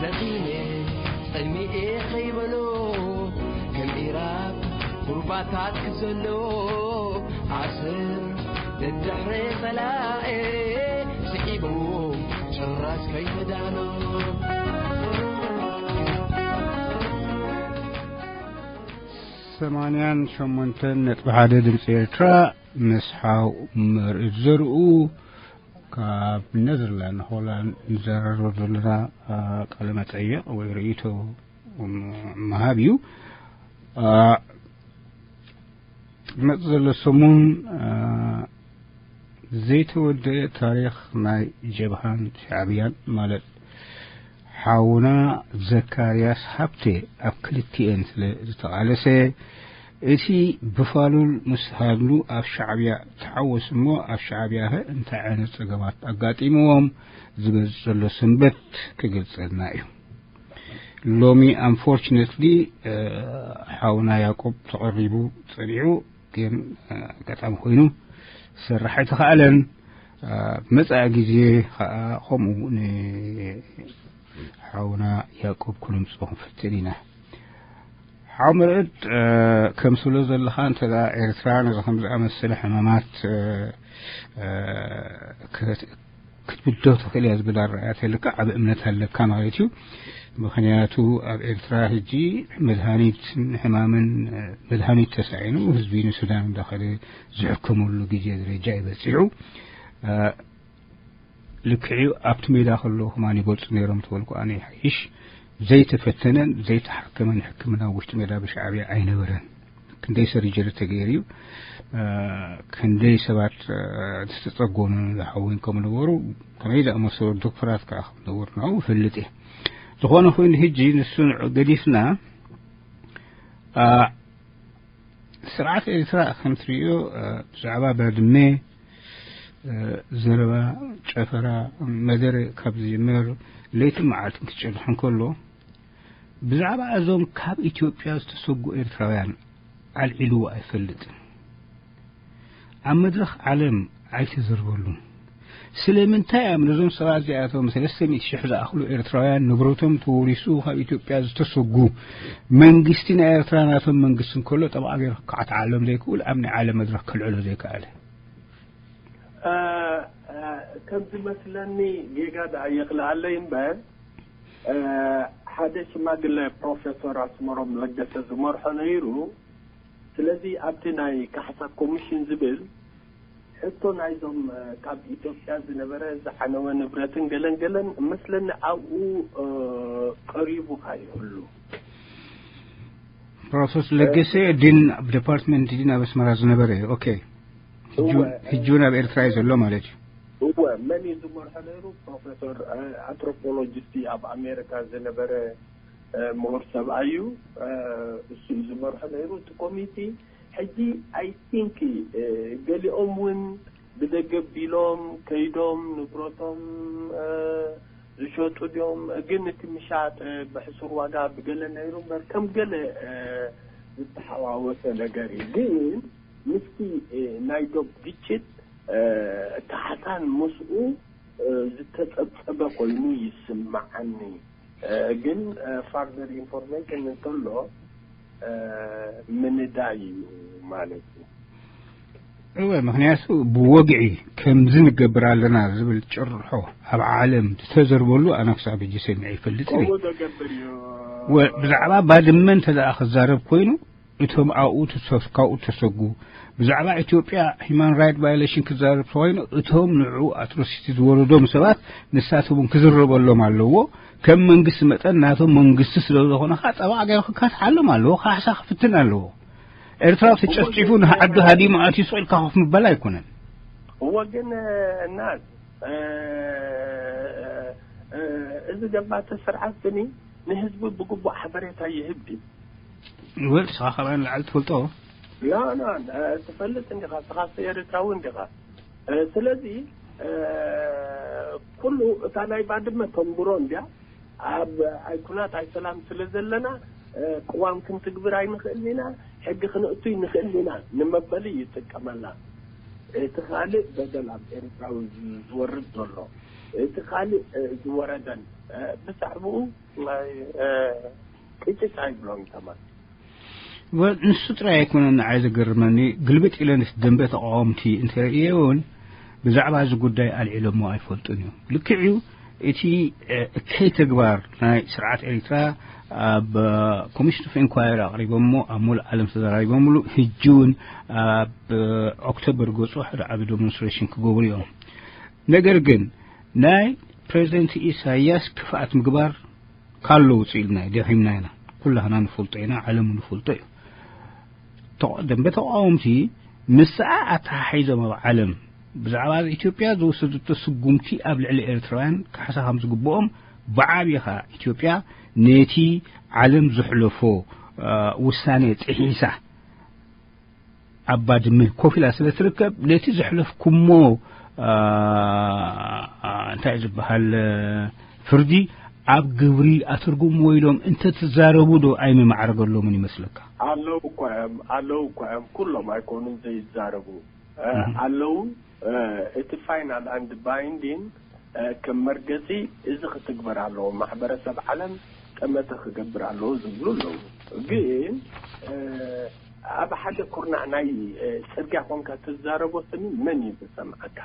ለኺመ ጸሚኤ ከይበሎ ከም ኢራብ ቁርባታት ክዘሎ ኣስር ደድሕሪ ጸላኤ ስዒቡ ጭራሽ ከይተዳሎ። ሰማንያን ሸሞንተን ነጥቢ ሓደ ድምፂ ኤርትራ ምስ ሓው መርኢት ዘርኡ ካብ ኔዘርላንድ ሆላንድ ንዘራረብ ዘለና፣ አ፣ ቃለ መጠይቕ ወይ ርእይቶ ም-፣ ምሃብ እዩ። አ፣ ዝመጽእ ዘሎ ሰሙን፣ አ፣ ዘይተወደአ ታሪኽ ናይ ጀብሃን ሻዕብያን፣ ማለት ሓውና ዘካርያስ ሃብተ ኣብ ክልቲኤን ስለ ዝተቓለሰ፣ እቲ ብፋሉል ምስ ሃድኑ ኣብ ሻዕብያ ተሓወስ እሞ፣ ኣብ ሻዕብያ ኸ እንታይ ዓይነት ጸገማት ኣጋጢምዎም ዝመጽእ ዘሎ ሰንበት ክገልጸልና እዩ። ሎሚ ኣንፎርችነትሊ፣ እ፣ ሓውና ያዕቆብ ተቐሪቡ ጸኒሑ፣ ግን፣ እ፣ ኣጋጣሚ ኮይኑ ክሰርሕ ኣይተኻእለን። እ፣ መጻኢ ግዜ ኸኣ ከምኡ ንሓውና ያዕቆብ ክነምጽኦ ክንፍትን ኢና። ሓው መርዕድ፣ እ፣ ከም ስለ ዘለኻ እንተ ደኣ ኤርትራ ነዚ ከም ዝኣመሰለ ሕማማት፣ እ፣ እ፣ ክት-፣ ክትብድሆ ትኽእል እያ ዝብል ኣረኣእያ ተልካ ዓቢ እምነት ኣለካ ማለት እዩ። ምኽንያቱ ኣብ ኤርትራ ሕጂ መድሃኒት ንሕማምን፣ እ፣ መድሃኒት ተሳዒኑ ህዝቢ ንሱዳን እንዳኸደ ዝሕከመሉ ግዜ ደረጃ እዩ በጺሑ። እ፣ ልክዕዩ ኣብቲ ሜዳ ከለዉ ከማን ይገልጹ ነይሮም ተበልኩ ኣነ ይሓይሽ። ዘይተፈተነን ዘይተሓከመን ሕክምና ኣብ ውሽጢ ሜዳ ብሻዕብያ ኣይነበረን። ክንደይ ሰርጀሪ ተገይሩ እዩ፣ እ፣ ክንደይ ሰባት፣ እ፣ ዝተጸገኑ ዝሓወይን ከም ነበሩ፣ ከመይ ዝኣመሰሉ ዶክተራት ከኣ ከም ነበሩ ንዕኡ እፈልጥ እየ። ዝኾነ ኮይኑ ሕጂ ንሱ ንዑ ገዲፍና ስርዓት ኤርትራ ከም ትርእዮ ብዛዕባ ባድመ ዘረባ፣ ጨፈራ፣ መደረ ካብ ዝጅምር ለይትን መዓልትን ክጭርሕ እንከሎ፣ ብዛዕባ እዞም ካብ ኢትዮጵያ ዝተሰጉ ኤርትራውያን ኣልዒልዎ ኣይፈልጥን። ኣብ መድረኽ ዓለም ኣይተዘርበሉን። ስለምንታይ እዮም ነዞም ሰባት እዚኣቶም ሰለስተ ሚእቲ ሽሕ ዝኣኽሉ ኤርትራውያን ንብረቶም ተወሪሱ ካብ ኢትዮጵያ ዝተሰጉ፣ መንግስቲ ናይ ኤርትራ ናቶም መንግስቲ እንከሎ ጠበቓ ገይሩ ክከዓትዓሎም ዘይክእል፣ ኣብ ናይ ዓለም መድረኽ ከልዕሎ ዘይከኣለ? ከም ዝመስለኒ፣ ጌጋ ደኣ የኽልኣለይ እምበር፣ ሓደ ሽማግለ ፕሮፌሰር ኣስመሮም ለገሰ ዝመርሖ ነይሩ። ስለዚ ኣብቲ ናይ ካሕሳ ኮሚሽን ዝብል ሕቶ ናይዞም ካብ ኢትዮጵያ ዝነበረ ዝዓነወ ንብረትን ገለን ገለን መስለኒ ኣብኡ ቀሪቡ ከይህሉ። ፕሮፌሰር ለገሰ ዲን፣ ኣብ ዲፓርትመንት ዲን ኣብ ኣስመራ ዝነበረ እዩ። ኦኬ። ሕጂ እውን ኣብ ኤርትራ እዩ ዘሎ ማለት እዩ። እወ፣ መን እዩ ዝመርሖ ነይሩ? ፕሮፌሰር ኣንትሮፖሎጂስት ኣብ ኣሜሪካ ዝነበረ ምሁር ሰብኣይ እዩ። እሱ እዩ ዝመርሖ ነይሩ እቲ ኮሚቲ። ሕጂ ኣይ ቲንክ ገሊኦም እውን ብደገ ቢሎም ከይዶም ንብረቶም ዝሸጡ ድዮም? ግን እቲ ምሻጥ ብሕሱር ዋጋ ብገለ ነይሩ እምበር ከም ገለ ዝተሓዋወሰ ነገር እዩ። ግን ምስቲ ናይ ዶብ ግጭት ካሕሳን ምስኡ ዝተጸብጸበ ኮይኑ ይስምዓኒ። ግን ፋርደር ኢንፎርሜሽን እንተሎ ምንዳይ እዩ ማለት እዩ። እወ፣ ምክንያቱ ብወግዒ ከምዚ ንገብር ኣለና ዝብል ጭርሖ ኣብ ዓለም ዝተዘርበሉ ኣነ ክሳብ ሕጂ ሰሚዐ ይፈልጥ። ከምኡ ዘገብር እዩ። ብዛዕባ ባድመ እንተ ደኣ ክዛረብ ኮይኑ፣ እቶም ኣብኡ ተሰ- ካብኡ ተሰጉ፣ ብዛዕባ ኢትዮጵያ ሂማን ራይት ቫዮሌሽን ክዛረብ ተኮይኑ፣ እቶም ንዕኡ ኣትሮሲቲ ዝወረዶም ሰባት ንሳቶም እውን ክዝረበሎም ኣለዎ። ከም መንግስቲ መጠን ናቶም መንግስቲ ስለ ዝኾነ ከዓ ጠበቃ ገይሩ ክካትሓሎም ኣለዎ፣ ካሕሳ ክፍትን ኣለዎ። ኤርትራ ተጨፍጪፉ ንዓዱ ሃዲሙ ኣትዩ ስቕ ኢልካ ኮፍ ምበል ኣይኮነን። እወ ግን እናዝ እዚ ገባቲ ስርዓት ብኒ ንህዝቡ ብግቡእ ሓበሬታ ይህብ ድዩ? ወል ንስኻ ካባይ ንላዕሊ ትፈልጦ። ላ ላ ትፈልጥ እንዲኻ፣ ንስኻስ ኤርትራዊ እንዲኻ። ስለዚ ኩሉ እታ ናይ ባድመ ተንብሮ እንድያ። ኣብ ኣይ ኩናት ኣይ ሰላም ስለ ዘለና ቅዋም ክንትግብር ኣይንኽእልን ኢና፣ ሕጊ ክነእቱ ይንኽእል ኢና ንመበሊ ይጥቀመላ። እቲ ካልእ በደል ኣብ ኤርትራዊ ዝወርድ ዘሎ፣ እቲ ካልእ ዝወረደን ብዛዕባኡ ናይ ቅጭጭ ኣይብሎም ተማን። ንሱ ጥራይ ኣይኮነን ንዓይ ዘገርመኒ፣ ግልብጥ ኢለ ምስ ደንበ ተቃወምቲ እንተርእየ እውን ብዛዕባ እዚ ጉዳይ ኣልዒሎሞ ኣይፈልጡን እዮም። ልክዕ እዩ፣ እቲ እከይ ተግባር ናይ ስርዓት ኤሪትራ ኣብ ኮሚሽን ኦፍ ኢንኳየሪ ኣቕሪቦሞ ኣብ ሙሉእ ዓለም ተዘራሪቦምሉ። ሕጂ እውን ኣብ ኦክቶበር ገጹ ሓደ ዓቢ ዴሞንስትሬሽን ክገብሩ እዮም። ነገር ግን ናይ ፕሬዚደንት ኢሳያስ ክፍኣት ምግባር ካሎ ውፅእ ኢልና ደኺምና ኢና። ኩላህና ንፈልጦ ኢና፣ ዓለም ንፈልጦ እዩ። ደንበ ተቃወምቲ ምስኣ ኣተሓሒዞም ኣብ ዓለም ብዛዕባ ኢትዮጵያ ዝወሰደቶ ስጉምቲ ኣብ ልዕሊ ኤርትራውያን ካሕሳ ከም ዝግብኦም ብዓቢኻ ኢትዮጵያ ነቲ ዓለም ዘሕለፎ ውሳኔ ጥሒሳ ኣብ ባድመ ኮፍ ኢላ ስለ ትርከብ ነቲ ዘሕለፍኩሞ እንታይ ዝበሃል ፍርዲ ኣብ ግብሪ ኣትርጉምዎ ኢሎም እንተትዛረቡ ዶ ኣይምማዕረገሎምን ይመስለካ? ኣለዉ እኮ እዮም፣ ኣለዉ እኮ እዮም። ኩሎም ኣይኮኑን ዘይዛረቡ ኣለዉ። እቲ ፋይናል ኣንድ ባይንዲን ከም መርገጺ እዚ ክትግበር ኣለዎ፣ ማሕበረሰብ ዓለም ጠመተ ክገብር ኣለዎ ዝብሉ ኣለዉ። ግን ኣብ ሓደ ኩርናዕ ናይ ጽርግያ ኮንካ ትዛረቦ ስኒ መን እዩ ዝሰምዓካ?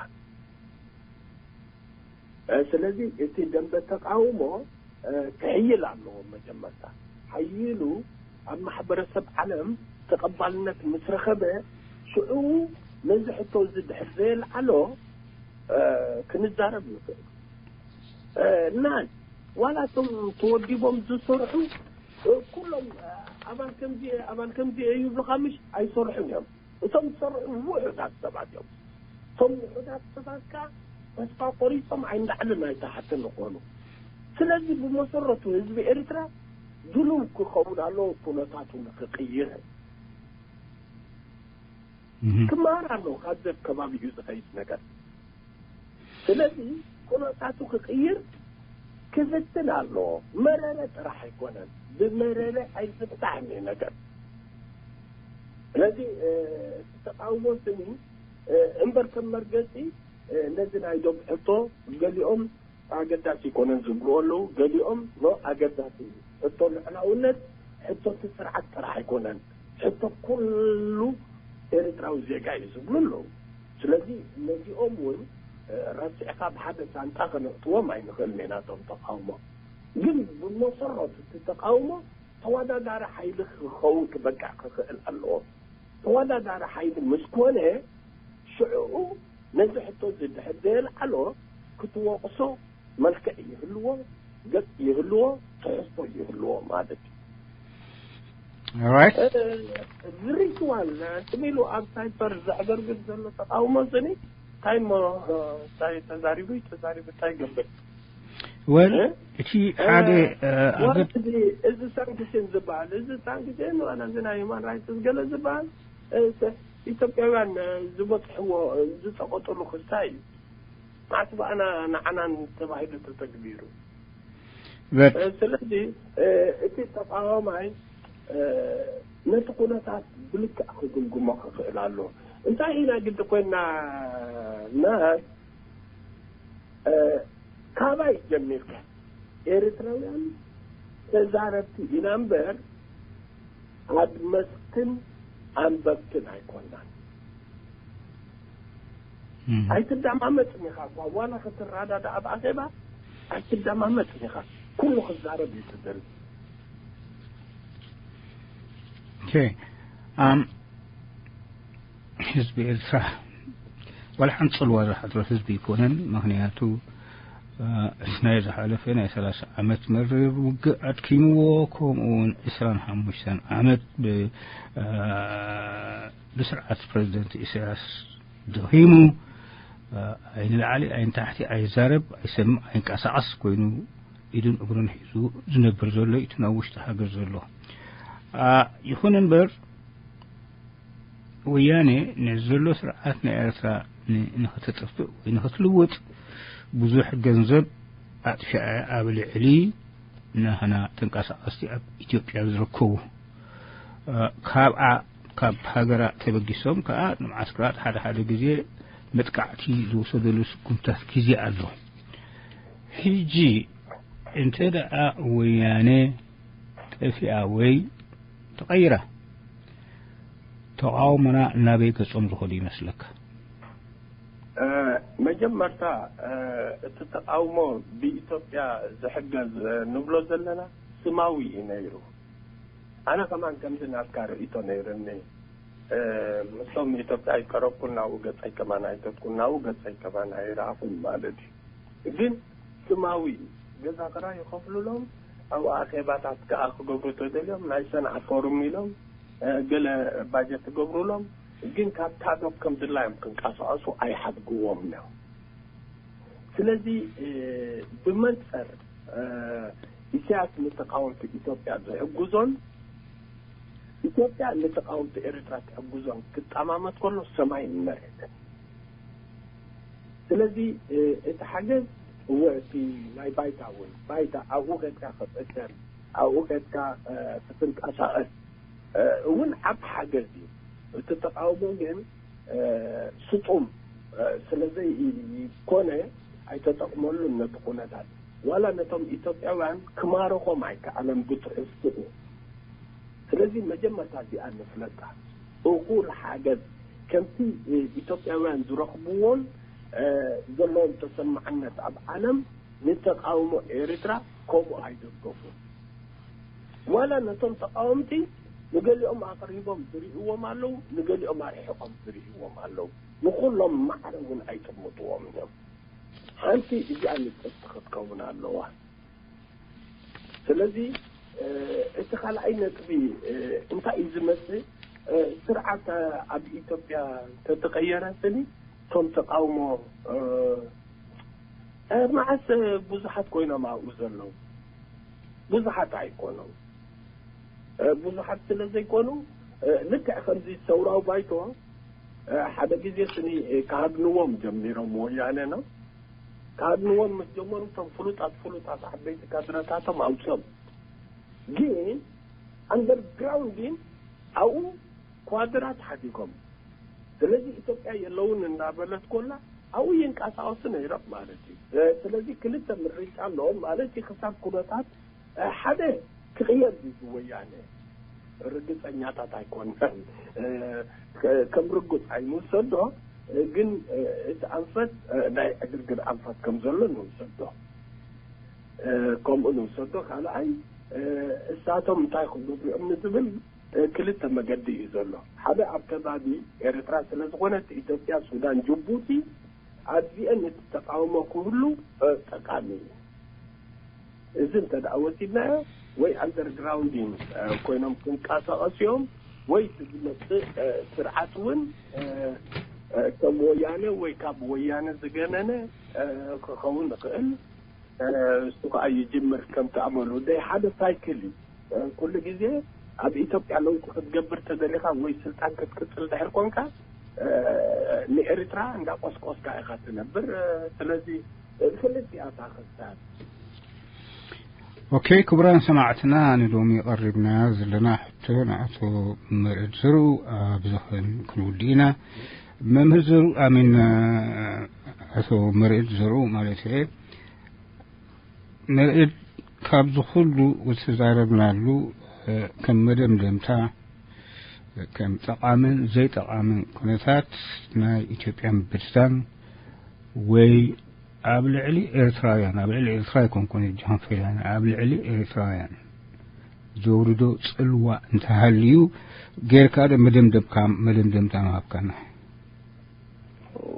ስለዚ እቲ ደንበ ተቃውሞ ክሕይል ኣለዎ። መጀመርታ ሓይሉ ኣብ ማሕበረሰብ ዓለም ተቐባልነት ምስ ረኸበ ሽዑ ነዚ ሕቶ እዚ ድሕር ዘየልዓሎ ክንዛረብ ንኽእል። እና ዋላ እቶም ተወዲቦም ዝሰርሑ ኩሎም ኣባል ከምዚ ኣባል ከምዚ ይብሉኻ ምሽ ኣይሰርሑን እዮም። እቶም ዝሰርሑ ውሑዳት ሰባት እዮም። እቶም ውሑዳት ሰባት ከኣ ተስፋ ቆሪጾም ዓይንላዕልን ኣይታሕትን ዝኾኑ። ስለዚ ብመሰረቱ ህዝቢ ኤርትራ ድሉው ክኸውን ኣለዎ ኩነታቱ ንክቕይር። ክመሃር ኣለዎ ካብዚ ኣብ ከባቢኡ ዝኸይድ ነገር። ስለዚ ኩነታቱ ክቕይር ክፍትን ኣለዎ። መረረ ጥራሕ ኣይኮነን፣ ብመረረ ኣይፍታሕን እዩ ነገር። ስለዚ እቲ ተቃውሞ ስኒ እምበር ከም መርገፂ ነዚ ናይ ዶብ ሕቶ ገሊኦም ኣገዳሲ ኣይኮነን ዝብሉ ኣለዉ። ገሊኦም ኖ ኣገዳሲ እዩ። ሕቶ ልዕላውነት ሕቶ እቲ ስርዓት ጥራሕ ኣይኮነን፣ ሕቶ ኩሉ ኤርትራዊ ዜጋ እዩ ዝብሉ ኣለዉ። ስለዚ ነዚኦም እውን ረሲዕካ ብሓደ ሳንጣ ከነእትዎም ኣይንኽእልን ኢና። እቶም ተቃውሞ ግን ብመሰረቱ እቲ ተቃውሞ ተወዳዳሪ ሓይሊ ክኸውን ክበቅዕ ክኽእል ኣለዎ። ተወዳዳሪ ሓይሊ ምስ ኮነ ሽዕኡ ነዚ ሕቶ እዚ ድሕር ዘየልዓሎ ክትወቕሶ መልክዕ ይህልዎ፣ ገጽ ይህልዎ፣ ትሕዝቶ ይህልዎ ማለት እዩ። Alright። ዝሪትዋል ትሚሉ ኣብ ሳይበር ዘዕገርግር ዘሎ ተቃውሞ ስኒ እንታይ እሞ እንታይ ተዛሪቡ ተዛሪቡ እንታይ ይገብር? ወል እቲ ሓደ ኣገድ እዚ ሳንክሽን ዝበሃል እዚ ሳንክሽን ዋላ እዚ ናይ ሁማን ራይትስ ገለ ዝበሃል ኢትዮጵያውያን ዝበፅሕዎ ዝፀቀጥሉ ክስታይ እዩ። ማዕት በኣና ንዓናን ተባሂሉ ተተግቢሩ። ስለዚ እቲ ተቃዋማይ ነቲ ኩነታት ብልክዕ ክግምግሞ ክኽእል ኣሎ። እንታይ ኢና ግዲ ኮይና ና ካባይ ጀሚርካ ኤርትራውያን ተዛረብቲ ኢና እምበር ኣድመስትን ኣንበብትን ኣይኮናን። ኣይትደማመፅን ኢኻ እኳ ዋላ ክትረዳዳ ኣብ ኣኼባ ኣይትደማመፅን ኢኻ። ኩሉ ክዛረብ እዩ ትደሊ። Okay. ኣም ህዝቢ ኤርትራ ዋላ ሓንቲ ጽልዋ ዝሓድሮ ህዝቢ ኣይኮነን። ምኽንያቱ እቲ ናይ ዝሓለፈ ናይ ሰላሳ ዓመት መሪር ውግእ ኣድኪምዎ፣ ከምኡ እውን ዕስራን ሓሙሽተን ዓመት ብስርዓት ፕረዚደንት ኢሳያስ ደኺሙ፣ ኣይንላዕሊ ኣይንታሕቲ ኣይዛረብ ኣይሰምዕ ኣይንቀሳቐስ ኮይኑ ኢዱን እግሩን ሒዙ ዝነብር ዘሎ እዩ እቲ ናብ ውሽጢ ሃገር ዘሎ። ይኹን እምበር ወያነ ነዚ ዘሎ ስርዓት ናይ ኤርትራ ንኽተጥፍእ ወይ ንኽትልውጥ ብዙሕ ገንዘብ ኣጥፊኣ ኣብ ልዕሊ ናህና ተንቀሳቐስቲ ኣብ ኢትዮጵያ ዝርከቡ ካብኣ ካብ ሃገራ ተበጊሶም ከዓ ንመዓስከራት ሓደ ሓደ ግዜ መጥቃዕቲ ዝወሰደሉ ስጉምታት ግዜ ኣሎ። ሕጂ እንተ ደኣ ወያነ ጠፊኣ ወይ ተቐይራ ተቓውሞና ናበይ ገጾም ዝኸዱ ይመስለካ? መጀመርታ እቲ ተቃውሞ ብኢትዮጵያ ዝሕገዝ ንብሎ ዘለና ስማዊ እዩ ነይሩ። ኣነ ከማን ከምዚ ናትካ ርእይቶ ነይርኒ። ምስቶም ኢትዮጵያ ኣይቀረብኩን ናብኡ ገጸይ ከማን ኣይተትኩን ናብኡ ገጸይ ከማን ኣይረኣኹን ማለት እዩ። ግን ስማዊ እዩ። ገዛ ክራይ ይኸፍሉሎም፣ ኣብኡ ኣኼባታት ከኣ ክገብሩ ተደልዮም ናይ ሰንዓ ፎርም ኢሎም ገለ ባጀት ትገብሩሎም፣ ግን ካብ ታዶብ ከም ድላዮም ክንቀሳቐሱ ኣይሓድግዎም እዮም። ስለዚ ብመንፅር ኢሳያስ ንተቃወምቲ ኢትዮጵያ ዝሕግዞን ኢትዮጵያ ንተቃወምቲ ኤርትራ ትሕግዞን ክጠማመት ከሎ ሰማይን መሬትን። ስለዚ እቲ ሓገዝ እወ እቲ ናይ ባይታ እውን ባይታ ኣብኡ ከድካ ክፅገን ኣብኡ ከድካ ክትንቀሳቐስ እውን ዓብ ሓገዝ እዩ። እቲ ተቃውሞ ግን ስጡም ስለዘይኮነ ኣይተጠቅመሉን ነቲ ኩነታት ዋላ ነቶም ኢትዮጵያውያን ክማርኾም ኣይከኣለን ብትሕዝትኡ። ስለዚ መጀመርታ እዚኣ ንፍለጣ። እኹል ሓገዝ ከምቲ ኢትዮጵያውያን ዝረኽብዎን ዘለዎም ተሰማዕነት ኣብ ዓለም ንተቃውሞ ኤርትራ ከምኡ ኣይደገፉን። ዋላ ነቶም ተቃወምቲ ንገሊኦም ኣቕሪቦም ዝርእይዎም ኣለዉ፣ ንገሊኦም ኣርሒቖም ዝርእይዎም ኣለዉ። ንኹሎም ማዕረ እውን ኣይጥምጥዎም እዮም። ሓንቲ እዚኣ ንጥፍቲ ክትከውን ኣለዋ። ስለዚ እቲ ካልኣይ ነጥቢ እንታይ እዩ ዝመስል? ስርዓት ኣብ ኢትዮጵያ ተተቀየረ ስኒ እቶም ተቃውሞ መዓስ ብዙሓት ኮይኖም ኣብኡ ዘለዉ ብዙሓት ኣይኮነው። ብዙሓት ስለ ዘይኮኑ፣ ልክዕ ከምዚ ሰውራዊ ባይቶ ሓደ ግዜ ስኒ ክሃድንዎም ጀሚሮም፣ ወያነ ነው። ክሃድንዎም ምስ ጀመሩ፣ እቶም ፍሉጣት ፍሉጣት ዓበይቲ ካድረታቶም ኣውፅኦም። ግን ኣንደርግራውንድ ግን ኣብኡ ኳድራት ሓዲጎም። ስለዚ ኢትዮጵያ የለውን እናበለት ኮላ ኣብኡ ይንቀሳቐሱ ነይሮም ማለት እዩ። ስለዚ ክልተ ምርጫ ኣለዎም ማለት እዩ። ክሳብ ኩነታት ሓደ ክቕየር እዩ ወያነ። ርግፀኛታት ኣይኮንናን። ከም ርጉፅ ኣይንውሰዶ፣ ግን እቲ ኣንፈት ናይ ዕግርግር ኣንፈት ከም ዘሎ ንውሰዶ። ከምኡ ንውሰዶ። ካልኣይ፣ እሳቶም እንታይ ክገብሩ እዮም ንዝብል ክልተ መገዲ እዩ ዘሎ። ሓደ ኣብ ከባቢ ኤርትራ ስለ ዝኾነት ኢትዮጵያ፣ ሱዳን፣ ጅቡቲ፣ ኣብዚአን እቲ ተቃውሞ ክህሉ ጠቃሚ እዩ። እዚ እንተ ደኣ ወሲድናዮ፣ ወይ ኣንደርግራውንዲን ኮይኖም ክንቀሳቐሱ እዮም፣ ወይ እቲ ዝመጽእ ስርዓት እውን ከም ወያነ ወይ ካብ ወያነ ዝገነነ ክኸውን ይኽእል። እሱ ከዓ ይጅምር ከምቲ ኣመሉ። ደይ ሓደ ሳይክል እዩ። ኩሉ ግዜ ኣብ ኢትዮጵያ ለውጢ ክትገብር ተደሊኻ ወይ ስልጣን ክትቅጽል ድሕር ኮንካ፣ ንኤርትራ እንዳቆስቆስካ ኢኻ ትነብር። ስለዚ ክልቲኣታ ክስታት። ኦኬ፣ ክቡራን ሰማዕትና፣ ንሎሚ ቀሪብና ዘለና ሕቶ ንኣቶ መርዕድ ዘርኡ ኣብዚ ኸን ክንውድእ ኢና። መምህር ዘርኡ፣ ኣሚን፣ ኣቶ መርዕድ ዘርኡ ማለት እየ። መርዕድ፣ ካብዚ ኩሉ ዝተዛረብናሉ፣ ከም መደምደምታ፣ ከም ጠቓምን ዘይጠቓምን ኩነታት ናይ ኢትዮጵያ ምብትታን ወይ ኣብ ልዕሊ ኤርትራውያን፣ ኣብ ልዕሊ ኤርትራ ኣይኮንኩን እጃም ፈላኒ፣ ኣብ ልዕሊ ኤርትራውያን ዘውርዶ ጽልዋ እንተሃልዩ፣ ጌርካ ዶ መደምደምካ፣ መደምደምታ ምሃብካና?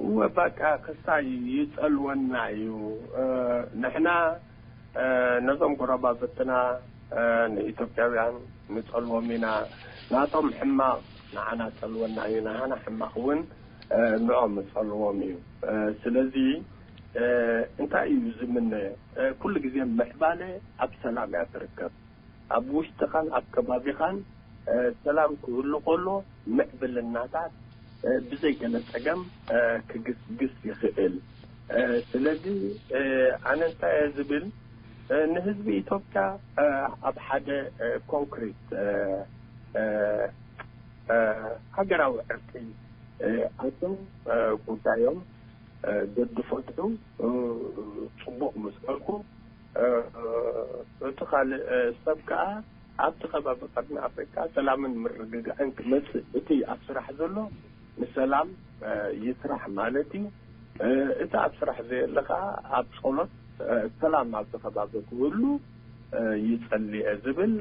እወ፣ በቃ ክሳይ ይጸልወና እዩ። ንሕና ነዞም ጎረባብትና፣ ንኢትዮጵያውያን ንጸልዎም ኢና። ናቶም ሕማቕ ንዓና ጸልወና እዩ፣ ንሃና ሕማቕ እውን ንኦም ጸልዎም እዩ። ስለዚ እንታይ እዩ ዝምነ? ኩሉ ግዜ ምዕባለ ኣብ ሰላም እያ ትርከብ። ኣብ ውሽጥኻን ኣብ ከባቢኻን ሰላም ክህሉ ከሎ፣ ምዕብልናታት ብዘይ ገለ ጸገም ክግስግስ ይኽእል። ስለዚ ኣነ እንታይ እየ ዝብል፣ ንህዝቢ ኢትዮጵያ ኣብ ሓደ ኮንክሪት ሃገራዊ ዕርቂ ኣቶም ጉዳዮም ገድፎትሑ ጽቡቕ ምስ በልኩ፣ እቲ ካልእ ሰብ ከኣ ኣብቲ ከባቢ ቀርኒ ኣፍሪቃ ሰላምን ምርግጋእን ክመጽእ፣ እቲ ኣብ ስራሕ ዘሎ ንሰላም ይስራሕ ማለት እዩ። እቲ ኣብ ስራሕ ዘየለ ከኣ ኣብ ጸሎት ሰላም ኣብቲ ከባቢ ክህሉ ይጸልየ ዝብል።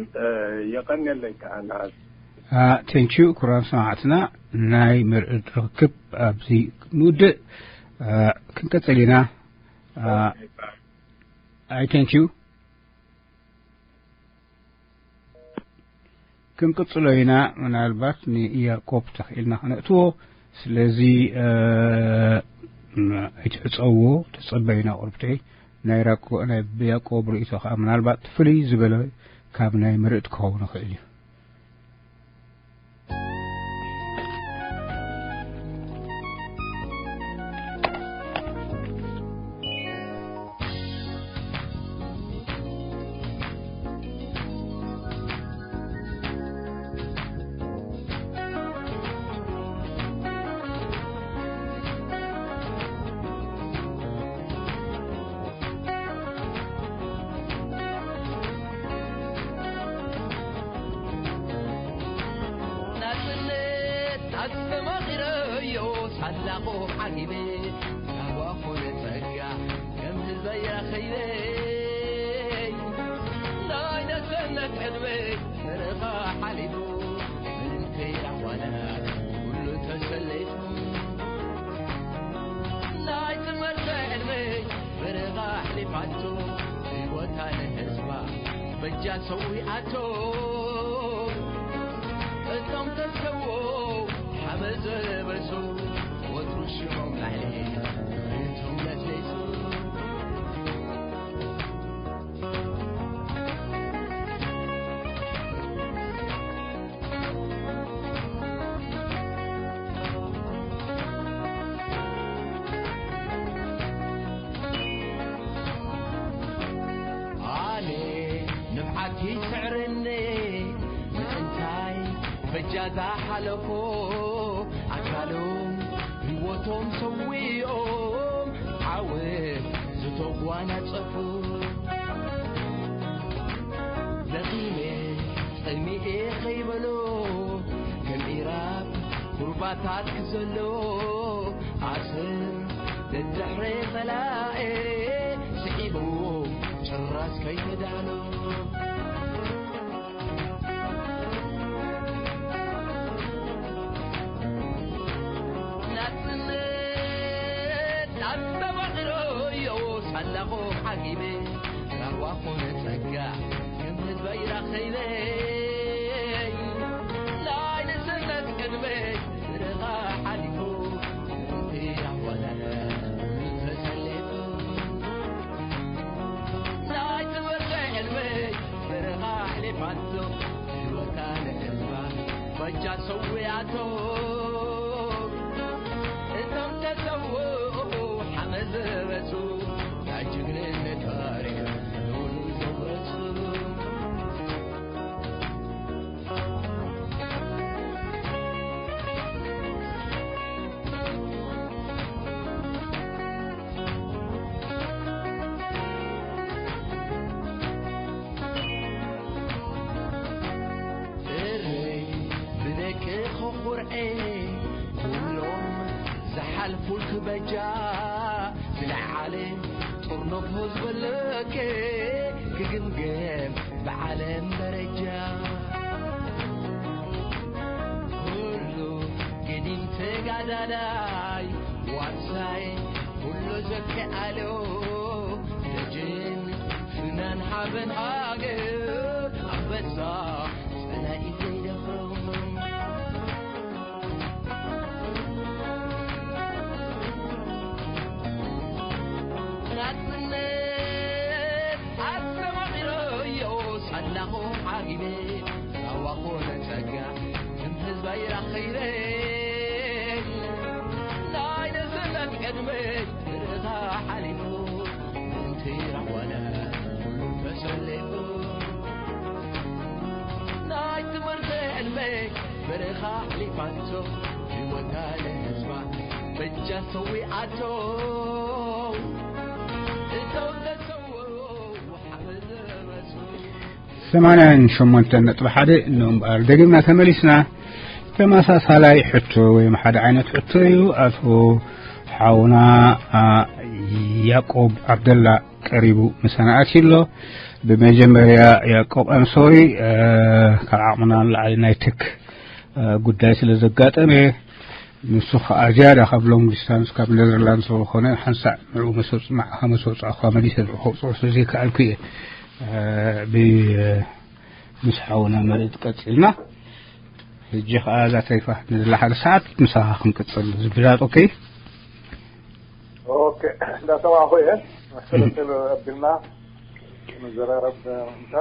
የቐንየለይ ከኣ ንኣዝ ቴንኪዩ። ኩራን ሰማዕትና፣ ናይ መርዕድ ርክብ ኣብዚ ንውድእ። ክንቀጽል ኢና። ኣይ ቴንኪዩ። ክንቅጽሎ ኢና። ምናልባት ንያቆብ ተኽኢልና ክነእትዎ። ስለዚ ኣይትዕጸዎ፣ ተጸበዩና ቁርብተይ። ናይ ራቆ ናይ ያቆብ ርእይቶ ከኣ ምናልባት ፍልይ ዝበለ ካብ ናይ ምርኢት ክኸውን ይኽእል እዩ። ይስዕረኒ ምእንታይ በጃ ዝሓለፎ ኣካሎም ህይወቶም ሰዊኦም ዓወት ዝተጓናጸፉ። ደኺመ ጸሚኤ ከይበሎ ከም ኢራብ ቁርባታት ክዘሎ ኣስር ደድሕሪ ጸላኤ ስዒቡ ጭራስ ከይተዳሎ። ናጽነት ኣስተማቕሮ እዮ ሳላኹ ሓጊበ ራዋ ኮነ ጸጋ ከም ህዝበይ ራኸይበይ ናይ ንስነት ቅድመይ ብረኻ ሓሊፉ እቲ ኣዋዳዳ ተሰሊፉ ናይ ትምህርቲ ዕድመይ ብረኻ ኣሕሊፋቶ ህይወታ ንህዝባ በጃ ሰዊኣቶ። እቶም ተሰውኡ ሓመድ ዝበሱ ናይ ጅግንነት ታሪኽ ንውሉ ዘውረሱ። እረይ ብደቂ ኮኹርዔ ኩሎም ዝሓልፉልኪ በጃ ዝለዓለ ጥርነፎ ዝበለኪ ክግምገም ብዓለም ደረጃ። ኩሉ ገዲም ተጋዳላይ ዋርሳይ ኩሉ ዘከኣሎ ደጀን ፍናን ሓበን ሃገር ኣንበሳ ጸላኢ ዘይደፍሮ። ናጽነት ኣስተማቒረዮ ሳላኹ ዓጊበ ሳዋ ኮነ ጸጋ ከም ህዝባይ ረኺበ ናይ ነስነት ዕድመይ ብርኻ ሓሊፉ ምእንቲ ራዋና ኩሉ ተሰሊፉ። ናይ ትምህርቲ ዕድመ በረኻ ኣሕሊፋቶ ህይወታ ንህዝባ በጃ ሰዊኣቶ። እቶም ዘሰውኡ ሓበን ዝረሱ። ሰማንያን ሸሞንተን ነጥቢ ሓደ እንሆ እምበኣር፣ ደጊምና ተመሊስና። ተመሳሳላይ ሕቶ ወይ ሓደ ዓይነት ሕቶ እዩ። ኣቶ ሓውና፣ ኣ፣ ያዕቆብ ዓብደላ ቀሪቡ ምሳና ኣትዩ ኣሎ። ብመጀመርያ ያዕቆብ፣ I'm sorry፣ እ፣ ካብ ዓቕምና ንላዕሊ ናይ ቴክ፣ እ፣ ጉዳይ ስለ ዘጋጠመ፣ ንሱ ኸኣ ዝያዳ ካብ ሎንግ ዲስታንስ ካብ ኔዘርላንድስ ዝኾነ ሓንሳእ ንዕኡ ምስ ኣውጽ-፣ ንዓኻ ምስ ኣውጻእኳ መሊሰ ንዕኡ ከውጽኦ ስለ ዘይከኣልኩ እየ፣ እ፣ ብ-፣ ምስ ሓውና መርኢት ቀጺልና። ሕጂ ኸኣ እዛ ተሪፋ ንዘላ ሓደ ሰዓት ምሳኻ ክንቅጽል ዝብላት። ኦኬ? ኦኬ፣ እንዳሰማዕኹ እየ። መሰለሰል ኣቢልና ንዘራረብ ምእንታ።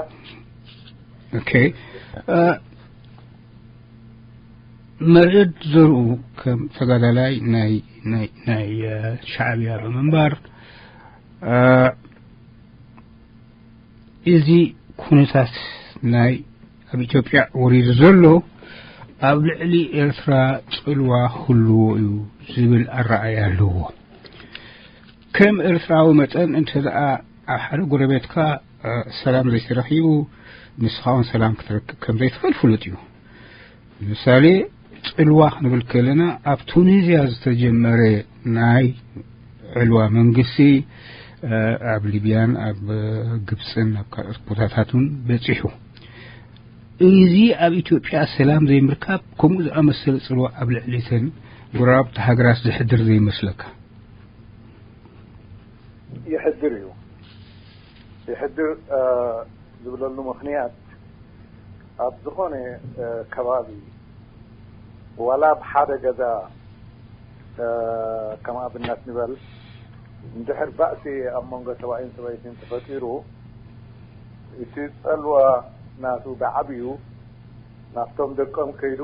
ኦኬ። እ፣ መርዕድ ዘርኡ ከም ተጋዳላይ ናይ፣ ናይ፣ ናይ፣ እ፣ ሻዕብያ ብምንባር፣ እ፣ እዚ ኩነታት ናይ ኣብ ኢትዮጵያ ወሪዱ ዘሎ ኣብ ልዕሊ ኤርትራ ጽልዋ ክህልዎ እዩ ዝብል ኣረኣእያ ኣለዎ። ከም ኤርትራዊ መጠን እንተ ደኣ ኣብ ሓደ ጎረቤትካ፣ እ፣ ሰላም ዘይተረኺቡ፣ ንስኻ እውን ሰላም ክትረክብ ከም ዘይትኽእል ፍሉጥ እዩ። ንምሳሌ፣ ጽልዋ ክንብል ከለና፣ ኣብ ቱኒዝያ ዝተጀመረ ናይ ዕልዋ መንግስቲ፣ እ፣ ኣብ ሊብያን ኣብ፣ እ፣ ግብጽን ኣብ ካልኦት ቦታታት እውን በጺሑ። እዚ ኣብ ኢትዮጵያ ሰላም ዘይምርካብ ከምኡ ዝኣመሰለ ጽልዋ ኣብ ልዕሊ እተን ጎረባብቲ ሃገራት ዘሕድር ዘይመስለካ? ይሕድር እዩ። ይሕድር፣ እ፣ ዝብለሉ ምኽንያት፣ ኣብ ዝኾነ፣ እ፣ ከባቢ፣ ዋላ ኣብ ሓደ ገዛ፣ እ፣ ከም ኣብነት ንበል፣ እንድሕር ባእሲ ኣብ መንጎ ሰብኣይን ሰበይትን ተፈጢሩ፣ እቲ ጸልዋ ናቱ ብዓቢኡ ናብቶም ደቆም ከይዱ፣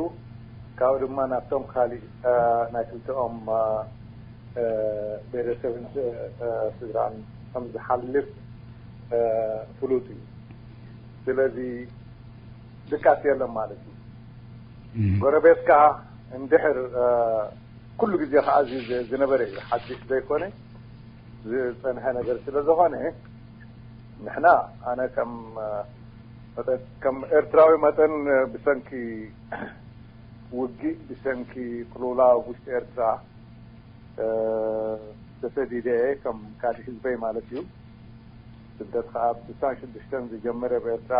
ካብኡ ድማ ናብቶም ካሊእ፣ እ፣ ናይ ክልተኦም፣ እ፣ እ፣ ቤተሰብን ስ-፣ እ፣ ስድራን ከም ዝሓልፍ፣ እ፣ ፍሉጥ እዩ። ስለዚ ድቃስ የለን ማለት እዩ። ጎረቤትካ እንድሕር ኩሉ ግዜ ከዓ ዝነበረ እዩ፣ ሓድሽ ዘይኮነ ዝፀንሐ ነገር ስለ ዝኾነ፣ ንሕና ኣነ ከም ከም ኤርትራዊ መጠን ብሰንኪ ውግእ፣ ብሰንኪ ቅልውላው ውሽጢ ኤርትራ ተሰዲደ እየ፣ ከም ካልእ ህዝበይ ማለት እዩ። ስደት ከዓ ብ ሽዱሽተ ዝጀመረ ብኤርትራ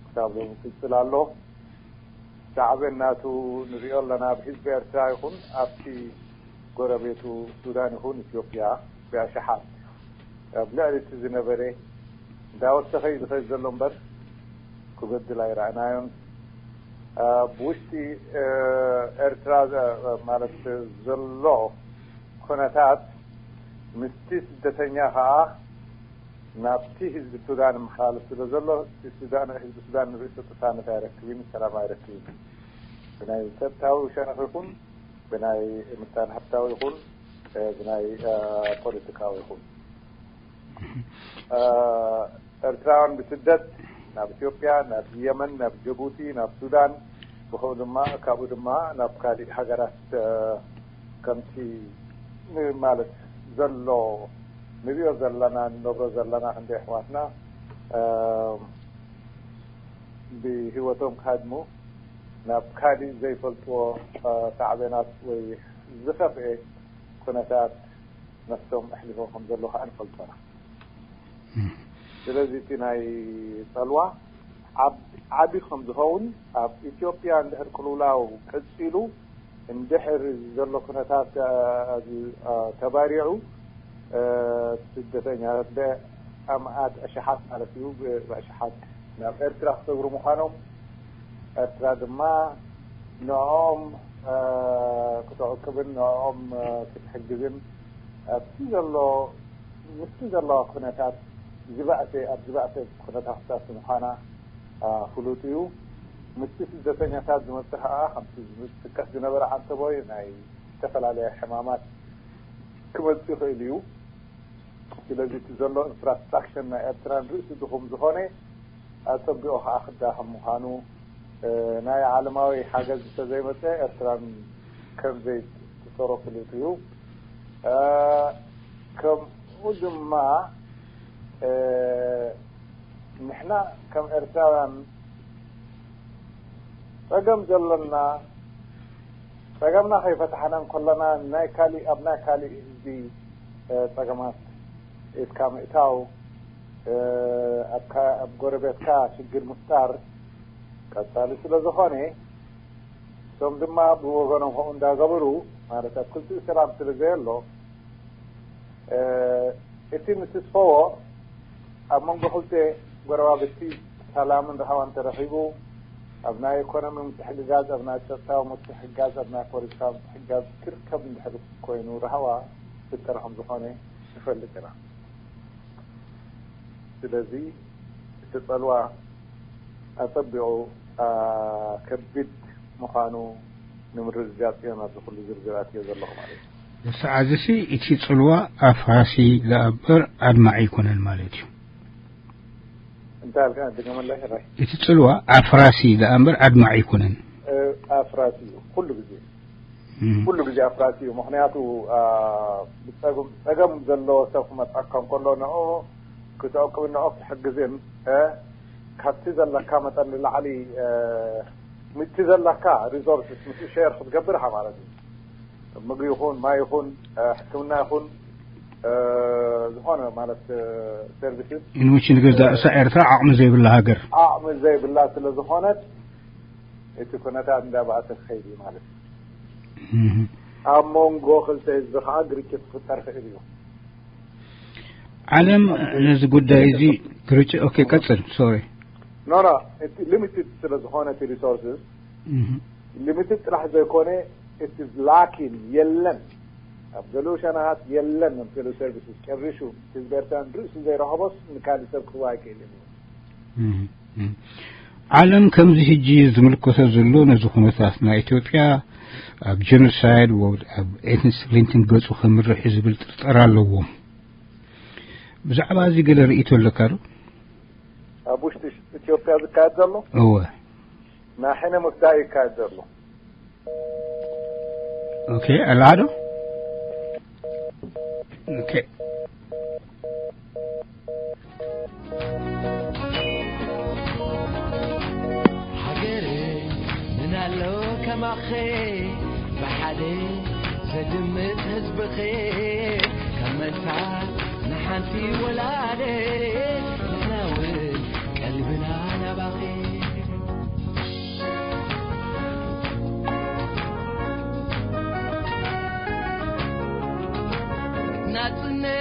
ክሳብ ሎሚ ይቅፅል ኣሎ። ሳዕቤን ናቱ ንሪኦ ኣለና። ኣብ ህዝቢ ኤርትራ ይኹን ኣብቲ ጎረቤቱ ሱዳን ይኹን ኢትዮጵያ ብኣሽሓት ኣብ ልዕሊ እቲ ዝነበረ እንዳወሰኸ እዩ ዝኸይድ ዘሎ እምበር ክበድል ኣይረኣናዮን። ኣብ ውሽጢ ኤርትራ ማለት ዘሎ ኩነታት ምስቲ ስደተኛ ከዓ ናብቲ ህዝቢ ሱዳን ይመሓላለፍ ስለ ዘሎ፣ እቲ ሱዳን፣ ህዝቢ ሱዳን ንርእሱ ቅሳነት ኣይረክብን፣ ሰላም ኣይረክብን። ብናይ ጸጥታዊ ሸነኽ ይኹን፣ ብናይ ምጣነ ሃብታዊ ይኹን፣ ብናይ ፖለቲካዊ ይኹን፣ ኤርትራውያን ብስደት ናብ ኢትዮጵያ፣ ናብ የመን፣ ናብ ጅቡቲ፣ ናብ ሱዳን፣ ብኸኡ ድማ፣ ካብኡ ድማ ናብ ካሊእ ሃገራት ከምቲ ማለት ዘሎ ንሪኦ ዘለና፣ ንነብሮ ዘለና ክንደይ ኣሕዋትና ብህይወቶም ክሃድሙ ናብ ካሊእ ዘይፈልጥዎ ሳዕቤናት ወይ ዝኸፍኤ ኩነታት ነፍሶም ኣሕሊፎም ከም ዘለዉ ከዓ ንፈልጦ ኢና። ስለዚ እቲ ናይ ጸልዋ ዓቢ ከም ዝኸውን፣ ኣብ ኢትዮጵያ እንድሕር ቅልውላው ቀጺሉ፣ እንድሕር ዘሎ ኩነታት ተባሪዑ፣ ስደተኛታት ብኣማኣት ኣሽሓት ማለት እዩ፣ ብኣሽሓት ናብ ኤርትራ ክሰግሩ ምዃኖም፣ ኤርትራ ድማ ንዕኦም ክትዕቅብን ንዕኦም ክትሕግዝን ኣብቲ ዘሎ ምስቲ ዘለዋ ኩነታት ዝበእሰ ኣብ ዝበእሰ ኩነታት ምዃና ፍሉጥ እዩ። ምስቲ ስደተኛታት ዝመጽእ ከዓ ከምቲ ዝጥቀስ ዝነበረ ዓንተቦይ ናይ ዝተፈላለየ ሕማማት ክመጽእ ይኽእል እዩ። ስለዚ እቲ ዘሎ ኢንፍራስትራክቸር ናይ ኤርትራ ንርእሱ ድኹም ዝኾነ ኣጸቢቑ ከዓ ክዳኸም ምዃኑ፣ ናይ ዓለማዊ ሓገዝ እንተዘይመጸ ኤርትራን ከም ዘይትሰሮ ፍሉጥ እዩ። ከምኡ ድማ ንሕና ከም ኤርትራውያን ጸገም ዘለና፣ ጸገምና ከይፈታሕና እንከለና ናይ ካሊእ፣ ኣብ ናይ ካሊእ ህዝቢ ጸገማት ኢድካ ምእታው፣ ኣብ ጎረቤትካ ሽግር ምፍጣር ቀጻሊ ስለ ዝኾነ፣ እቶም ድማ ብወገኖም ከምኡ እንዳገበሩ፣ ማለት ኣብ ክልቲኡ ሰላም ስለ ዘየሎ፣ እቲ ንትስፈዎ ኣብ መንጎ ክልተ ጎረባብቲ ሰላምን ራህዋን ተረኺቡ፣ ኣብ ናይ ኢኮኖሚ ምትሕግጋዝ፣ ኣብ ናይ ጸጥታዊ ምትሕግጋዝ፣ ኣብ ናይ ፖለቲካዊ ምትሕግጋዝ ክርከብ እንድሕር ኮይኑ ራህዋ ዝፍጠር ከም ዝኾነ ንፈልጥ ኢና። ስለዚ እቲ ጸልዋ ኣጸቢቑ ከቢድ ምዃኑ ንምርግጋጽ እዮም ኣብዚ ኩሉ ዝርዝር ኣትዮ ዘለኹ ማለት እዩ። ሰዓዚ ሲ እቲ ጽልዋ ኣፍራሲ ደኣ እምበር ኣድማዒ ኣይኮነን ማለት እዩ። እንታይ ኣልካ? ድገመለይ ሕራይ። እቲ ጽልዋ ኣፍራሲ ደኣ እምበር ኣድማዒ ኣይኮነን። ኣፍራሲ እዩ ኩሉ ግዜ። ኩሉ ግዜ ኣፍራሲ እዩ። ምኽንያቱ ጸገም ዘለዎ ሰብ ክመጻካ እንከሎ ንኡ ክትዕቅብን ንኡ ክትሕግዝን ካብቲ ዘለካ መጠን ንላዕሊ ምቲ ዘለካ ሪሶርስስ ምስ ሸር ክትገብር ኢኻ ማለት እዩ። ምግቢ ይኹን ማይ ይኹን ሕክምና ይኹን ዝኾነ ማለት ሰርቪስስ ንውሽ ንገዛእ ርእሳ ኤርትራ ዓቕሚ ዘይብላ ሃገር ዓቕሚ ዘይብላ ስለ ዝኾነት እቲ ኩነታት እንዳባእሰ ክኸይድ እዩ ማለት እዩ። ኣብ መንጎ ክልተ ህዝቢ ከዓ ግርጭት ክፍጠር ክእል እዩ። ዓለም ነዚ ጉዳይ እዚ ግርጭ ኦኬ ቀጽል ሶሪ ኖ ኖ እቲ ሊሚትድ ስለ ዝኾነ እቲ ሪሶርስስ ሊሚትድ ጥራሕ ዘይኮነ እቲ ላኪን የለን ኣብ ገሊኡ ሸነኻት የለን ኣብ ገሊኡ ሰርቪስስ ጨሪሹ ህዝቢ ኤርትራ ንርእሱ ዘይረኸቦስ ንካሊእ ሰብ ክህቦ ኣይክእል እዩ። ዓለም ከምዚ ሕጂ ዝምልከቶ ዘሎ ነዚ ኩነታት ናይ ኢትዮጵያ ኣብ ጀኖሳይድ ኣብ ኤትኒክ ክሊንተን ገጹ ከምርሕ ዝብል ጥርጠራ ኣለዎም። ብዛዕባ እዚ ገለ ርእይቶ ኣለካ ዶ? ኣብ ውሽጢ ኢትዮጵያ ዝካየድ ዘሎ እወ ናይ ሕነ ምፍዳይ ይካየድ ዘሎ። ኦኬ ኣላዶ ኦኬ ሃገር ምናሎ ከማኸ ብሓደ ዘድምፅ ህዝብኸ ካብ መድፋ ንሓንቲ ወላደ ንሕና እውን ቀልብና ናባኸ ናጽነት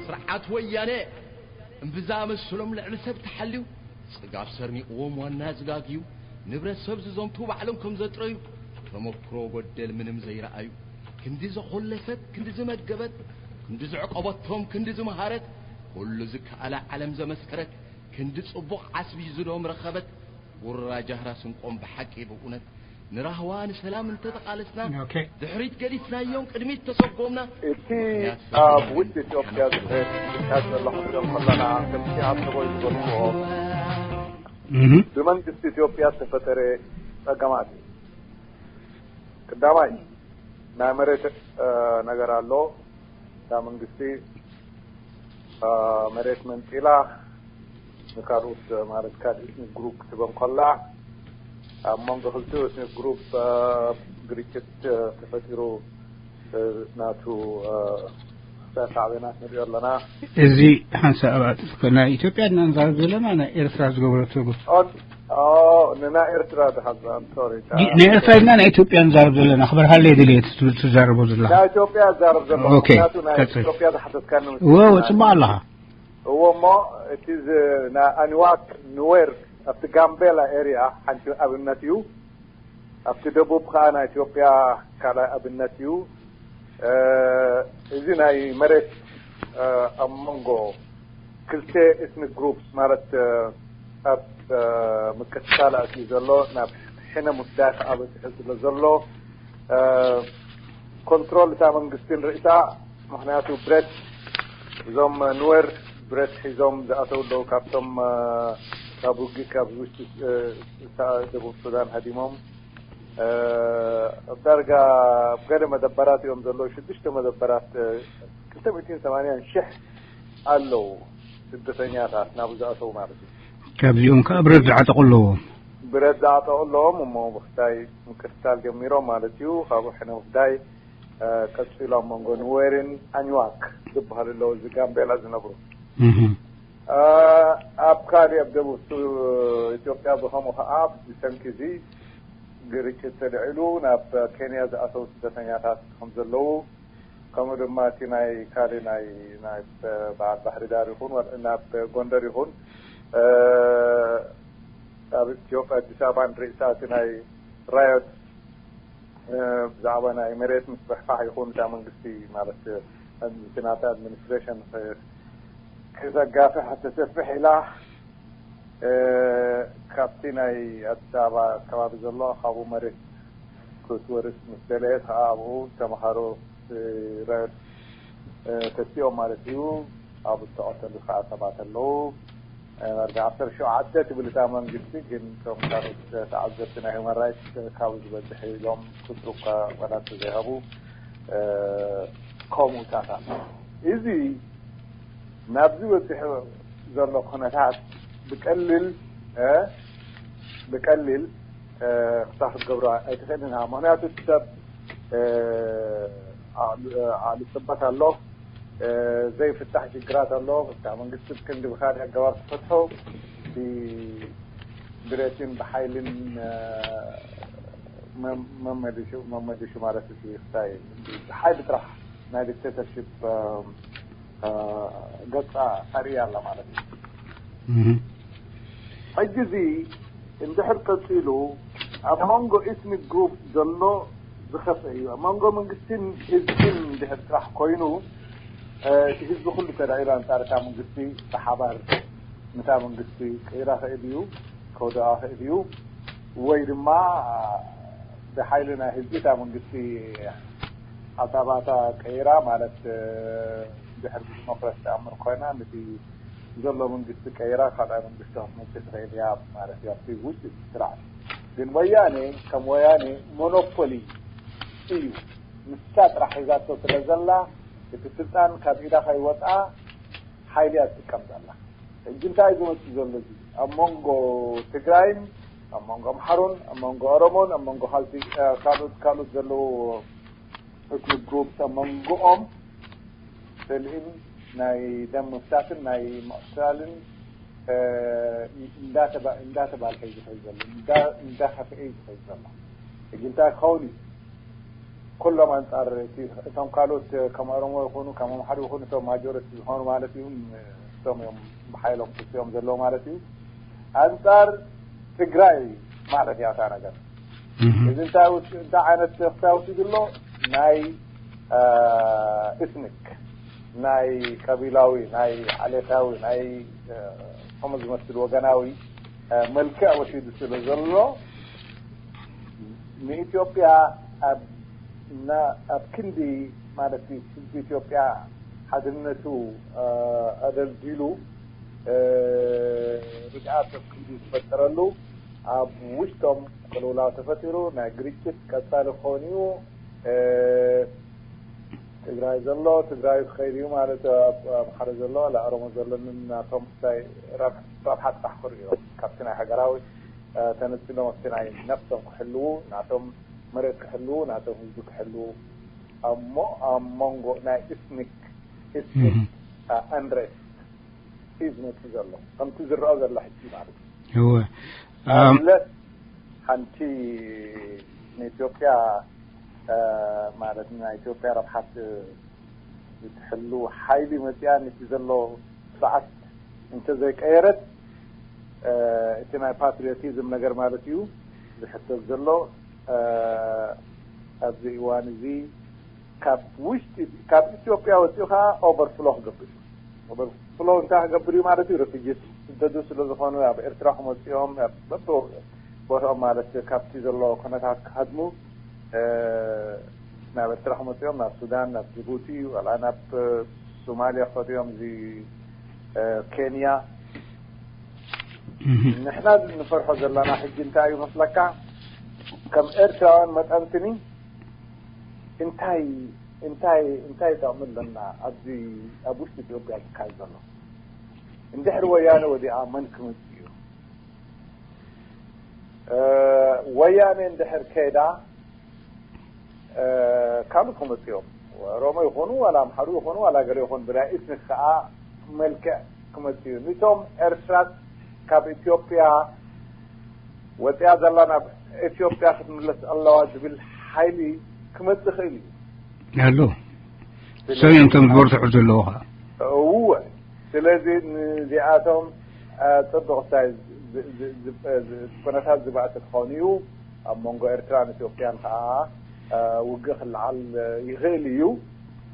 ስርዓት ወያነ እምብዛ መስሎም ልዕሊ ሰብ ተሓልዩ ጽጋብ ሰርኒቕዎም ዋና ጽጋግ እዩ። ንብረት ሰብ ዝዘምቱ ባዕሎም ከም ዘጥረዩ ተመክሮ ጎደል ምንም ዘይረኣዩ ክንዲ ዘኾለፈት ክንዲ ዝመገበት ክንዲ ዘዕቆበቶም ክንዲ ዝመሃረት ኩሉ ዝከኣላ ዓለም ዘመስከረት ክንዲ ጽቡቕ ዓስቢ ዝዶም ረኸበት ጉራ ጃህራ ስንቆም ብሓቂ ብእውነት ንራህዋ ንሰላም እንተተቓለስና ድሕሪት ገዲፍናዮም ቅድሚት ተሰጎምና እቲ ኣብ ውድ ኢትዮጵያ ዝካየድ ዘሎ ክትሪኦም ከለና ከምቲ ኣብ ሰቦይ ዝበልክዎ ብመንግስቲ ኢትዮጵያ ዝተፈጠረ ፀገማት እዩ። ቀዳማይ ናይ መሬት ነገር ኣሎ። እታ መንግስቲ መሬት መንጢላ ንካልኦት ማለት ካልእ ኤትኒክ ግሩፕ ክትበን ከላ ኣብ መንጎ ክልቲኡ ኤትኒክ ግሩፕ ግርጭት ተፈጢሩ ናቱ ሳዕቤናት ንሪኦ ኣለና። እዚ ሓንሳብ ኣባጥስከ ናይ ኢትዮጵያ ድና ንዛረብ ዘለና ናይ ኤርትራ ዝገበረቶ ግፍ ንናይ ኤርትራ ድሓዛም ሶሪ ናይ ኤርትራ ድና ናይ ኢትዮጵያ ንዛረብ ዘለና ክበርሃለ የድልየ ትብል ትዛረቦ ዘለኻ ናይ ኢትዮጵያ ዛረብ ዘሎ ምክንያቱ ናይ ኢትዮጵያ ዝሓተትካኒ ወ ጽቡቅ ኣለኻ እዎ እሞ እቲ ኣኒዋክ ንዌር ኣብቲ ጋምቤላ ኤሪያ ሓንቲ ኣብነት እዩ። ኣብቲ ደቡብ ከኣ ናይ ኢትዮጵያ ካልኣይ ኣብነት እዩ። እዚ ናይ መሬት ኣብ መንጎ ክልተ ኤትኒክ ግሩፕስ ማለት ኣብ ምቅትታል ኣትዩ ዘሎ ናብ ሕነ ምፍዳይ ከኣ በፂሑ ስለ ዘሎ ኮንትሮል እታ መንግስቲ ንርእሳ ምክንያቱ ብረት እዞም ኑዌር ብረት ሒዞም ዝኣተው ኣለዉ ካብቶም ካብ ውግእ ካብ ውሽጢ ደቡብ ሱዳን ሃዲሞም ዳርጋ ኣብ ገለ መደበራት እዮም ዘለዉ ሽዱሽተ መደበራት ክልተ ሚእትን ሰማንያን ሽሕ ኣለዉ ስደተኛታት ናብ ዝኣተው ማለት እዩ ካብዚኦም ከዓ ብረት ዝዓጠቁ ኣለዎም ብረት ዝዓጠቁ ኣለዎም እሞ ብክታይ ምክትታል ጀሚሮም ማለት እዩ ካብኡ ሕነ ውፍዳይ ቀፂሉ ኣብ መንጎ ኑዌርን ኣኝዋክ ዝበሃሉ ኣለዉ እዚ ጋምቤላ ዝነብሩ ኣብ ካሊእ ኣብ ደቡብ ኢትዮጵያ ብከምኡ ከዓ ብሰንኪ እዚ ግርጭት ተልዒሉ ናብ ኬንያ ዝኣተው ስደተኛታት ከም ዘለዉ ከምኡ ድማ እቲ ናይ ካሊእ ናይ ናይ በዓል ባህሪ ዳር ይኹን ናብ ጎንደር ይኹን ኣብ ኢትዮጵያ ኣዲስ ኣበባ ንርእሳ እቲ ናይ ራዮት ብዛዕባ ናይ መሬት ምስፍሕፋሕ ይኹን እታ መንግስቲ ማለት እቲ ናታ ኣድሚኒስትሬሽን ክዘጋፍሕ ተሰፍሕ ኢላ ካብቲ ናይ ኣዲስ ኣበባ ኣከባቢ ዘሎ ካብኡ መሬት ክትወርስ ምስ ደለየት ከዓ ኣብኡ ተምሃሮ ረድ ተሲኦም ማለት እዩ። ኣብ ዝተቐተሉ ከዓ ሰባት ኣለዉ። ዳርጋ ዓሰርተ ሸውዓተ ትብል እታ መንግስቲ፣ ግን እቶም ካልኦት ተዓዘብቲ ናይ ሁማን ራይትስ ካብኡ ዝበዝሕ ኢሎም ቁፅሩ እኳ ዋላ እንተዘይሃቡ ከምኡ ጣታ እዚ ናብዚ በፂሑ ዘሎ ኩነታት ብቀሊል ብቀሊል ክሳብ ክትገብሮ ኣይትኽእልን ኢኻ። ምክንያቱ እቲ ሰብ ኣሉ ፅበት ኣሎ፣ ዘይፍታሕ ሽግራት ኣሎ። እታ መንግስቲ ብክንዲ ብካልእ ኣገባብ ትፈትሖ ብብረትን ብሓይልን መመሊሹ ማለት እቲ ክታይ ብሓይሊ ጥራሕ ናይ ዲክቴተርሽፕ ገፃ ተርኢ ኣላ ማለት እዩ። ሕጂ እዚ እንድሕር ቀፂሉ ኣብ መንጎ ኤትኒክ ግሩፕ ዘሎ ዝኸፍአ እዩ። ኣብ መንጎ መንግስትን ህዝብን እንድሕር ጥራሕ ኮይኑ እቲ ህዝቢ ኩሉ ተዳዒሉ ኣንፃር እታ መንግስቲ ብሓባር ንታ መንግስቲ ቀይራ ክእል እዩ፣ ከውደቃ ክእል እዩ፣ ወይ ድማ ብሓይሊ ናይ ህዝቢ እታ መንግስቲ ሓሳባታ ቀይራ ማለት ድሕሪ ብዲሞክራሲ ትኣምር ኮይና ነቲ ዘሎ መንግስቲ ቀይራ ካልኣይ መንግስቲ ክትመፅእ ትኽእል እያ ማለት እዩ። ኣብቲ ውጭ ስርዓት ግን ወያኔ ከም ወያኔ ሞኖፖሊ እዩ። ንሳ ጥራሕ ሒዛቶ ስለ ዘላ እቲ ስልጣን ካብ ኢዳ ከይወፅኣ ሓይሊ እያ ትጥቀም ዘላ። ሕጂ እንታይ እዩ ዝመፅእ ዘሎ? እዚ ኣብ መንጎ ትግራይን ኣብ መንጎ ኣምሓሩን ኣብ መንጎ ኦሮሞን ኣብ መንጎ ካልኦት ካልኦት ዘለዉ ኤትኒክ ግሩፕስ ኣብ መንጎኦም ጽልኢን ናይ ደም ምፍሳስን ናይ ምቕታልን እንዳተባልሐ እዩ ዝኸይድ ዘሎ፣ እንዳኸፍአ እዩ ዝኸይድ ዘሎ። ሕጂ እንታይ ክኸውን እዩ? ኩሎም ኣንጻር እቶም ካልኦት ከም ኦሮሞ ይኹኑ ከም ኣምሓሩ ይኹኑ እቶም ማጆሪቲ ዝኾኑ ማለት እዩ፣ እቶም እዮም ብሓይሎም ክስዮም ዘለዉ ማለት እዩ። ኣንጻር ትግራይ ማለት እያ እታ ነገር። እዚ እንታይ እንታይ ዓይነት ክሳውቲ ዝሎ ናይ ኤትኒክ ናይ ቀቢላዊ ናይ ዓሌታዊ ናይ ከምኡ ዝመስል ወገናዊ መልክዕ ወሲዱ ስለ ዘሎ ንኢትዮጵያ ኣብ ክንዲ ማለት ህዝቢ ኢትዮጵያ ሓድነቱ ኣደልዲሉ ርግኣት ኣብ ክንዲ ዝፈጠረሉ ኣብ ውሽጦም ቅልውላው ተፈጢሩ ናይ ግርጭት ቀፃሊ ክኸውን እዩ። ትግራይ ዘሎ ትግራይ ክኸይድ እዩ ማለት ኣብ ኣምሓረ ዘሎ ኦሮሞ ዘሎ ናቶም ናይ ረብሓ ጥራሕ ክርእዮም ካብቲ ናይ ሃገራዊ ተነፂሎም ኣብቲ ናይ ነፍሶም ክሕልዉ ናቶም መሬት ክሕልዉ ናቶም ህዝቢ ክሕልዉ እሞ ኣብ መንጎ ናይ ኤትኒክ ኤትኒክ ኣንድሬስት እዩ ዝመፅእ ዘሎ ከምቲ ዝረአ ዘሎ ሕጂ ማለት እዩ። እወ። ኣንለስ ሓንቲ ንኢትዮጵያ ማለት ናይ ኢትዮጵያ ረብሓት ዝትሕሉ ሓይሊ መፅያ ነቲ ዘሎ ስርዓት እንተዘይቀየረት እቲ ናይ ፓትሪዮቲዝም ነገር ማለት እዩ ዝሕተት ዘሎ። ኣብዚ እዋን እዚ ካብ ውሽጢ ካብ ኢትዮጵያ ወፂኡ ከዓ ኦቨርፍሎ ክገብር እዩ። ኦቨርፍሎ እንታይ ክገብር እዩ ማለት እዩ? ሬፊጂስ ስደዱ ስለ ዝኾኑ ኣብ ኤርትራ ክመፅኦም በቦ ቦታኦም ማለት ካብቲ ዘሎ ኩነታት ክሃድሙ ናብ ኤርትራ ክመፅኦም ናብ ሱዳን ናብ ጅቡቲ ዋላ ናብ ሶማልያ ክኸዱ እዮም። እዚ ኬንያ ንሕና ንፈርሖ ዘለና ሕጂ እንታይ እዩ መስለካ? ከም ኤርትራውያን መጠንትኒ እንታይ እንታይ እንታይ ጠቕሚ ኣለና ኣብዚ ኣብ ውሽጢ ኢትዮጵያ ዝካየድ ዘሎ? እንድሕሪ ወያነ ወዲኣ መን ክመጽእ እዩ? ወያነ እንድሕር ከይዳ ካልኦት ክመጽኡ እዮም። ኦሮሞ ይኾኑ ዋላ ኣምሓሩ ይኾኑ ዋላ ገለ ይኾኑ ብናይ ኤትኒክ ከዓ መልክዕ ክመጽኡ እዩ። ንቶም ኤርትራስ ካብ ኢትዮጵያ ወፂኣ ዘላ ናብ ኢትዮጵያ ክትምለስ ኣለዋ ዝብል ሓይሊ ክመፅእ ይኽእል እዩ። ኣሎ ሰብ እዮም እቶም ዝበርትዑ ዘለዎ ከዓ እወ ስለዚ ንዚኣቶም ፅቡቅ ኩነታት ዝባእሲ ክኸውን እዩ። ኣብ መንጎ ኤርትራን ኢትዮጵያን ከዓ ውግእ ክለዓል ይኽእል እዩ።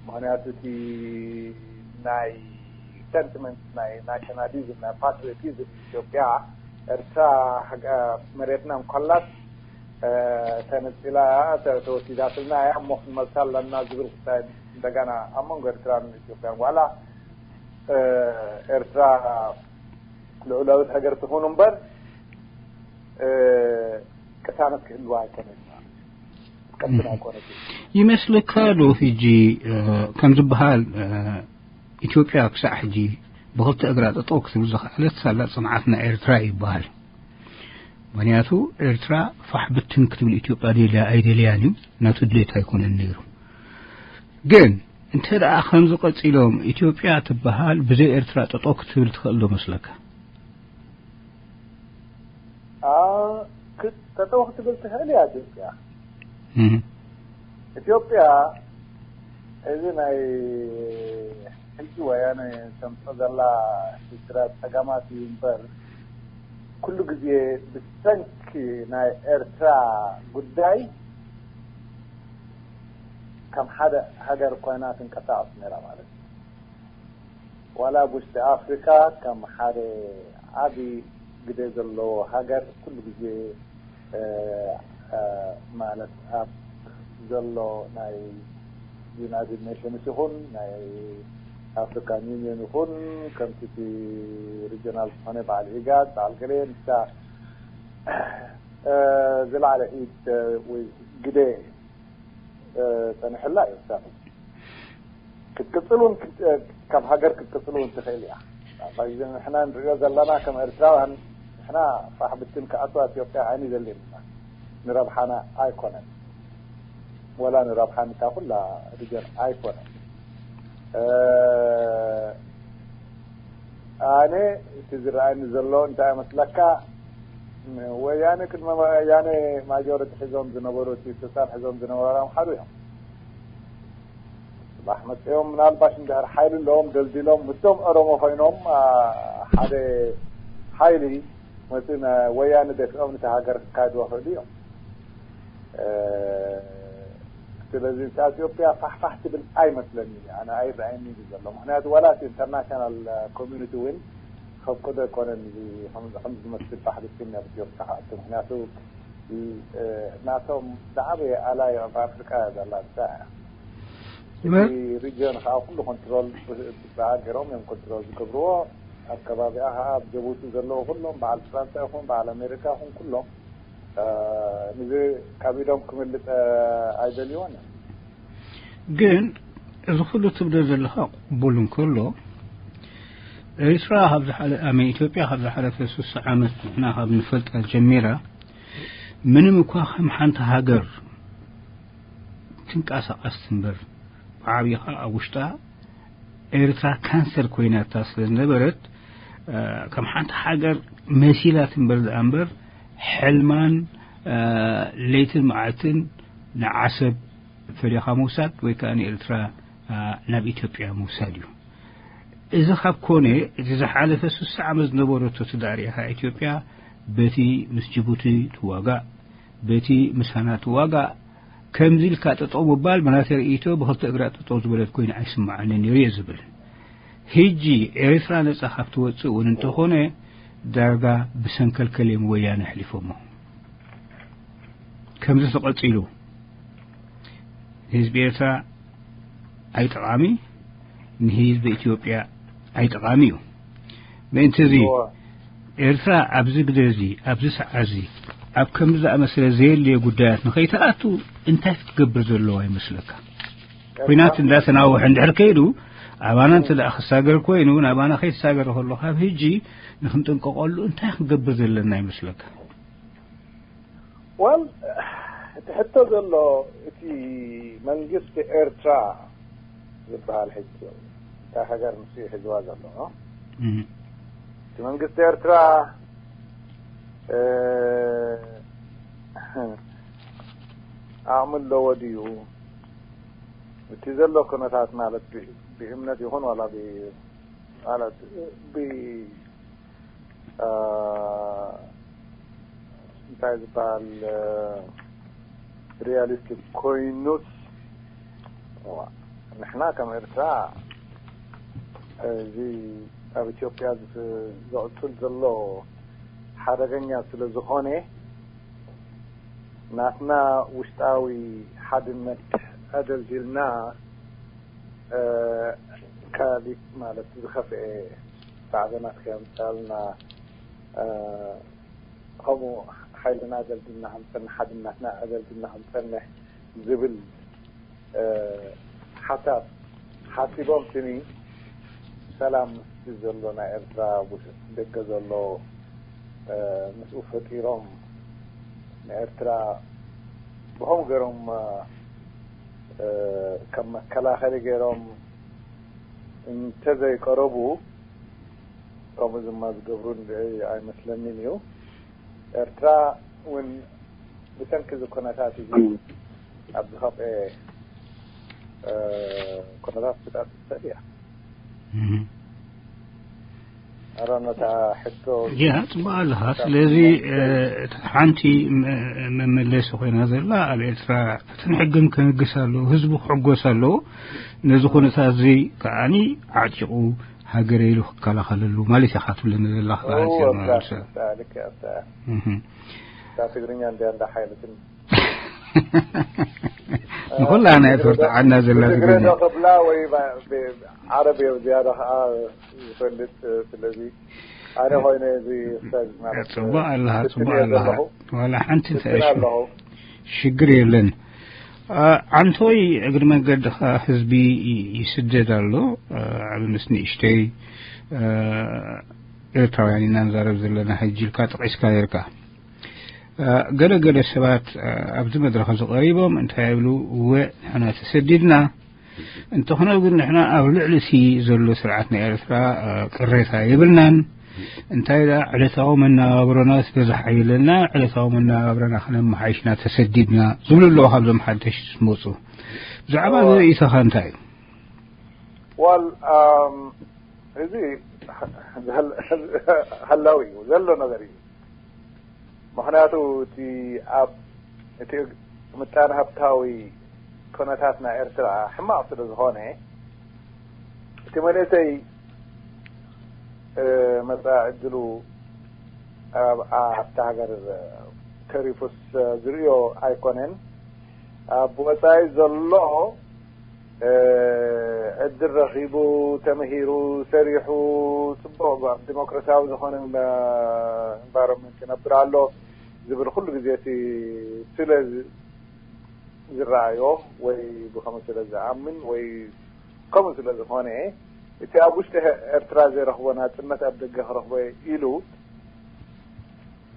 ምክንያቱ እቲ ናይ ሰንቲመንት ናይ ናሽናሊዝም ናይ ፓትሪዮቲዝም ኢትዮጵያ ኤርትራ መሬትና እንኮላስ ተነፂላ ተወሲዳትልና እያ እሞ ክንመልሳ ኣለና ዝብል ጉዳይ እንደገና ኣብ መንጎ ኤርትራን ኢትዮጵያን ዋላ ኤርትራ ልዑላዊት ሃገር ትኹን እምበር ቅሳነት ክህልዋ ኣይኮነን። ቀጥል ኣይኮነትን። ይመስለካ ዶ ሕጂ ከም ዝበሃል ኢትዮጵያ ክሳዕ ሕጂ ብኽልተ እግራ ጠጠው ክትብል ዝኸኣለት ሳላ ጽንዓት ናይ ኤርትራ ይበሃል። ምክንያቱ ኤርትራ ፋሕ ብትን ክትብል ኢትዮጵያ ደልያ ኣይደልያን እዩ፣ ናቱ ድሌት ኣይኮነን ነይሩ። ግን እንተ ደኣ ከምዚ ቀጺሎም ኢትዮጵያ ትበሃል ብዘይ ኤርትራ ጠጠው ክትብል ትኽእል ዶ መስለካ? ጠጠው ክትብል ትኽእል እያ ኢትዮጵያ። ኢትዮጵያ እዚ ናይ ሕጂ ወያነ ተምፅኦ ዘላ ሽግራት ፀገማት እዩ እምበር ኩሉ ግዜ ብሰንኪ ናይ ኤርትራ ጉዳይ ከም ሓደ ሃገር ኮይና ትንቀሳቀስ ነይራ ማለት እዩ። ዋላ ኣብ ውሽጢ ኣፍሪካ ከም ሓደ ዓቢ ግደ ዘለዎ ሃገር ኩሉ ግዜ ማለት ኣብ ዘሎ ናይ ዩናይትድ ኔሽንስ ይኹን ናይ ኣፍሪካን ዩኒየን ይኹን ከምቲ እቲ ሪጅናል ዝኾነ በዓል ኢጋድ በዓል ገለ ንሳ ዝለዓለ ኢድ ወይ ግደ ጸኒሕላ እዩ። ክትቅጽል እውን ካብ ሃገር ክትቅጽል እውን ትኽእል እያ። ንሕና ንሪኦ ዘለና ከም ኤርትራውያን ንሕና ፋሕ ብትን ክኣትዋ ኢትዮጵያ ኣይንደልን ኢና። ንረብሓና ኣይኮነን ወላ ንረብሓ ንታ ኩላ ሪጀን ኣይኮነን። ኣነ እቲ ዝረኣየኒ ዘሎ እንታይ መስለካ? ወያነ ቅድሚ ወያነ ማጆሪቲ ሒዞም ዝነበሩ እቲ ስልጣን ሒዞም ዝነበሩ ኣምሓሩ እዮም። ጽባሕ መጺኦም ምናልባሽ እንድሕር ሓይሊ ኣለዎም ደልዲሎም ምስቶም ኦሮሞ ኮይኖም ሓደ ሓይሊ መጺኡ ወያነ ደፊኦም ነቲ ሃገር ክካይድዎ ክእሉ እዮም። ስለዚ እታ ኢትዮጵያ ፋሕፋሕ ትብል ኣይመስለኒ ኣነ ኣይረኣየኒ እዩ ዘሎ። ምክንያቱ ዋላ እቲ ኢንተርናሽናል ኮሚኒቲ እውን ከፍቅዶ ኣይኮነን። ከም ዝመስል ፋሕፍሕ ትብል ኣብ ኢትዮጵያ ክኣቱ ምክንያቱ ናቶም ዝዓበየ ኣላይ ኣብ ኣፍሪቃ እያ ዘላ እሳ እያ። እቲ ሪጅን ከዓ ኩሉ ኮንትሮል ብሃገሮም እዮም ኮንትሮል ዝገብርዎ። ኣብ ከባቢኣ ከዓ ኣብ ጀቡቲ ዘለዉ ኩሎም በዓል ፍራንሳ ይኹን በዓል ኣሜሪካ ይኹን ኩሎም ንዚ ካብ ኢዶም ክምልጥ ኣይደልይዎን እዮም። ግን እዚ ኩሉ ትብሎ ዘለኻ ቅቡል እንከሎ ኤርትራ ካብ ዝሓለ ኣመ ኢትዮጵያ ካብ ዝሓለፈ ስሳ ዓመት ንሕና ካብ ንፈልጣ ጀሚራ ምንም እኳ ከም ሓንቲ ሃገር ትንቀሳቐስ ትንበር ብዓብይኻ ኣብ ውሽጣ ኤርትራ ካንሰር ኮይናታ ስለ ዝነበረት ከም ሓንቲ ሃገር መሲላ ትንበር ዝኣ እምበር ሕልማን ለይትን መዓልትን ንዓሰብ ፈሊኻ ምውሳድ ወይ ከዓ ንኤርትራ ናብ ኢትዮጵያ ምውሳድ እዩ። እዚ ካብ ኮነ እቲ ዝሓለፈ ስሳ ዓመት ዝነበረቶ ትዳር ኢኻ ኢትዮጵያ በቲ ምስ ጅቡቲ ትዋጋእ በቲ ምሳና ትዋጋእ ከምዚ ኢልካ ጠጠው ምባል ብናተይ ርእይቶ ብክልተ እግራ ጠጠው ዝበለት ኮይና ኣይስምዓንን ነይሩ እየ ዝብል። ሕጂ ኤርትራ ነጻ ካብ ትወጽእ እውን እንተኾነ ዳርጋ ብሰንከልከል እዮም ወያነ ኣሕሊፎሞ። ከምዚ ተቐጺሉ ንህዝቢ ኤርትራ ኣይጠቓሚ፣ ንህዝቢ ኢትዮጵያ ኣይጠቓሚ እዩ። ምእንቲ እዚ ኤርትራ ኣብዚ ግደ እዚ ኣብዚ ሰዓት እዚ ኣብ ከምዚ ዝኣመሰለ ዘየድልየ ጉዳያት ንኸይተኣቱ እንታይ ክትገብር ዘለዋ ይመስለካ? ኩናት እንዳተናወሐ እንድሕር ከይዱ ኣባና እንተ ደኣ ክሳገር ኮይኑ ናባና ከይተሳገረ ከሎ ካብ ህጂ ንክንጥንቀቐሉ እንታይ ክንገብር ዘለና ይመስለካ? ወል እቲ ሕቶ ዘሎ እቲ መንግስቲ ኤርትራ ዝበሃል ሕጂ እንታይ ሃገር ንሱ እዩ ሒዝዋ ዘሎ እቲ መንግስቲ ኤርትራ ዓቕሚ ኣለዎ ድዩ? እቲ ዘሎ ኩነታት ማለት ብእምነት ይኹን ዋላ ማለት ብ እንታይ ዝበሃል ሪያሊስቲክ ኮይኑስ ንሕና ከም ኤርትራ እዚ ኣብ ኢትዮጵያ ዝቕጽል ዘሎ ሓደገኛ ስለ ዝኾነ ናትና ውሽጣዊ ሓድነት ኣደልዲልና፣ እ፣ ካሊእ ማለት ዝኸፍአ ሳዕበናት ከየምጻልና፣ እ፣ ከምኡ ሓይልና ኣደልዲልና ከምጸንሕ፣ ሓድነትና ኣደልዲልና ከምጸንሕ ዝብል፣ እ፣ ሓሳብ ሓሲቦም ስኒ ሰላም ምስቲ ዘሎ ናይ ኤርትራ፣ ደገ ዘሎ፣ እ፣ ምስኡ ፈጢሮም ንኤርትራ ብኸም ገይሮም፣ እ፣ ከም መከላኸሊ ገይሮም እንተዘይቀረቡ፣ ከምኡ ድማ ዝገብሩ እንድዒ ኣይመስለንን እዩ። ኤርትራ እውን ብሰንኪ እዚ ኩነታት እዚ ኣብ ዝኸፍአ፣ እ፣ ኩነታት ክትኣቱ ትኽእል እያ። እህ። ኣረ፣ ነታ ሕቶ ያ፣ ጽቡቕ ኣለኻ። ስለዚ፣ እ፣ እታ ሓንቲ መ-፣ መመለሲ ኮይና ዘላ፣ ኣብ ኤርትራ ፍትሕን ሕግን ከነግስ ኣለዎ፣ ህዝቡ ክሕጎስ ኣለዎ። ነዚ ኩነታት እዚ ከዓኒ ዓጢቑ ሃገረ ኢሉ ክከላኸለሉ ማለት ኢኻ ትብለኒ ዘለኻ። እወ፣ ኣንጺር እታ፣ ማለት እዩ። እታ፣ ልክ እያ፣ እታ። እህ። እታ ትግርኛ እንድያ እንዳ ሓይለትን ንኹላና እያ ትወርትዓና ዘላ ብትግርኛ ትግርኛ። ክብላ ወይ ባ-፣ ብ-፣ ዓረብ እዮም ዝያዳ ኸዓ ዝፈልጥ። ስለዚ ኣነ ኮይነ እዚ ክሳብ ማለት ጽቡቕ ኣለኻ፣ ብትግርኛ ጽቡቕ ኣለኻ። ዘለኹ ዋላ ሓንቲ ፍትን ተእሽ ኣለኹ። ሽግር የለን። አ፣ ዓንቶይ እግሪ መንገድኻ ህዝቢ ይ-፣ ይስደድ ኣሎ። አ፣ ዓቢ ምስ ንእሽተይ፣ አ፣ ኤርትራውያን ኢና ንዛረብ ዘለና። ሕጂ ኢልካ ጠቒስካ ነርካ። አ፣ ገለ ገለ ሰባት፣ አ፣ ኣብዚ መድረኽ እዚ ቀሪቦም እንታይ ይብሉ? እወ፣ ንሕና ተሰዲድና፣ እንተኾነ ግን ንሕና ኣብ ልዕሊ እቲ ዘሎ ስርዓት ናይ ኤርትራ፣ አ፣ ቅሬታ የብልናን። እንታይ ደኣ ዕለታዊ መነባብሮናስ በዛሕ ኣይብለና፣ ዕለታዊ መነባብሮና ከነመሓይሽና ተሰዲድና ዝብሉ ኣለዉ። ካብዞም ሓደሽቲ ዝመጹ ብዛዕባ እዚ እወ። ርእይቶኻ እንታይ እዩ? ዋል፣ ኣም፣ እዚ ሃላዊ እዩ፣ ዘሎ ነገር እዩ። ምኽንያቱ እቲ ኣብ እቲ ምጣነ ሃብታዊ ኩነታት ናይ ኤርትራ ሕማቕ ስለ ዝኾነ፣ እቲ መንእሰይ፣ እ፣ መጻኢ ዕድሉ ኣብ፣ ኣብታ ሃገር ተሪፉስ ዝርእዮ ኣይኮነን። ኣብ ወጻኢ ዘሎ፣ እ፣ ዕድል ረኺቡ፣ ተመሂሩ፣ ሰሪሑ፣ ጽቡቕ ኣብ ዲሞክራሲያዊ ዝኾነ፣ እ፣ ኢንቫይሮንመንት ይነብር ኣሎ ዝብል ኩሉ ግዜ እቲ ስለ ዝ-፣ ዝረኣዮ ወይ ብኸምኡ ስለ ዝኣምን ወይ ከምኡ ስለ ዝኾነ፣ እቲ ኣብ ውሽጢ ኤርትራ ዘይረኽቦ ናጽነት ኣብ ደገ ክረኽቦ ኢሉ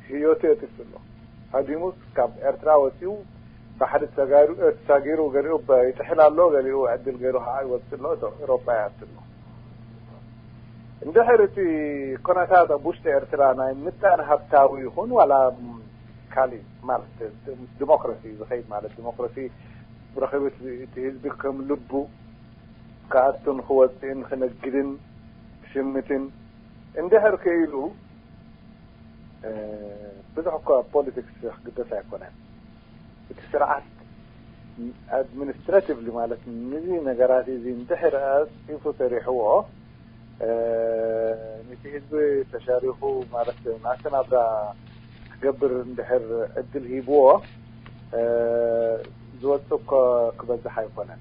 ህይወቱ የጥፍእ ኣሎ። ሃዲሙስ ካብ ኤርትራ ወጺኡ ባሕሪ ተጋሩ-፣ እ፣ ተሳጊሩ፣ ገሊኡ በ-፣ ይጥሕል ኣሎ፣ ገሊኡ ዕድል ገይሩ ከዓ ይወጽእ ኣሎ፣ እቶ ኤውሮጳ ይኣቱ ኣሎ። እንድሕር እቲ ኩነታት ኣብ ውሽጢ ኤርትራ ናይ ምጣነ ሃብታዊ ይኹን ዋላ ካሊእ ማለት ዲሞክራሲ ዝኸይድ ማለት ዲሞክራሲ ረኺቡ እቲ፣ እቲ ህዝቢ ከም ልቡ ክኣቱን ክወጽእን ክነግድን ክሽምትን እንድሕር ክኢሉ፣ እ፣ ብዙሕ እኮ ኣብ ፖለቲክስ ክግደስ ኣይኮነን። እቲ ስርዓት ኣድሚኒስትራቲቭሊ ማለት ነዚ ነገራት እዚ እንድሕር ኣጽፊፉ ሰሪሕዎ፣ እ፣ ነቲ ህዝቢ ተሻሪኹ ማለት ናተ ናብራ ክገብር እንድሕር ዕድል ሂብዎ፣ እ፣ ዝወጽእ እኮ ክበዝሕ ኣይኮነን።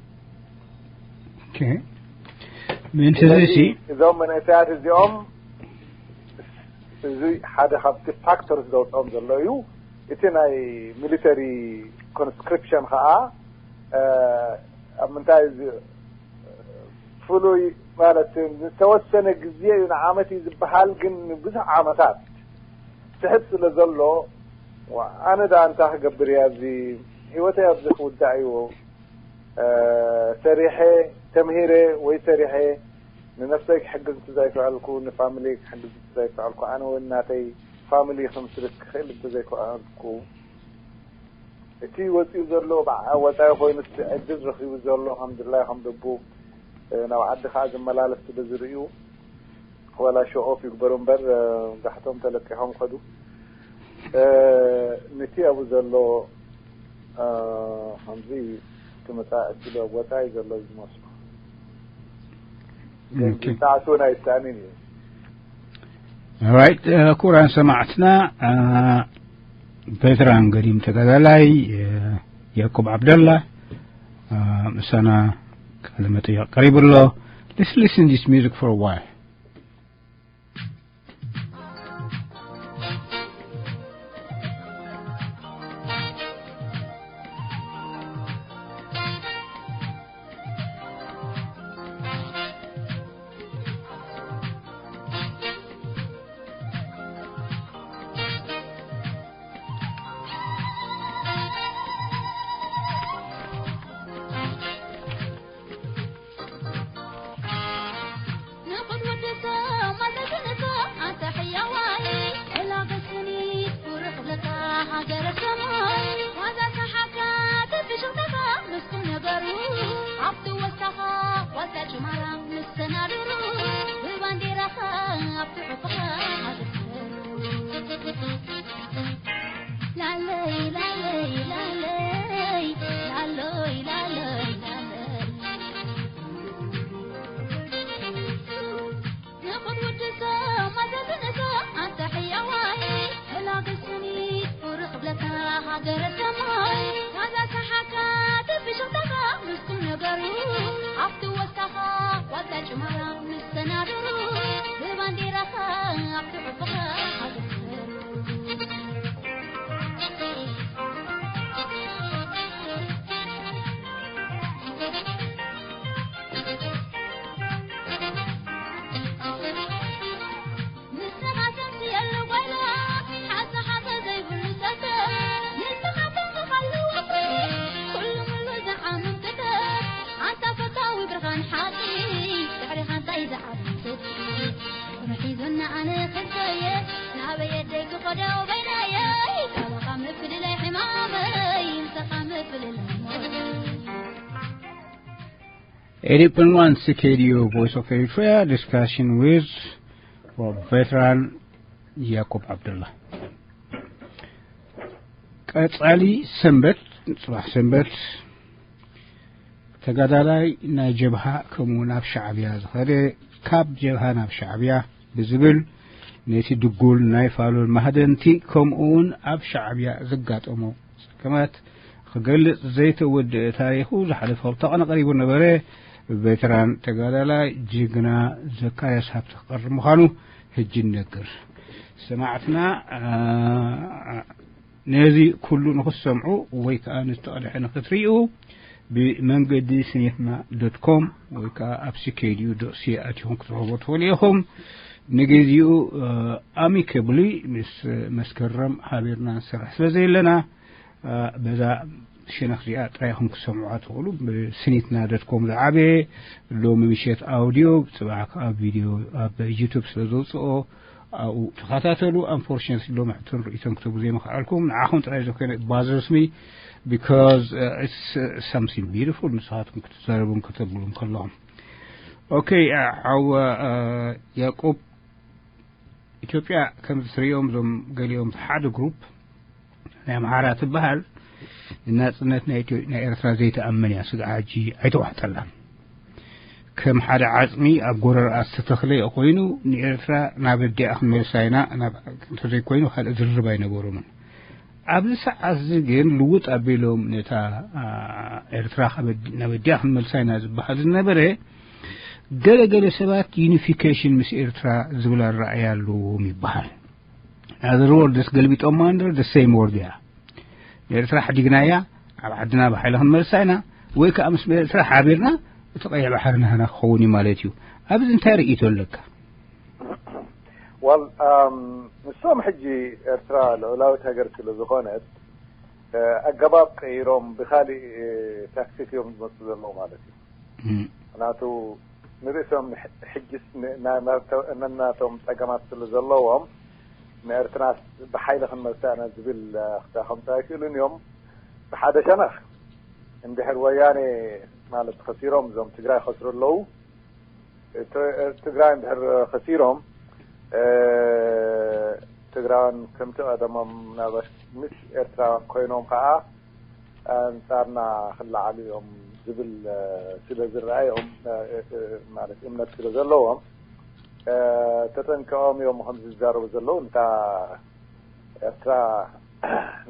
ኦኬ። ምእንቲ እዚ ስለዚ ሲ እዞም መንእሰያት እዚኦም፣ እዚ ሓደ ካብቲ ፋክተርስ ዘውፅኦም ዘሎ እዩ። እቲ ናይ ሚሊተሪ ኮንስክሪፕሽን ከዓ፣ እ፣ ኣብ ምንታይ እዚ ፍሉይ ማለት ዝተወሰነ ግዜ እዩ፣ ንዓመት እዩ ዝበሃል፣ ግን ንብዙሕ ዓመታት ስሕብ ስለ ዘሎ፣ ዋ፣ ኣነ ደኣ እንታይ ክገብር እየ፣ ኣብዚ ህይወተይ ኣብዚ ክውዳእ እዩ፣ እ፣ ሰሪሐ፣ ተምሂረ ወይ ሰሪሐ ንነፍሰይ ክሕግዝ እንተዘይከኣልኩ፣ ንፋሚሊ ክሕግዝ እንተዘይከኣልኩ፣ ኣነ እውን ናተይ ፋሚሊ ክምስርት ክኽእል እንተዘይከኣልኩ፣ እቲ ወጺኡ ዘሎ ብዓ-፣ ወጻኢ ኮይኑ እቲ ዕድል ረኺቡ ዘሎ ከም ድላዩ ከም ደቡ፣ እ፣ ናብ ዓዲ ከኣ ዝመላለስ ስለ ዝርእዩ፣ ወላ ሾው ኦፍ ይግበሩ እምበር፣ እ፣ መብዛሕትኦም ተለቂሖም ከዱ። እ፣ ነቲ ኣብኡ ዘሎ፣ እ፣ ከምዚ እቲ መጻኢ ዕድል ኣብ ወጻኢ ዘሎ እዩ ዝመስሎ። ግን ኦኬ። ዝጣዕሱ ናይ ሳእኒን እዩ። ኦራይት፣ እ፣ ክቡራን ሰማዕትና፣ እ፣ ቬተራን ገዲም ተጋዳላይ ያዕቆብ ዓብደላ ምሳና ቃለ መጠይቕ ቀሪቡ ኣሎ። Let's listen this music for a while. Eighty point one C K D O, Voice of Eritrea, discussion with our veteran Jacob Abdullah. ቀጻሊ ሰንበት፣ ጽባሕ ሰንበት፣ ተጋዳላይ ናይ ጀብሃ ከምኡ ናብ ሻዕብያ ዝኸደ፣ ካብ ጀብሃ ናብ ሻዕብያ ብዝብል ነቲ ድጉል ናይ ፋሎል ማህደንቲ ከምኡውን ኣብ ሻዕብያ ዘጋጠሞ ጸገማት ክገልጽ ዘይተወደአ ታሪኹ ዝሓለፈ ክልተ ቀን ቀሪቡ ነበረ። ቬተራን ተጋዳላይ ጅግና ዘካርያስ ሃብተ ክቐርብ ምዃኑ ህጂ ንነግር። ሰማዕትና ነዚ ኩሉ ንኽትሰምዑ ወይ ከኣ ንዝተቐድሐ ንኽትርእዩ ብመንገዲ ስኒትና ዶት ኮም ወይ ከኣ ኣብ C K D O dot C A ኣቲኹም ክትረኽቦ ትኽእሉ ኢኹም። ንግዜኡ ኣሚከብሊ ምስ መስከረም ሓቢርና ንሰርሕ ስለ ዘለና በዛ ሸነኽ እዚኣ ጥራይ ኢኹም ክትሰምዑዋ ትኽእሉ። ብስኒትና ዶት ኮም ዝዓበየ ሎሚ ምሸት ኣውድዮ፣ ጽባሕ ኣብ ቪድዮ ኣብ ዩቱብ ስለ ዘውጽኦ ኣብኡ ተኸታተሉ። Unfortunately ሎሚ ሕቶን ርእይቶን ክትህቡ ዘይምኽኣልኩም ንዓኹም ጥራይ ዘይኮነ it bothers me because it's something beautiful። ንስኻትኩም ክትዛረቡን ከተብሉን ከለኹም። ኦኬ፣ ሓው ያዕቆብ፣ ኢትዮጵያ ከም ትርእዮም እዞም ገሊኦም ሓደ ግሩፕ ናይ ኣምሓራ ትበሃል ንናጽነት ናይ ኢትዮ-፣ ናይ ኤርትራ ዘይተኣምን እያ። ስጋዕ ሕጂ ኣይተዋሕጠላን። ከም ሓደ ዓጽሚ ኣብ ጎረርኣ ዝተተኽለ ኮይኑ ንኤርትራ ናብ ኣዲኣ ክንመልሳ ኢና፣ ናብ፣ እንተዘይኮይኑ ካልእ ዝርርብ ኣይነበሮምን። ኣብዚ ሰዓት እዚ ግን ልውጥ ኣቢሎም ነታ፣ ኣ፣ ኤርትራ ካብ ኣዲ-፣ ናብ ኣዲኣ ክንመልሳ ኢና ዝበሃል ዝነበረ፣ ገለ ገለ ሰባት ዩኒፊኬሽን ምስ ኤርትራ ዝብል ኣረኣእያ ኣለዎም ይበሃል። In other words ገልቢጦማ under the same word እያ። ንኤርትራ ሓዲግናያ፣ ኣብ ዓድና ብሓይሊ ክንመልሳ ኢና፣ ወይ ከኣ ምስ ኤርትራ ሓቢርና እቲ ቀይሕ ባሕሪ ናህና ክኸውን እዩ ማለት እዩ። ኣብዚ እንታይ ርእይቶ ኣለካ? ዋል፣ ኣም፣ ንሶም ሕጂ ኤርትራ ልዑላዊት ሃገር ስለ ዝኾነት፣ እ፣ ኣገባብ ቀይሮም ብኻሊእ፣ እ፣ ታክቲክ እዮም ዝመጹ ዘለዉ ማለት እዩ። እም። ምኽንያቱ ንርእሶም ሕ-፣ ሕጅስ ን-፣ ና-፣ ናቶ-፣ ነናቶም ጸገማት ስለ ዘለዎም፣ ንኤርትራስ ብሓይሊ ክንመልሳ ኢና ዝብል፣ እ፣ ኣኽታ ከምጽኡ ኣይክእሉን እዮም። ብሓደ ሸነኽ፣ እንድሕር ወያኔ ማለት ከሲሮም፣ እዞም ትግራይ ከስሩ ኣለዉ፣ ት-፣ ትግራይ እንድሕር ከሲሮም፣ እ፣ ትግራውያን ከምቲ ቀደሞም ምናልባሽ ምስ ኤርትራውያን ኮይኖም ከኣ ኣንጻርና ክለዓሉ እዮም ዝብል፣ እ፣ ስለ ዝረኣዮም፣ እ፣ እ፣ ማለት እምነት ስለ ዘለዎም፣ እ፣ ተጠንቀቖም እዮም ከምዚ ዝዛረቡ ዘለዉ። እንታ ኤርትራ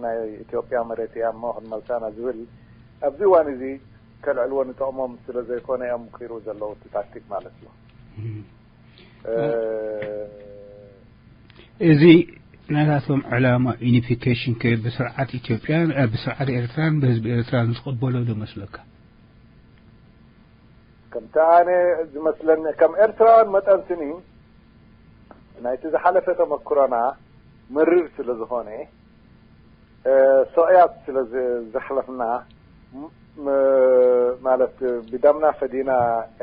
ናይ ኢትዮጵያ መሬት እያ እሞ ክንመልሳ ኢና ዝብል ኣብዚ እዋን እዚ ከልዕልዎ ንጠቕሞም ስለ ዘይኮነ እዮም ክይሩ ዘለዉ እቲ ታክቲክ ማለት እዩ። እዚ ናታቶም ዕላማ ዩኒፊኬሽን ከ ብስርዓት ኢትዮጵያን ብስርዓት ኤርትራን ብህዝቢ ኤርትራን ዝቕበሎ ዶ መስለካ? ከምቲ ኣነ ዝመስለኒ ከም ኤርትራውያን መጠን ስኒ ናይቲ ዝሓለፈ ተመክሮና መሪር ስለ ዝኾነ ሰቕያት ስለ ዘሕለፍና ማለት ብደምና ፈዲና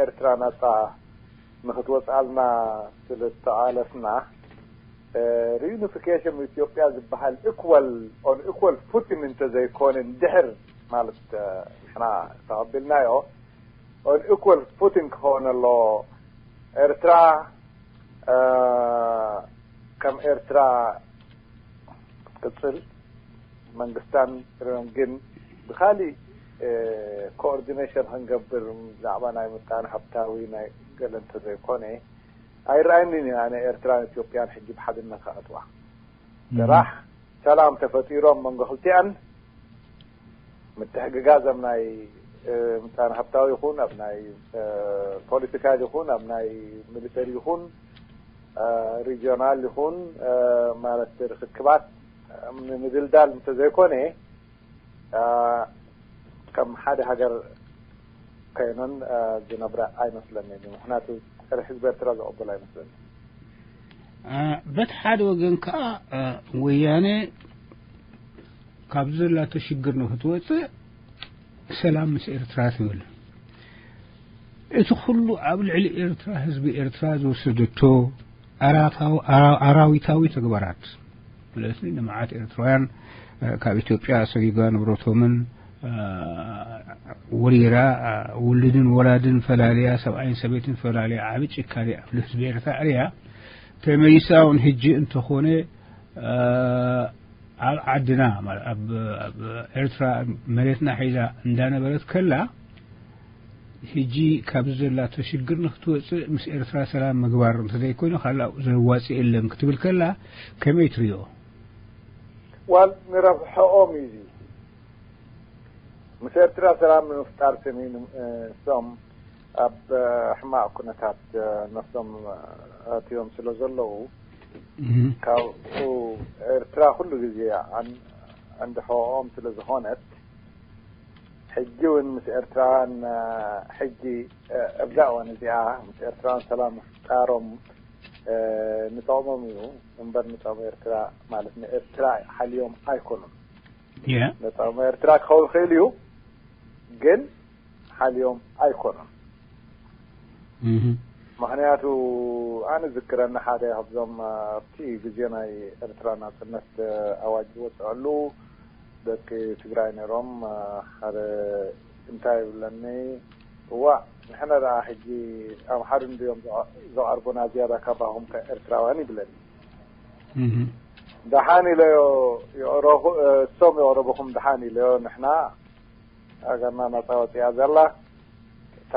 ኤርትራ ናጻ ንክትወፅኣልና ስለ ዝተቓለስና reunification with ኢትዮጵያ ዝበሃል equal on equal footing እንተዘይኮነ እንድሕር ማለት ንሕና ተቐቢልናዮ on equal footing ክኸውን ኣለዎ። ኤርትራ ከም ኤርትራ ክትቅፅል መንግስታን ግን ብካሊእ coordination ክንገብር ብዛዕባ ናይ ምጣነ ሃብታዊ ናይ ገለ እንተዘይኮነ ኣይረኣየንን እዩ። ኣነ ኤርትራን ኢትዮጵያን ሕጂ ብሓድነት ክኣትዋ ስራሕ ሰላም ተፈጢሮም መንጎ ክልቲኣን ምትሕግጋዝ ኣብ ናይ ምጣነ ሃብታዊ ይኹን ኣብ ናይ ፖለቲካል ይኹን ኣብ ናይ ሚሊተሪ ይኹን ሪጂዮናል ይኹን ማለት ርክክባት ንምድልዳል እንተዘይኮነ ከም ሓደ ሃገር ኮይነን ዝነብራ ኣይመስለንን። ምክንያቱ ሕዝቢ ኤርትራ ዝቕበል ኣይመስለንን። በቲ ሓደ ወገን ከዓ ወያነ ካብዚ ዘላቶ ሽግር ንክትወፅእ ሰላም ምስ ኤርትራ ትብል። እቲ ኩሉ ኣብ ልዕሊ ኤርትራ ህዝቢ ኤርትራ ዝወሰደቶ ኣራዊታዊ ተግባራት ማለት ንመዓት ኤርትራውያን ካብ ኢትዮጵያ ሰጊጋ ንብረቶምን ወሪራ ውልድን ወላድን ፈላልያ ሰብኣይን ሰበይትን ፈላልያ ዓቢ ጭካኔ ኣብ ህዝቢ ኤርትራ ኣርእያ ተመሊሳ እውን ሕጂ እንተኾነ ኣብ ዓድና ኣብ ኤርትራ መሬትና ሒዛ እንዳነበረት ከላ ሕጂ ካብ ዘላቶ ሽግር ንክትወፅእ ምስ ኤርትራ ሰላም ምግባር እንተዘይኮይኑ ካልእ ዘዋፅእ የለን ክትብል ከላ ከመይ ትሪኦ? ዋል ንረብሐኦም እዩ። ምስ ኤርትራ ሰላም ንምፍጣር ስኒ ንሶም ኣብ ሕማቕ ኩነታት ነፍሶም ኣትዮም ስለ ዘለዉ ካብኡ ኤርትራ ኩሉ ግዜ ዓንዲ ሕቖኦም ስለ ዝኾነት ሕጂ እውን ምስ ኤርትራውያን ሕጂ ኣብዛ እዋን እዚኣ ምስ ኤርትራውያን ሰላም ምፍጣሮም ንጠቕሞም እዩ እምበር ንጠቕሚ ኤርትራ ማለት ንኤርትራ ሓልዮም ኣይኮኑን። ንጠቕሚ ኤርትራ ክኸውን ይኽእል እዩ ግን ሓልዮም ኣይኮኑን። ምኽንያቱ ኣነ ዝክረኒ ሓደ ካብዞም ኣብቲ ግዜ ናይ ኤርትራ ናጽነት ኣዋጅ ዝወፅዐሉ ደቂ ትግራይ ነይሮም ሓደ እንታይ ይብለኒ እዋ ንሕና ደኣ ሕጂ ኣምሓሩ እንድዮም ዘቐርቡና ዝያዳ ካባኹም ከ ኤርትራውያን ይብለኒ። ደሓን ኢለዮ የቕረኹ እሶም የቕረቡኹም ደሓን ኢለዮ ንሕና ሃገርና ናጻ ወፂኣ ዘላ እታ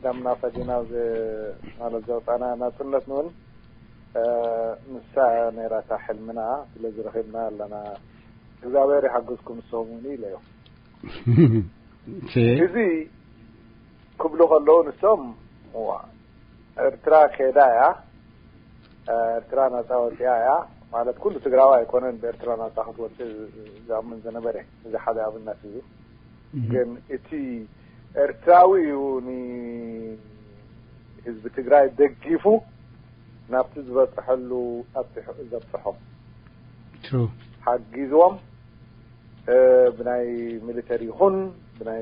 ደምና ፈዲና ማለት ዘውፃና ናፅነት ንውን ንሳ ነይራታ ሕልምና ስለዚ ረኺብና ኣለና እግዚኣብሔር ይሓግዝኩም ንስኹም እውን ኢለዮ። እዚ ክብሉ ከለዉ ንሶም እዋ ኤርትራ ከይዳ እያ ኤርትራ ናጻ ወፂኣ እያ ማለት ኩሉ ትግራዋ ኣይኮነን ብኤርትራ ናጻ ክትወፅእ ዝኣምን ዝነበረ እዚ ሓደ ኣብነት እዩ። ግን እቲ ኤርትራዊ እዩ ንህዝቢ ትግራይ ደጊፉ ናብቲ ዝበፅሐሉ ኣብፅሑ ዘብፅሖም ሓጊዝዎም ብናይ ሚሊተሪ ይኹን ብናይ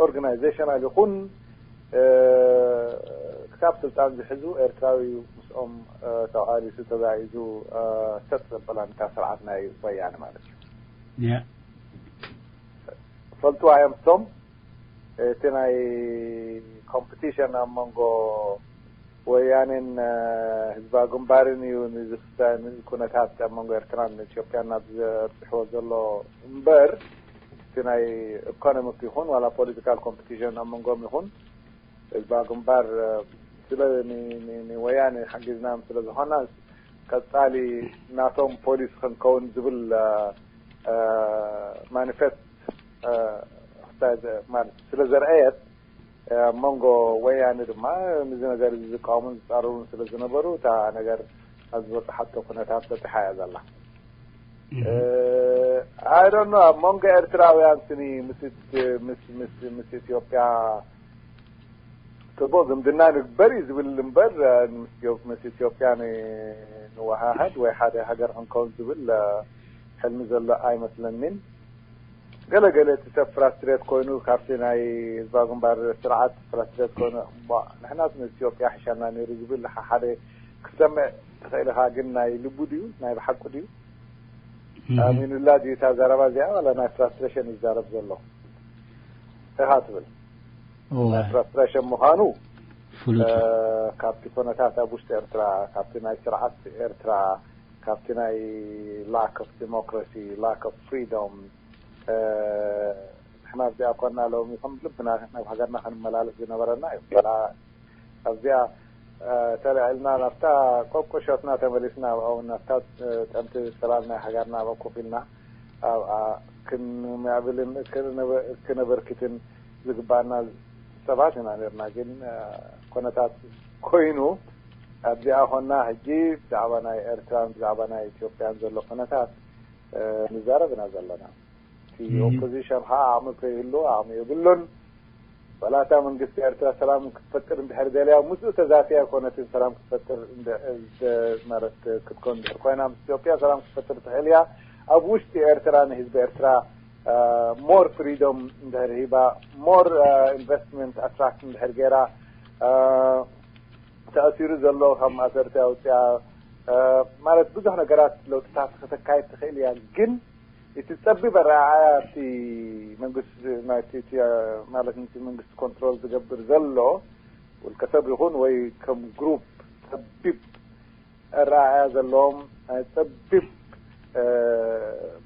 ኦርጋናይዜሽናል ይኹን ክሳብ ስልጣን ዝሕዙ ኤርትራዊ ምስኦም ተቓሊሱ ተዛኢዙ ሰጥ ዘበላን እታ ስርዓት ናይ ወያነ ማለት እዩ። ፈልጥዋ እዮም እቶም እቲ ናይ ኮምፒቲሽን ኣብ መንጎ ወያኔን ህዝባዊ ግንባርን እዩ ንዚ ኩነታት ኣብ መንጎ ኤርትራን ኢትዮጵያን ናብ ዘብፅሕዎ ዘሎ እምበር እቲ ናይ ኢኮኖሚክ ይኹን ዋላ ፖለቲካል ኮምፒቲሽን ኣብ መንጎም ይኹን ህዝባዊ ግንባር ስለ ንወያኔ ሓጊዝናም ስለ ዝኾና ቀጻሊ ናቶም ፖሊስ ክንከውን ዝብል ማኒፌስት ማለት ስለ ዘርአየት፣ ኣብ መንጎ ወያነ ድማ ንዚ ነገር እዚ ዝቃወሙን ዝጻረሩን ስለ ዝነበሩ፣ እታ ነገር ኣብ ዝበጽሓቶ ኩነታት በጺሓ እያ ዘላ። ኣይዶኖ፣ ኣብ መንጎ ኤርትራውያን ስኒ ምስ ኢትዮጵያ ጽቡቕ ዝምድና ንግበር እዩ ዝብል እምበር፣ ምስ ኢትዮጵያ ንወሃሃድ ወይ ሓደ ሃገር ክንከውን ዝብል ሕልሚ ዘሎ ኣይመስለኒን። ገለ ገለ እቲ ሰብ ፍራስትሬት ኮይኑ፣ ካብቲ ናይ ህዝባዊ ግንባር ስርዓት ፍራስትሬት ኮይኑ፣ ንሕናስ ንኢትዮጵያ ሕሻና ነይሩ ዝብል ሓደ ክሰምዕ ትኽእል ኢኻ። ግን ናይ ልቡ ድዩ፣ ናይ ብሓቁ ድዩ? ኣሚኑላ ድዩ እታ ዘረባ እዚኣ፣ ዋላ ናይ ፍራስትሬሽን ይዛረብ ዘሎ ኢኻ ትብል? ናይ ፍራስትሬሽን ምዃኑ ካብቲ ኩነታት ኣብ ውሽጢ ኤርትራ፣ ካብቲ ናይ ስርዓት ኤርትራ፣ ካብቲ ናይ lack of democracy, lack of freedom፣ ንሕና ኣብዚኣ ኮና ሎሚ ከም ልብና ናብ ሃገርና ክንመላለስ ዝነበረና እዩ። ኣብዚኣ ተልዒልና ናብታ ቆቁሾትና ተመሊስና፣ ኣብኣ እውን ናብታ ጠምቲ ሰላም ናይ ሃገርና ኣብኣ ኮፍ ኢልና ኣብኣ ክንምዕብልን ክነበርክትን ዝግባኣና ሰባት ኢና ነርና። ግን ኩነታት ኮይኑ ኣብዚኣ ኮና ሕጂ ብዛዕባ ናይ ኤርትራን ብዛዕባ ናይ ኢትዮጵያን ዘሎ ኩነታት ንዛረብ ኢና ዘለና። እቲ ኦፖዚሽን ከዓ ዓቕሚ ከይህሉ ዓቕሚ የብሉን። ወላታ መንግስቲ ኤርትራ ሰላም ክትፈጥር እንድሕር ደልያ ምስኡ ተዛትያ ኣይኮነትን ሰላም ክትፈጥር ማለት ክትኮን እንድሕር ኮይና ምስ ኢትዮጵያ ሰላም ክትፈጥር ትኽእል እያ። ኣብ ውሽጢ ኤርትራ ንህዝቢ ኤርትራ more freedom እንድሕር ሂባ፣ more investment attract እንድሕር ገይራ፣ ተኣሲሩ ዘሎ ካብ ማእሰርቲ ኣውፅኣ ማለት ብዙሕ ነገራት ለውጥታት ከተካይድ ትኽእል እያ። ግን እቲ ጸቢብ ኣረኣእያ እቲ መንግስቲ ናይቲ ማለት ነቲ መንግስቲ ኮንትሮል ዝገብር ዘሎ ውልቀ ሰብ ይኹን ወይ ከም ግሩፕ ጸቢብ ኣረኣእያ ዘለዎም ናይ ጸቢብ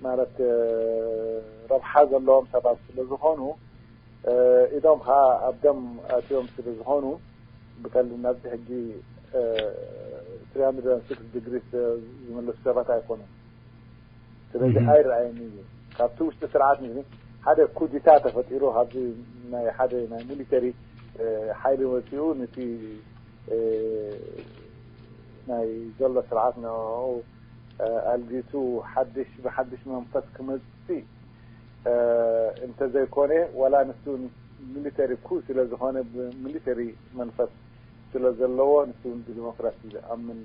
ማለት ረብሓ ዘለዎም ሰባት ስለ ዝኾኑ ኢዶም ከዓ ኣብ ደም ኣትዮም ስለ ዝኾኑ ብቀልዲ ናብዚ ሕጂ three hundred sixty degrees ዝምለሱ ሰባት ኣይኮኑን። ስለዚ ኣይረኣየን እዩ። ካብቲ ውሽጢ ስርዓት ን ሓደ ኩዲታ ተፈጢሩ ካብዚ ናይ ሓደ ናይ ሚሊተሪ ሓይሊ ወፂኡ ነቲ ናይ ዘሎ ስርዓት ንኡ ኣልጊሱ ሓድሽ ብሓድሽ መንፈስ ክመፅእ እንተዘይኮነ ዋላ ንሱ ሚሊተሪ ኩ ስለ ዝኾነ ብሚሊተሪ መንፈስ ስለ ዘለዎ ንሱ ብዲሞክራሲ ዝኣምን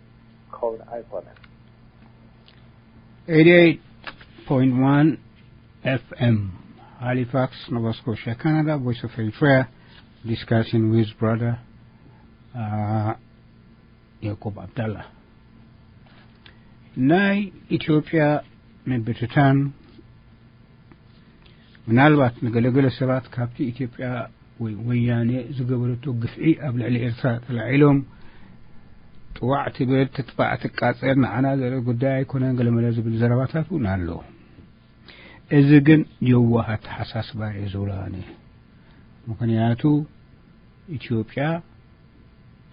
ክኸውን ኣይኮነን። eighty-eight point one F M, Halifax, Nova Scotia, Canada, Voice of Eritrea, discussing with brother uh, Jacob Abdallah. ናይ ኢትዮጵያ ምብትታን ምናልባት ንገለገለ ሰባት ካብቲ ኢትዮጵያ ወይ ወያኔ ዝገበረቶ ግፍዒ ኣብ ልዕሊ ኤርትራ ተላዒሎም ጥዋዕ ትብል ትጥፋዕ ትቃጸር ንዓና ዘርኢ ጉዳይ ኣይኮነን ገለመለ ዝብል ዘረባታት እውን ኣሎ። እዚ ግን የዋህ ኣተሓሳስባ እየ ዝብሎ ኣነ። ምኽንያቱ ኢትዮጵያ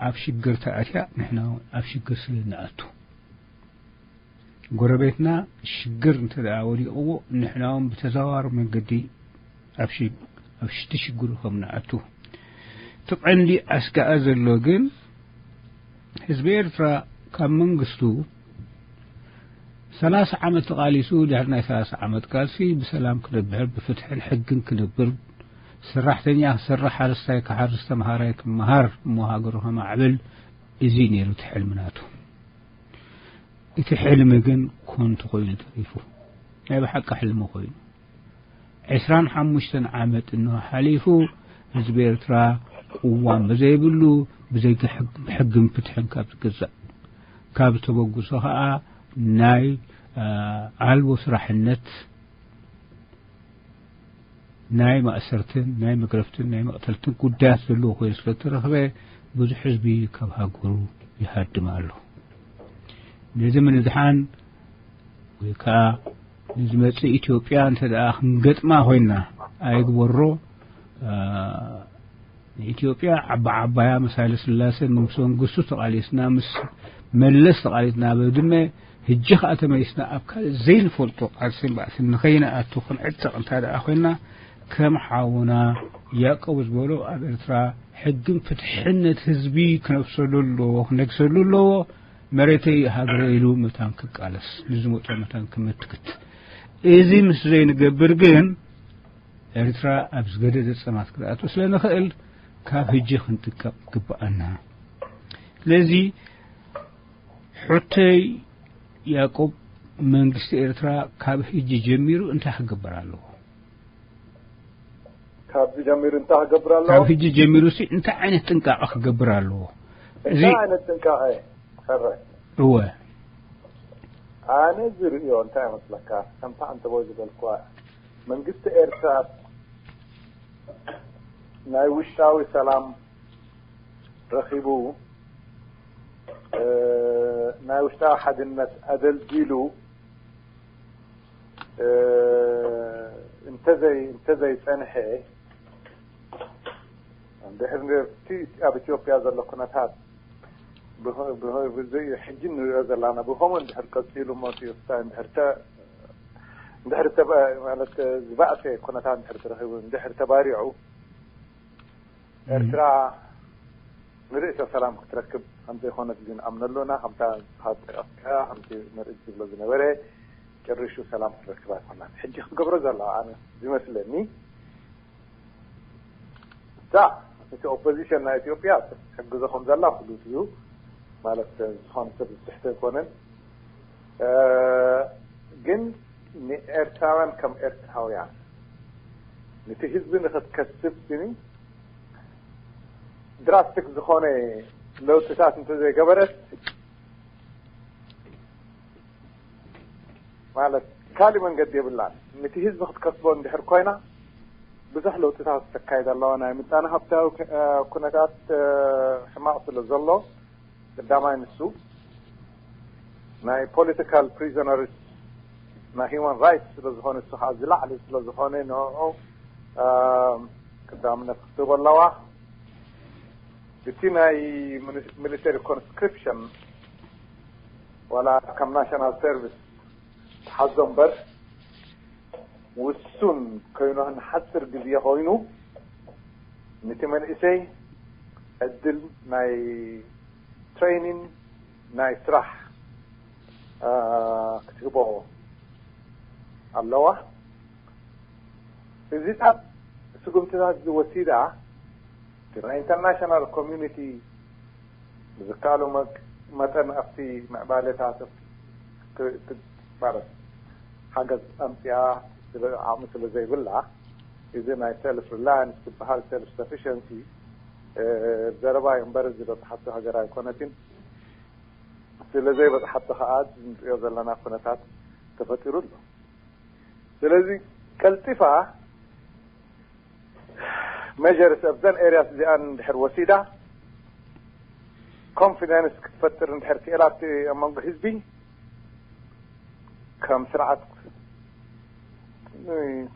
ኣብ ሽግር ተኣትያ ንሕና እውን ኣብ ሽግር ስለ ንኣቱ ጎረቤትና ሽግር እንተ ደኣ ወዲቕዎ ንሕና እውን ብተዘዋዋሪ መንገዲ ኣብ ሽግ- ኣብ ሽቲ ሽግሩ ከም ንኣቱ እቲ ቀንዲ ኣስጋኣ ዘሎ ግን ህዝቢ ኤርትራ ካብ መንግስቱ ሰላሳ ዓመት ተቓሊሱ ድሕሪ ናይ ሰላሳ ዓመት ቃልሲ ብሰላም ክነብር ብፍትሕን ሕግን ክነብር ሰራሕተኛ ክሰርሕ ሓረስታይ ክሓርስ ተምሃራይ ክመሃር እሞ ሃገሩ ከማዕብል እዚ ነይሩ እቲ ሕልሚ ናቱ። እቲ ሕልሚ ግን ኮንቱ ኮይኑ ተሪፉ። ናይ ብሓቂ ሕልሚ ኮይኑ ዕስራን ሓሙሽተን ዓመት እንሆ ሓሊፉ ህዝቢ ኤርትራ ቅዋም ብዘይብሉ ብዘይ ሕግን ፍትሕን ካብ ዝግዛእ ካብ ዝተበጉሶ ከዓ ናይ ኣልቦ ስራሕነት ናይ ማእሰርትን ናይ መግረፍትን ናይ መቕተልትን ጉዳያት ዘለዎ ኮይኑ ስለተረኽበ ብዙሕ ህዝቢ ካብ ሃገሩ ይሃድም ኣሎ። ነዚ ምንዝሓን ወይ ከዓ ንዝመፅእ ኢትዮጵያ እንተ ደኣ ክንገጥማ ኮይና ኣይግበሮ ንኢትዮጵያ ዓባ ዓባያ ምስ ሃይለ ስላሰ ምስ መንግስቱ ተቓሊስና፣ ምስ መለስ ተቓሊስና፣ በድመ፣ ህጂ ከኣ ተመሊስና ኣብ ካልእ ዘይንፈልጦ ቃልስን ባእስን ንኸይንኣቱ ክንዕጠቕ እንተ ደኣ ኮይንና፣ ከም ሓውና ያዕቆብ ዝበሎ ኣብ ኤርትራ ሕግን ፍትሕን ነቲ ህዝቢ ክነፍሰሉ ኣለዎ፣ ክነግሰሉ ኣለዎ። መሬተይ ሃገረይ ኢሉ መታን ክቃለስ፣ ንዝመጾ መታን ክምክት። እዚ ምስ ዘይንገብር ግን ኤርትራ ኣብ ዝገደደ ጸማት ክትኣቱ ስለ ንኽእል ካብ ህጂ ክንጥቀም ይግብኣና። ስለዚ ሕቶይ ያዕቆብ፣ መንግስቲ ኤርትራ ካብ ህጂ ጀሚሩ እንታይ ክገብር ኣለዎ? ካብዚ ጀሚሩ እንታይ ክገብር ኣለዎ? ካብ ህጂ ጀሚሩ ሲ እንታይ ዓይነት ጥንቃቐ ክገብር ኣለዎ? እዚ እንታይ ዓይነት ጥንቃቐ? ሕረ እወ ኣነ ዝርእዮ እንታይ መስለካ? ከምታ ኣንተቦ ዝበልኳ መንግስቲ ኤርትራ ናይ ውሽጣዊ ሰላም ረኺቡ፣ እ፣ ናይ ውሽጣዊ ሓድነት ኣደልዲሉ፣ እ፣ እንተዘይ-፣ እንተዘይጸንሐ፣ እንድሕር እቲ ኣብ ኢትዮጵያ ዘሎ ኩነታት ብኸ-፣ ብኸ-፣ ብዘይ-፣ ሕጂ ንሪኦ ዘላና ብኸምኡ እንድሕር ቀጺሉ፣ ሞት ይፍታ እንድሕር ተ-፣ እንድሕር ተባ-፣ ማለት ዝበኣሰ ኩነታት እንድሕር ተረኺቡ፣ እንድሕር ተባሪዑ፣ ኤርትራ ንርእሰ ሰላም ክትረክብ ከም ዘይኮነት ግን ኣምነሉና። ከምታ ካብ ኤርትራ ከምቲ መርኢት ዝብሎ ዝነበረ ጨሪሹ ሰላም ክትረክብ ኣይኮናት። ሕጂ ክትገብሮ ዘለዋ ኣነ ዝመስለኒ እዛ እቲ ኦፖዚሽን ናይ ኢትዮጵያ ትሕግዞ ከም ዘላ ፍሉጥ እዩ። ማለት ዝኾነ ሰብ ዝስሕቶ ኣይኮነን። እ፣ ግን ንኤርትራውያን ከም ኤርትራውያን ነቲ ህዝቢ ንኽትከስብ ግን ድራስቲክ ዝኾነ ለውጥታት እንተዘይገበረት፣ ማለት ካልእ መንገዲ የብላን። ነቲ ህዝቢ ክትከስቦ እንድሕር ኮይና ብዙሕ ለውጥታት ተካይድ ኣለዋ። ናይ ምጣነ ሃብታዊ ኩ-፣ እ፣ ኩነታት፣ እ፣ ሕማቕ ስለ ዘሎ ቀዳማይ ንሱ ናይ ፖለቲካል ፕሪዘነርስ ናይ ሂውማን ራይትስ ስለ ዝኾነ፣ እሱ ከዓ ዝላዕሊ ስለ ዝኾነ ንዕኡ፣ እ፣ ቀዳምነት ክትህቦ ኣለዋ። እቲ ናይ ሚኒ-፣ ሚሊተሪ ኮንስክሪፕሽን ዋላ ከም ናሽናል ሰርቪስ ተሓዞ እምበር ውሱን ኮይኑ ንሓፂር ግዜ ኮይኑ ነቲ መንእሰይ ዕድል ናይ ትሬኒን ናይ ስራሕ፣ እ፣ ክትህቦ ኣለዋ። እዚታት ስጉምትታት እዚ ወሲዳ እቲ ናይ ኢንተርናሽናል ኮሚዩኒቲ ብዝከኣሎ መ-፣ መጠን ኣብቲ ምዕባለታት ት-፣ ት-፣ ማለት ሓገዝ ኣምፅኣ ስለ-፣ ዓቕሚ ስለ ዘይብላ፣ እዚ ናይ ሰልፍ ሪላያንስ ዝበሃል ሰልፍ ሰፊሸንሲ፣ እ፣ ዘረባ እዩ እምበር እዚ ዶ ተሓቶ ሃገር ኣይኮነትን። ስለ ዘይበፅሓቶ ከዓ ንሪኦ ዘለና ኩነታት ተፈጢሩ ኣሎ። ስለዚ ቀልጢፋ ሜጀርስ ኣብዘን ኤርያስ እዚኣን እንድሕር ወሲዳ፣ ኮንፊደንስ ክትፈጥር እንድሕር ክእላ ኣብቲ ኣብ መንጎ ህዝቢ ከም ስርዓት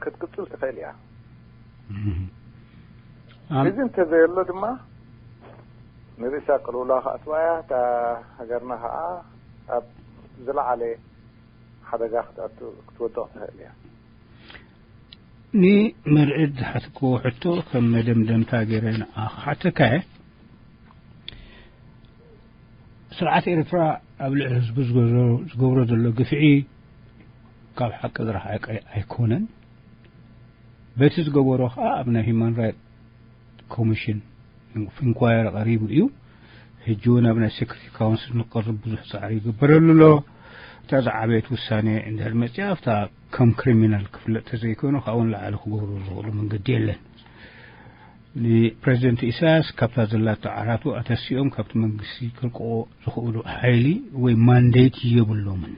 ክትቅፅል ትኽእል እያ። እም። ኣም-፣ እዚ እንተዘየሎ ድማ ንርእሳ ቅልውላ ከኣትዋ እያ። እታ ሃገርና ከዓ ኣብ ዝለዓለ ሓደጋ ክትኣቱ፣ ክትወድቕ ትኽእል እያ። ንመርዕድ ዝሓትክዎ ሕቶ ከም መደምደምታ ገይረ ንዓኻ ክሓተካ እየ። ስርዓት ኤርትራ ኣብ ልዕሊ ህዝቡ ዝገዞ-፣ ዝገብሮ ዘሎ ግፍዒ ካብ ሓቂ ዝረሓቀ ኣይኮነን። በቲ ዝገበሮ ከኣ ኣብ ናይ ሂማን ራይት ኮሚሽን ኢንኳየሪ ቀሪቡ እዩ። ሕጂ እውን ኣብ ናይ ሴኩሪቲ ካውንስል ንክቐርብ ብዙሕ ጻዕሪ ይግበረሉ ኣሎ። እታ ዝዓበየት ውሳኔ እንድሕር መጺኣ ኣብታ ከም ክሪሚናል ክፍለጥ ተዘይኮይኑ ካብኡ ንላዕሊ ክገብሩ ዝኽእሉ መንገዲ የለን። ንፕሬዚደንት ኢሳያስ ካብታ ዘላቶ ዓራቱ ኣተሲኦም ካብቲ መንግስቲ ክልቅቑ ዝኽእሉ ሓይሊ ወይ ማንዴት የብሎምን።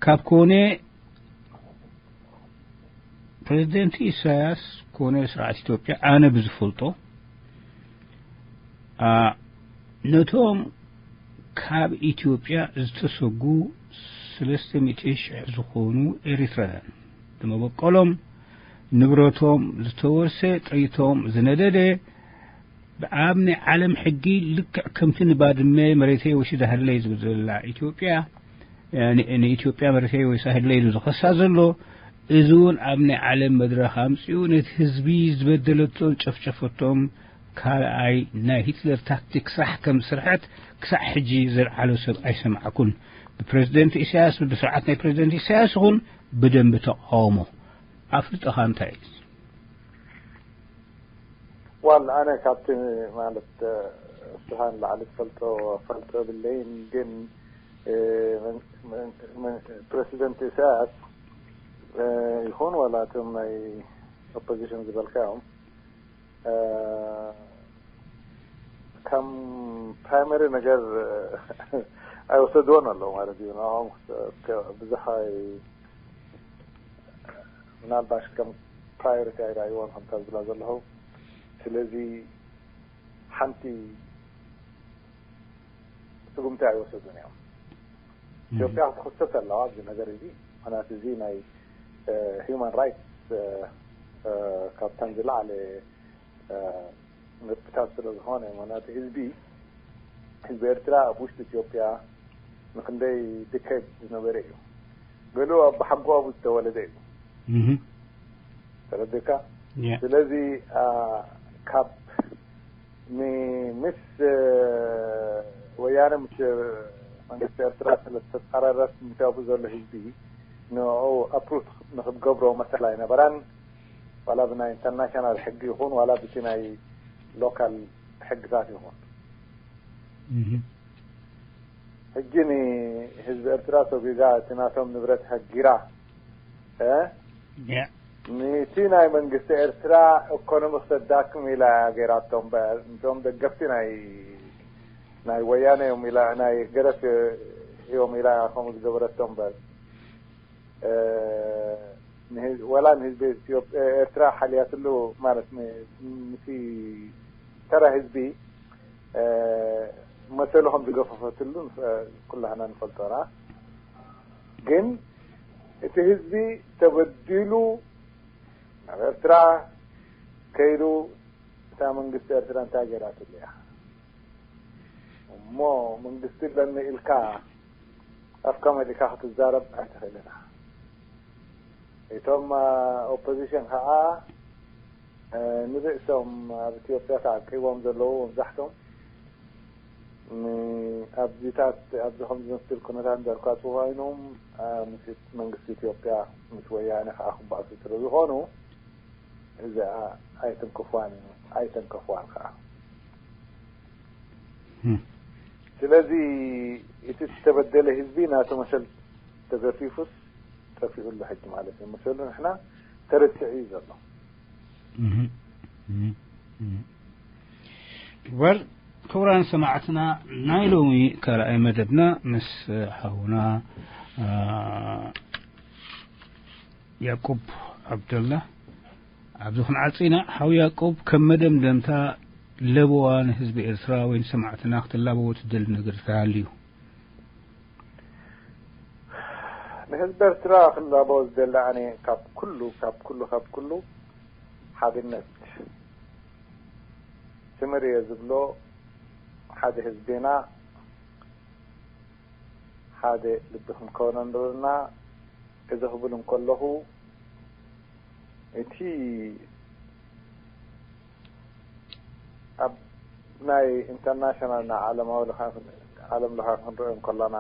ካብ ኮነ ፕሬዚደንት ኢሳያስ ኮነ ስርዓት ኢትዮጵያ ኣነ ብዝፈልጦ፣ ኣ፣ ነቶም ካብ ኢትዮጵያ ዝተሰጉ ሰለስተ ሚእቲ ሽሕ ዝኾኑ ኤሪትራውያን ብመበቆሎም ንብረቶም ዝተወርሰ፣ ጥሪቶም ዝነደደ፣ ብኣብ ናይ ዓለም ሕጊ ልክዕ ከምቲ ንባድመ መሬተይ ወሲዳህለይ ዝብል ዘላ ኢትዮጵያ፣ ን-፣ ንኢትዮጵያ መሬተይ ወሲዳህለይ ኢሉ ዝኸሳ ዘሎ፣ እዚ እውን ኣብ ናይ ዓለም መድረኽ ኣምጺኡ ነቲ ህዝቢ ዝበደለቶን ጨፍጨፈቶም ካልኣይ ናይ ሂትለር ታክቲክ ስራሕ ከም ዝሰርሐት ክሳዕ ሕጂ ዘልዓሎ ሰብ ኣይሰማዕኩን። ብፕረዚደንት ኢሳያስ፣ ብስርዓት ናይ ፕረዚደንት ኢሳያስ ይኹን ብደንቢ ተቃውሞ። ኣፍልጦኻ እንታይ እዩ? ዋል ኣነ ካብቲ ማለት እስኻ ንላዕሊ ትፈልጦ ፈልጦ የብለይን፣ ግን እ፣ መን- መን- መን- ፕረሲደንት ኢሳያስ እ፣ ይኹን ዋላ እቶም ናይ ኦፖዚሽን ዝበልካዮም እ፣ ከም ፕራይመሪ ነገር እ፣ ኣይወሰድዎን ኣለዉ ማለት እዩ። ንዕኦም ከ- ብዙሕ ኣይ- ምናልባሽ ከም ፕራዮሪቲ ኣይረኣይዎን ከምታ ዝብላ ዘለኹ። ስለዚ ሓንቲ ስጉምቲ ኣይወሰዱን እዮም። ኢትዮጵያ ክትኽሰስ ኣለዋ ኣብዚ ነገር እዚ። ምክንያቱ እዚ ናይ ሂውማን ራይትስ ካብተን ዝለዓለ ነጥብታት ስለ ዝኾነ፣ ምክንያቱ ህዝቢ ህዝቢ ኤርትራ ኣብ ውሽጢ ኢትዮጵያ ንክንደይ ዲኬድ ዝነበረ እዩ። ገሉ ኣብ ሓጎ ኣቡ ዝተወለደ እዩ። ተረድካ? ስለዚ ካብ ምስ ወያነ ምስ መንግስቲ ኤርትራ ስለ ዝተፃረረት ምስኡ ዘሎ ህዝቢ ንኡ ኣፕሩቭ ንክትገብሮ መሰል ኣይነበራን። ዋላ ብናይ ኢንተርናሽናል ሕጊ ይኹን ዋላ ብቲ ናይ ሎካል ሕግታት ይኹን። ሕጂ ንህዝቢ ኤርትራ ሰጒጋ እቲ ናቶም ንብረት ሃጊራ እ ነቲ ናይ መንግስቲ ኤርትራ ኢኮኖሚ ክተዳክም ኢላ እያ ገይራቶ እምበር፣ እቶም ደገፍቲ ናይ ናይ ወያነ እዮም ኢላ፣ ናይ ገረስ እዮም ኢላ ከምኡ ዝገበረቶ እምበር፣ እ፣ ንህዝ- ወላ ንህዝቢ ኢትዮጵያ ኤርትራ ሓልያትሉ ማለት ን- ንቲ ተራ ህዝቢ እ፣ መሰሉ ከም ዝገፈፈትሉ ንፈ- ኩላህና ንፈልጦና። ግን እቲ ህዝቢ ተበዲሉ ናብ ኤርትራ ከይዱ እታ መንግስቲ ኤርትራ እንታይ ገይራትሉ እያ? እሞ መንግስቲ ኣለኒ ኢልካ ኣፍካ መሊእካ ክትዛረብ ኣይትኽእልን ኢኻ። እቶም ኦፖዚሽን ከዓ ንርእሶም ኣብ ኢትዮጵያ ተዓቂቦም ዘለዉ መብዛሕቶም ኣብዚታት ኣብዚ ከም ዝመስል ኩነታት እንድሕር ካፅኡ ኮይኖም ምስ መንግስቲ ኢትዮጵያ ምስ ወያነ ከዓ ክባእሱ ስለ ዝኾኑ እዚኣ ኣይትንክፏን ኣይተንከፍዋን ከዓ። ስለዚ እቲ ዝተበደለ ህዝቢ ናቱ መሰል ተገፊፉስ ጠፊኡ ኣሎ ሕጂ ማለት እዩ። መሰሉ ንሕና ተረሲዑ እዩ ዘሎ። ወል ክቡራን ሰማዕትና ናይ ሎሚ ካልኣይ መደብና ምስ ሓውና ያዕቁብ ዓብደላ ኣብዚ ክንዓጽ ኢና። ሓው ያዕቆብ ከም መደምደምታ ለበዋ ንህዝቢ ኤርትራ ወይ ንሰማዕትና ክትላበዎ ትደሊ ነገር ተሃልዩ? ንህዝቢ ኤርትራ ክላበዎ ዝደሊ ኣነ ካብ ኩሉ ካብ ኩሉ ካብ ኩሉ ሓድነት ስምር እየ ዝብሎ። ሓደ ህዝቤና ሓደ ልቢ ክንከውን ኣለና። እዚ ክብል እንከለኹ እቲ ኣብ ናይ ኢንተርናሽናል ናይ ዓለማዊ ለኻ ዓለም ለኻ ክንሪኦ እንከለና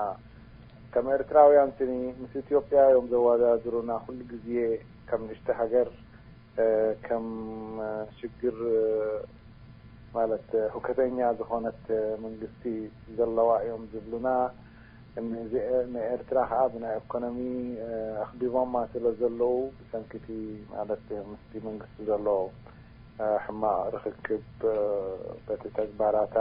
ከም ኤርትራውያን ስኒ ምስ ኢትዮጵያ እዮም ዘወዳድሩና ኩሉ ግዜ ከም ንእሽተ ሃገር ከም ሽግር ማለት ሁከተኛ ዝኾነት መንግስቲ ዘለዋ እዮም ዝብሉና። ንኤርትራ ከዓ ብናይ ኢኮኖሚ ኣኽቢቦማ ስለ ዘለዉ ብሰንኪቲ ማለት ምስቲ መንግስቲ ዘሎ ሕማቕ ርክክብ በቲ ተግባራታ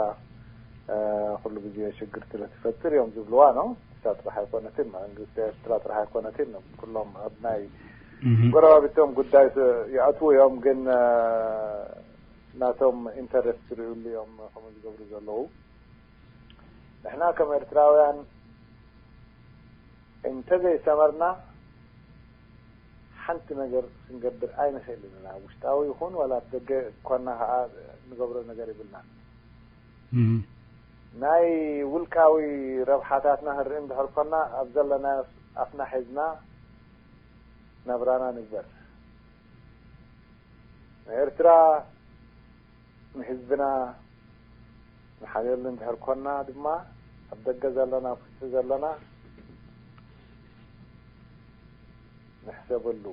ኩሉ ግዜ ሽግር ስለ ትፈጥር እዮም ዝብልዋ ነው። እሳ ጥራሕ ኣይኮነትን መንግስቲ ኤርትራ ጥራሕ ኣይኮነትን ኩሎም ኣብ ናይ ጎረባብቶም ጉዳይ ይኣትዉ እዮም። ግን ናቶም ኢንተረስት ዝርእሉ እዮም ከምኡ ዝገብሩ ዘለዉ። ንሕና ከም ኤርትራውያን እንተዘይሰመርና ሓንቲ ነገር ክንገብር ኣይንኽእልን ኢና። ውሽጣዊ ይኹን ዋላ ኣብ ደገ ኮና ኸዓ ንገብሮ ነገር ይብልና። እም። ናይ ውልቃዊ ረብሓታትና ክንርኢ እንድሕር ኮና፣ ኣብ ዘለናዮ ኣፍና ሒዝና ናብራና ንግበር። ንኤርትራ፣ ንህዝብና ንሓልየሉ እንድሕር ኮና ድማ፣ ኣብ ደገ ዘለና፣ ኣብ ውሽጢ ዘለና ንሕሰበሉ።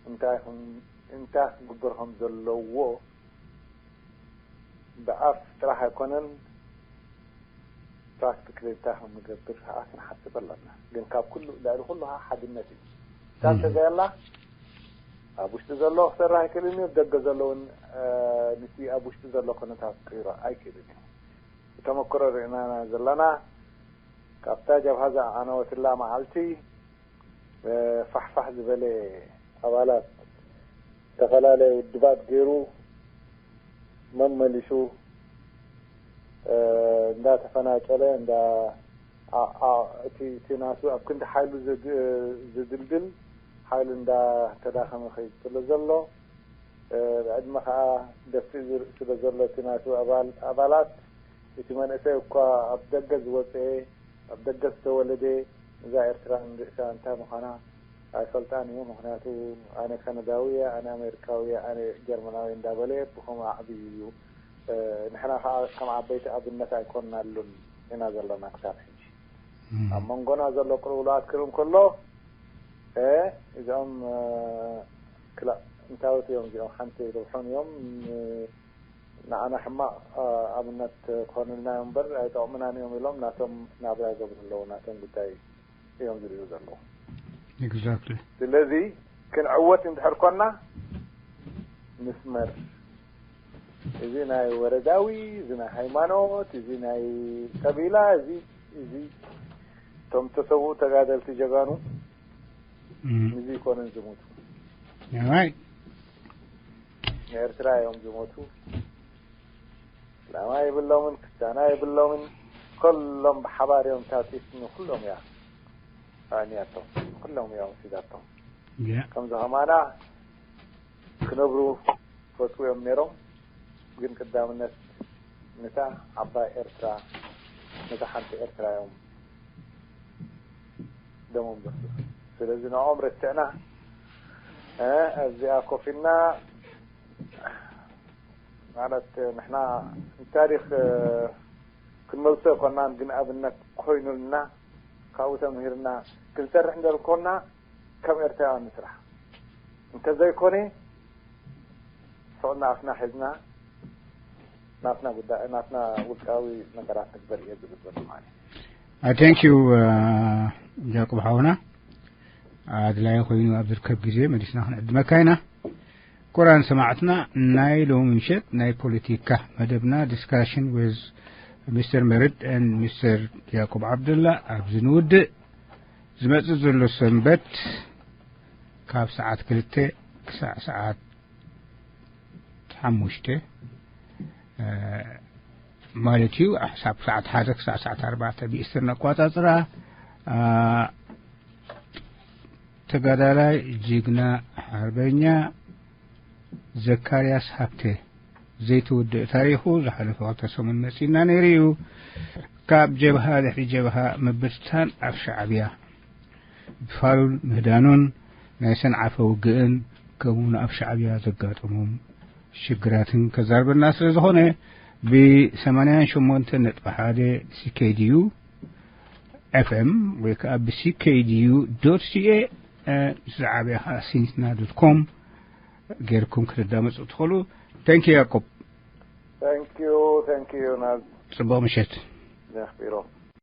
እንታይ ከም፣ እንታይ ክግበር ከም ዘለዎ ብኣፍ ጥራሕ ኣይኮነን፣ ፕራክቲካሊ እንታይ ከም ንገብር ከዓ ክንሓስብ ኣለና። ግን ካብ ኩሉ፣ ልዕሊ ኩሉ ከዓ ሓድነት እዩ። እዛ እም። እንተዘየላ፣ ኣብ ውሽጢ ዘሎ ክሰርሕ ኣይክእልን እዩ፣ ደገ ዘሎ እውን፣ እ፣ ንቲ ኣብ ውሽጢ ዘሎ ኩነታት ክቅይሮ ኣይክእልን እዩ። ብተመክሮ ርኢና ዘለና፣ ካብታ ጀብሃ ዝዓነወትላ መዓልቲ፣ እ፣ ፋሕፋሕ ዝበለ ኣባላት ዝተፈላለየ ውድባት ገይሩ መመሊሱ፣ እ፣ እንዳተፈናጨለ፣ እንዳ-፣ ኣ-፣ ኣ-፣ እቲ፣ እቲ ናቱ ኣብ ክንዲ ሓይሉ ዘድ-፣ ዝድልድል ሓይሉ እንዳተዳኸመ ከይድ ስለ ዘሎ፣ እ፣ ብዕድመ ኸዓ ደፊእ ዝርኢ ስለ ዘሎ፣ እቲ ናቱ ኣባል-፣ ኣባላት፣ እቲ መንእሰይ እኳ ኣብ ደገ ዝወፀኤ፣ ኣብ ደገ ዝተወለደ፣ እዛ ኤርትራ ንርእሳ እንታይ ምዃና ኣይፈልጣን እዩ። ምኽንያቱ፣ ኣነ ካናዳዊ እየ፣ ኣነ ኣሜሪካዊ እየ፣ ኣነ ጀርመናዊ እንዳበለ ብኸምኡ ዓብዩ እዩ። እ፣ ንሕና ኸዓ ከም ዓበይቲ ኣብነት ኣይኮንናሉን ኢና ዘለና ክሳብ ሕጂ። እም። ኣብ መንጎና ዘሎ ቅልውላዋት ክርኢ እንከሎ፣ እ፣ እዚኦም፣ እ፣ ክላእ እንታወት እዮም እዚኦም፣ ሓንቲ ይርብሑን እዮም፣ እ፣ ንዓና ሕማቕ፣ እ፣ ኣብነት ክኾኑልና እዮም እምበር ኣይጠቕሙናን እዮም ኢሎም ናቶም ናብራ ይገብሩ ኣለዉ፣ ናቶም ጉዳይ እዮም ዝርእዩ ዘለዉ። ኤግዛክትሊ። ስለዚ ክንዕወት እንድሕር ኮና ንስመር። እዚ ናይ ወረዳዊ፣ እዚ ናይ ሃይማኖት፣ እዚ ናይ ቀቢላ፣ እዚ፣ እዚ እቶም ተሰውኡ ተጋደልቲ ጀጋኑ እም። እዚ ይኮኑን ዝሞቱ። ራይት። ንኤርትራ እዮም ዝሞቱ። ዕላማ የብሎምን፣ ክዳና የብሎምን። ኩሎም ብሓባር እዮም ታቲስ ንኩሎም እያ ኣዕንያቶም። ኩሎም እዮም ሲዳቶም። ያ። ከምዚ ከማና ክነብሩ ፈትዉ እዮም ነይሮም። ግን ቀዳምነት ነታ ዓባይ ኤርትራ፣ ነታ ሓንቲ ኤርትራ እዮም ደሞም ዘፍሰሱ። ስለዚ ንዕኦም ረቲዕና፣ እ፣ ኣብዚኣ ኮፍ ኢልና ማለት ንሕና ንታሪኽ፣ እ፣ ክንመልሶ ኣይኮናን፣ ግን ኣብነት ኮይኑልና ካብኡ ተምሂርና ክንሰርሕ እንድሕር ኮና ከም ኤርትራውያን ንስራሕ። እንተዘይኮነ ስቕ ኢልና ኣፍና ሒዝና ናትና ጉዳይ፣ ናትና ውልቃዊ ነገራት ንግበር እየ ዝብል ዘሎ ማለት እዩ። Uh, thank you, uh, ያዕቆብ ሓውና። ኣድላዪ ኮይኑ ኣብ ዝርከብ ግዜ መሊስና ክንዕድመካ ኢና። ክቡራን ሰማዕትና፣ ናይ ሎሚ ምሸት ናይ ፖለቲካ መደብና፣ ዲስካሽን ዊዝ ሚስተር መርድ ኤንድ ሚስተር ያዕቆብ ዓብደላ፣ ኣብዚ ንውድእ። ዝመጽእ ዘሎ ሰንበት ካብ ሰዓት ክልተ ክሳዕ ሰዓት ሓሙሽተ፣ እ፣ ማለት እዩ፣ ኣብ ሰዓት ሓደ ክሳዕ ሰዓት ኣርባዕተ ብኢስተርን ኣቆጻጽራ፣ እ፣ ተጋዳላይ ጅግና ሓርበኛ ዘካርያስ ሃብተ ዘይተወደአ ታሪኹ ዝሓለፈ ክልተ ሰሙን መጺእና ነይሩ እዩ። ካብ ጀብሃ ድሕሪ ጀብሃ ምብትታን ኣብ ሻዕብያ ብፋሉል ምህዳኑን ናይ ሰንዓፈ ውግእን ከምኡ ንኣብ ሻዕብያ ዘጋጠሞም ሽግራትን ከዛርበና ስለ ዝኾነ፣ ብ ሰማንያን ሸሞንተን ነጥቢ ሓደ ሲ ኬ ዲ ዩ ኤፍ ኤም ወይ ከኣ ብ ሲ ኬ ዲ ዩ ዶት ሲ ኤ፣ እ፣ ምስ ዝዓበየ ከኣ ሲንትና ዶት ኮም ጌርኩም ክትዳመጹ ትኽእሉ። Thank you ያዕቆብ። Thank you፣ thank you ዮናስ። ጽቡቕ ምሸት። የኽቢሮ።